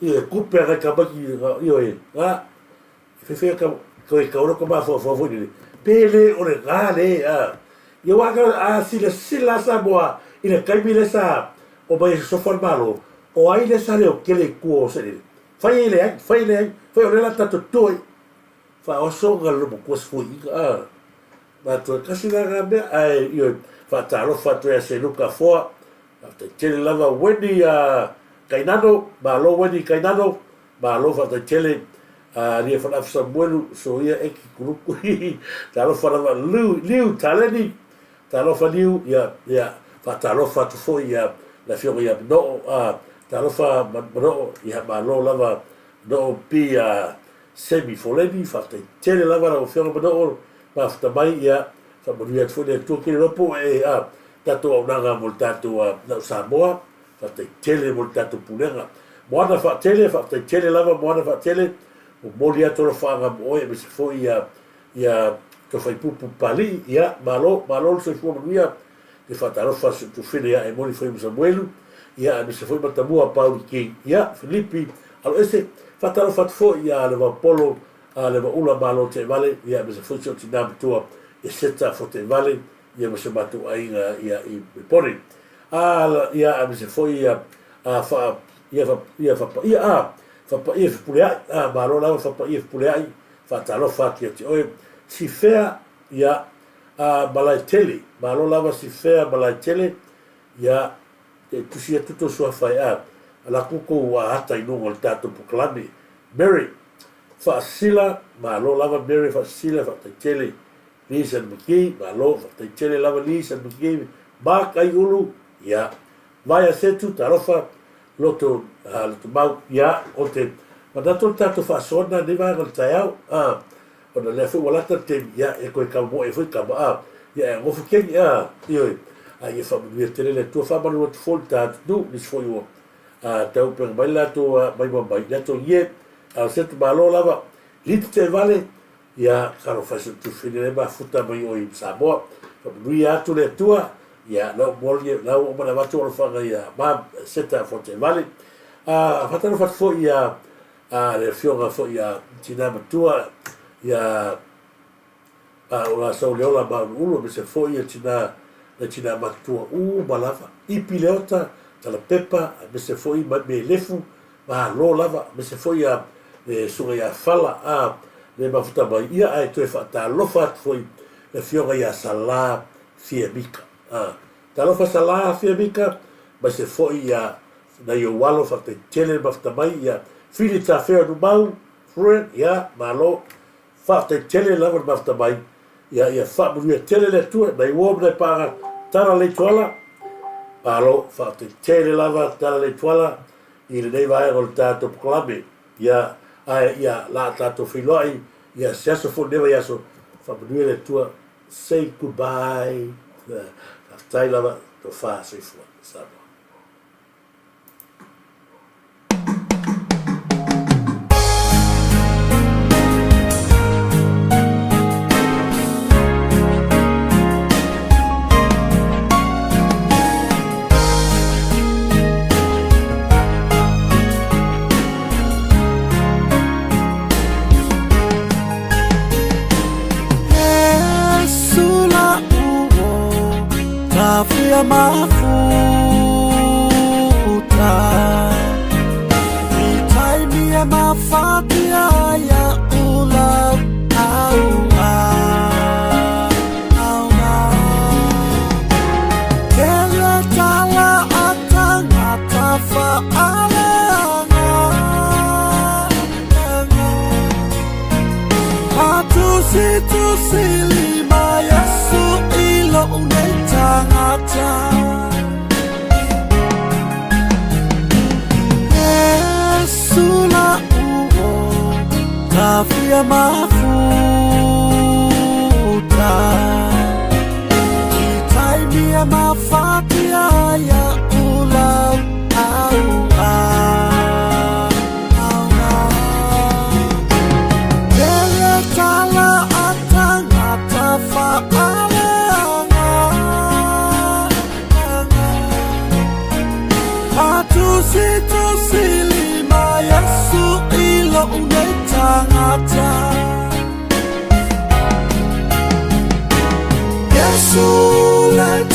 Speaker 2: ioe, tupe a nai tamaiti, ioe, a, Fefe ka koe ka ora ka mafaufau foi lele. Pe le o le gā le, a. Ia wā ka a silasila Samoa i le taimi le sa o mai e sosofa le Malo, o ai le sa leo kele i tua o selele. Fai e leai, fai e leai, fai o lea la tatou tua i. Faaoso ga lomo tua sefui ika, a. Matou e kasi la gā mea, ae ioe, faatalofa atu ia Seluka Foa, faafetai tele lava Wendy a Kainano, malo Wendy Kainano, Malo faafetai tele a Lia Falafu Samuelu Soia Eki Kuluku hihi talofa lava Liu Liu Taleni talofa Liu ia ia faatalofa atu foi ia le afioga ia Manoo a talofa Manoo ia malo lava Manoo P a Semi Foleni faafetai tele lava lau afioga Manoo mafuta mai ia faamanuia atu foi le Atua kele lopo e a tatou auaunaga mo le tatou lau Samoa Faafetai tele mo le tatou pulega. Moana Faatele, faafetai tele lava Moana Faatele, momoli atu alofaaga mo oe aemaise foi ia ia Tofaipupu Papalii, ia malo, malo le soifua manuia. Te faatalofa si ou tufine ia Emoni Faimu Samuelu, ia aemaise foi Matamua Pauli King, ia Filipi Aloese, faatalofa atu foi ia Levaopolo Levaula Malo Teevale, ia aemaise foi si ou tina matua ia Seta Foteevale, ia ma si o matou aiga ia i Pori. A ia aemaise foi ia a fa ia fa ia fapaia a fapaia Fepuleai a malo lava fapaia Fepuleai faatalofa atu ia te oe Sifea ia a Malaetele malo lava Sifea Malaetele ia te tusi atu tou suafa e a ala atu tou ata i luga o le tatou polokalame Mary Faasisila malo lava Mary Faasisila faafetai tele Liz and McGee, malo, faafetai tele lava Liz and McGee, Mark Aiulu, ia, Vaea Setu, talofa, loto, loto mau, ia, o te manatu o le tatou faasoana lenei vaega o le taeao, a, ona lea foi ua lata le taimi, ia, e toe kaumoe foi kama, a, ia, e gofu keni, a, ioe, a ia faamanuia tele le Atua, faamalu atu foi le ta atunuu, nisi foi ua, a, tauupega mai le latou, mai ma mai, le latou ie, a o Setu, malo lava, liti te vale, Ia talofa e si ou tufine lea mafuta mai oi Samoa. Faamanuia atu le Atua. Ia la ua moli la ua uma ona avatu alofaga ia ma Seta Fontevale. A faatalofa atu foi ia a le afioga foi ia Tina Matua ia a o la Sauleola Mauluulu aemaise foi ia tina le tina matua uma lava. Ipi Leota, Talapepa aemaise foi Melefu Malo lava, aemaise foi ia le Susuga ia Fala a le mafuta mai ia ae toe faatalofa atu foi le Afioga ia Sala Fiamika. A, talofa Sala Fiamika, aemaise foi ia nai ou alo faafetai tele le mafuta mai ia Fili Tafea Numau Fruin, ia malo, faafetai tele lava le mafuta mai ia ia faamanuia tele le Atua nai uo ma nai paaga Tala Leituala, malo, faafetai tele lava Tala Leituala. i lenei vaega o le tatou polokalame, ia, ae ia la a tatou feiloai ia se aso foi lenei vaiaso, faamanuia le Atua, say goodbye, faafetai lava, tofa soifua, Samoa.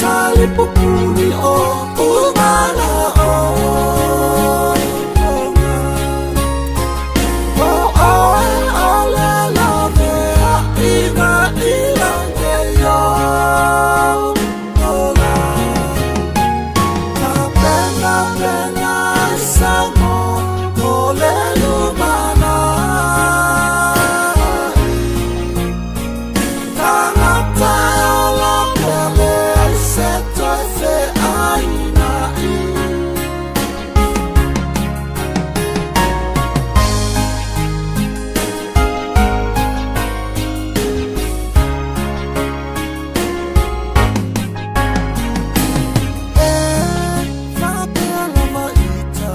Speaker 1: talipupuni o umana o. O oe o le lavea ina ilange yo ola. Ka pena pena sa mo mo le lumana. Tangata ola pele ai se toe fe aina i. E faapea lava ita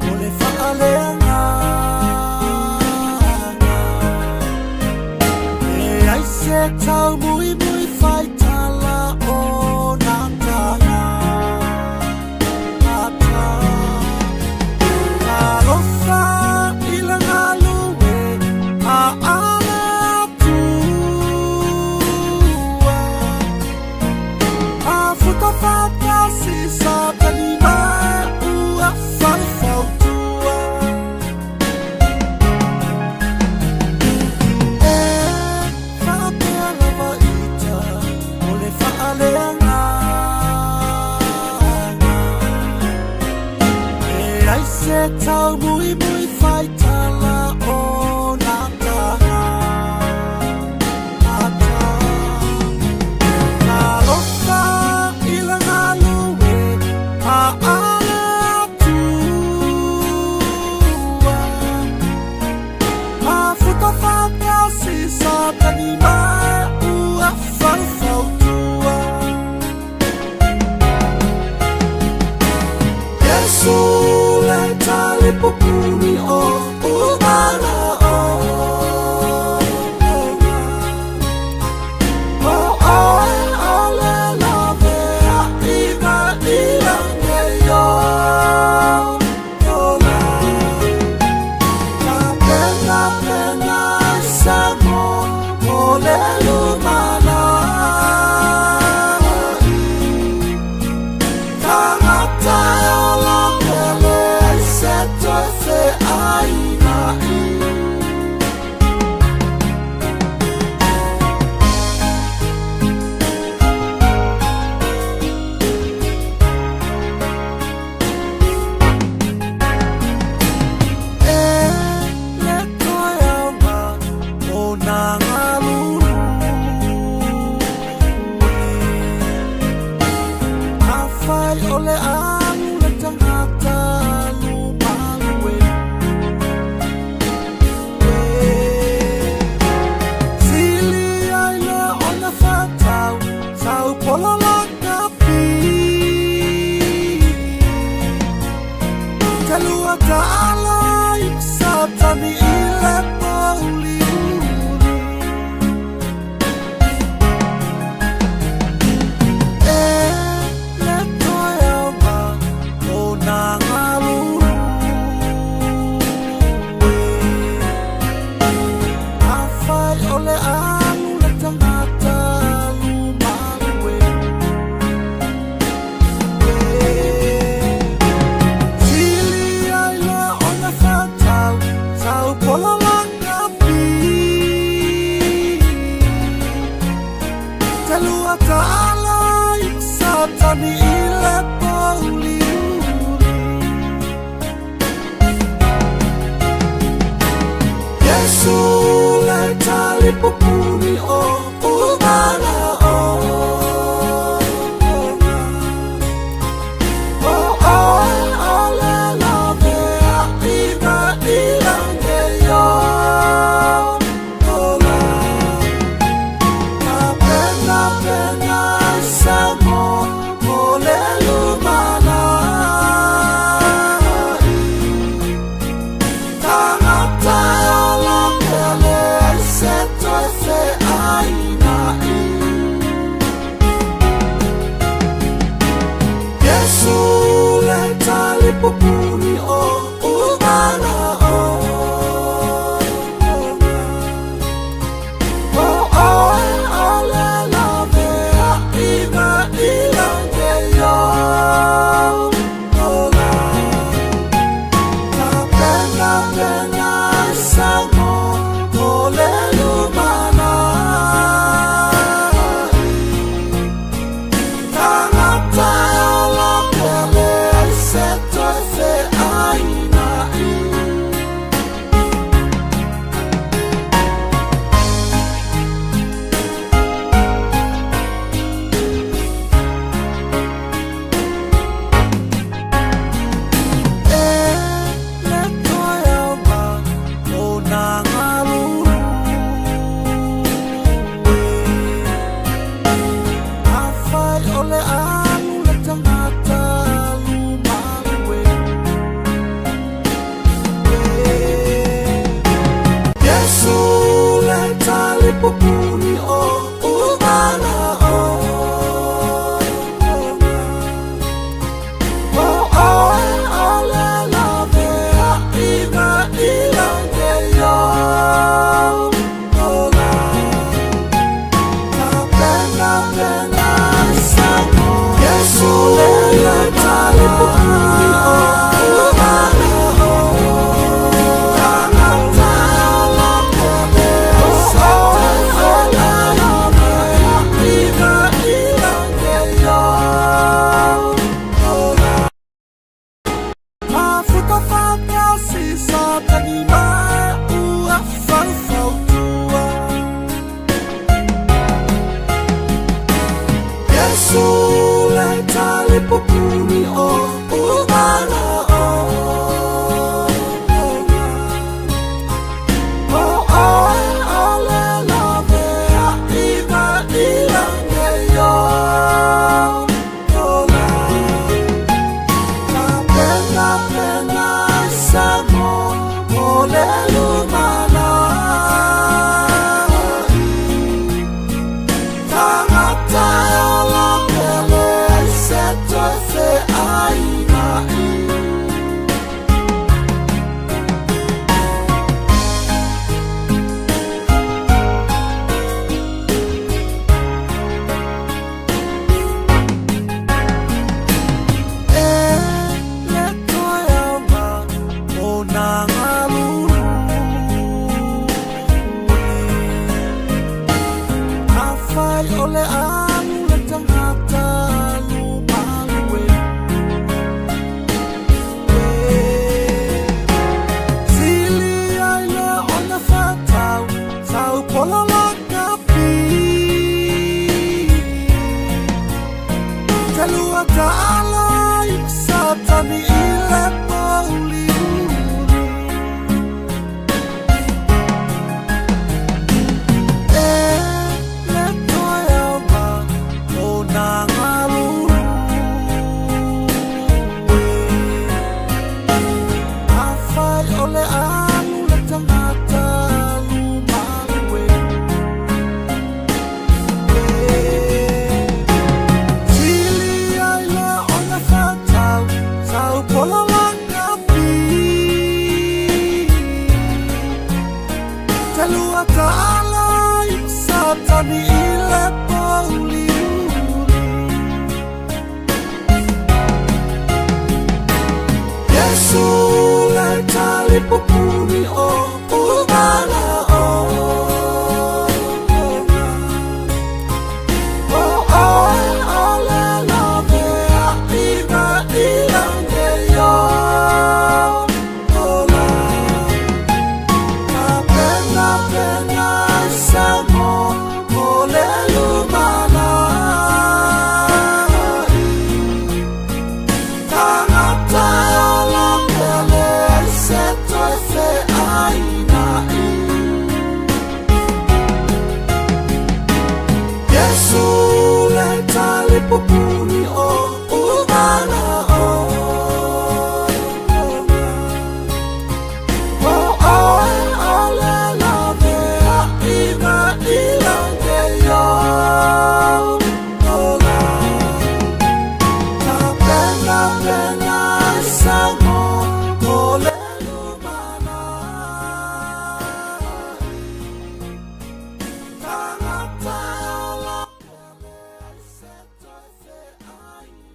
Speaker 1: o le faaleagaga. E ai se taumuimui faitala o nā taga. Ata. Talofa i le galue a ale Atua. A futa whakasi sa tani mai ua wharewhautua. E faapea lava ita o le faaleagaga. E ai se taumuimui faitala o nā taga. Ata. Talofa i le galue a ale Atua. A futa whakasi sa tani mai ua wharewhautua. Yesu le talipupuni o umana o. O oe o le lavea ina ilange yo ola. Ka pena pena sa mo mo le lumana. Tangata ola pele ai se toe fe aina i. E le toe auga o nā galulu. Afai o le alu le tagata lumalue. E sili ai le ona whatau, tau pola la kapi. Te lua ta'ala i satani i le mauli uli. E le toe auga o nā galulu. Afai o le alu le tagata lumalue. Sili ai le ona whatau, tau pola la kapi. Te lua ta'ala i satani i le mauli uli. Yesu le talipupuni o umana o. O oe o le lavea ina ilange yo ola. Ka pena pena sa mo mo le lumana. Tangata ola pele ai se toe fe Sule talipupuni o ugana o O oe ole lave a iga ilange yo Ola Ka pena pena sa mo mo le lumana Tangata e ola pele se toe fe aina i. E le toe auga o nā galululi. Afai o le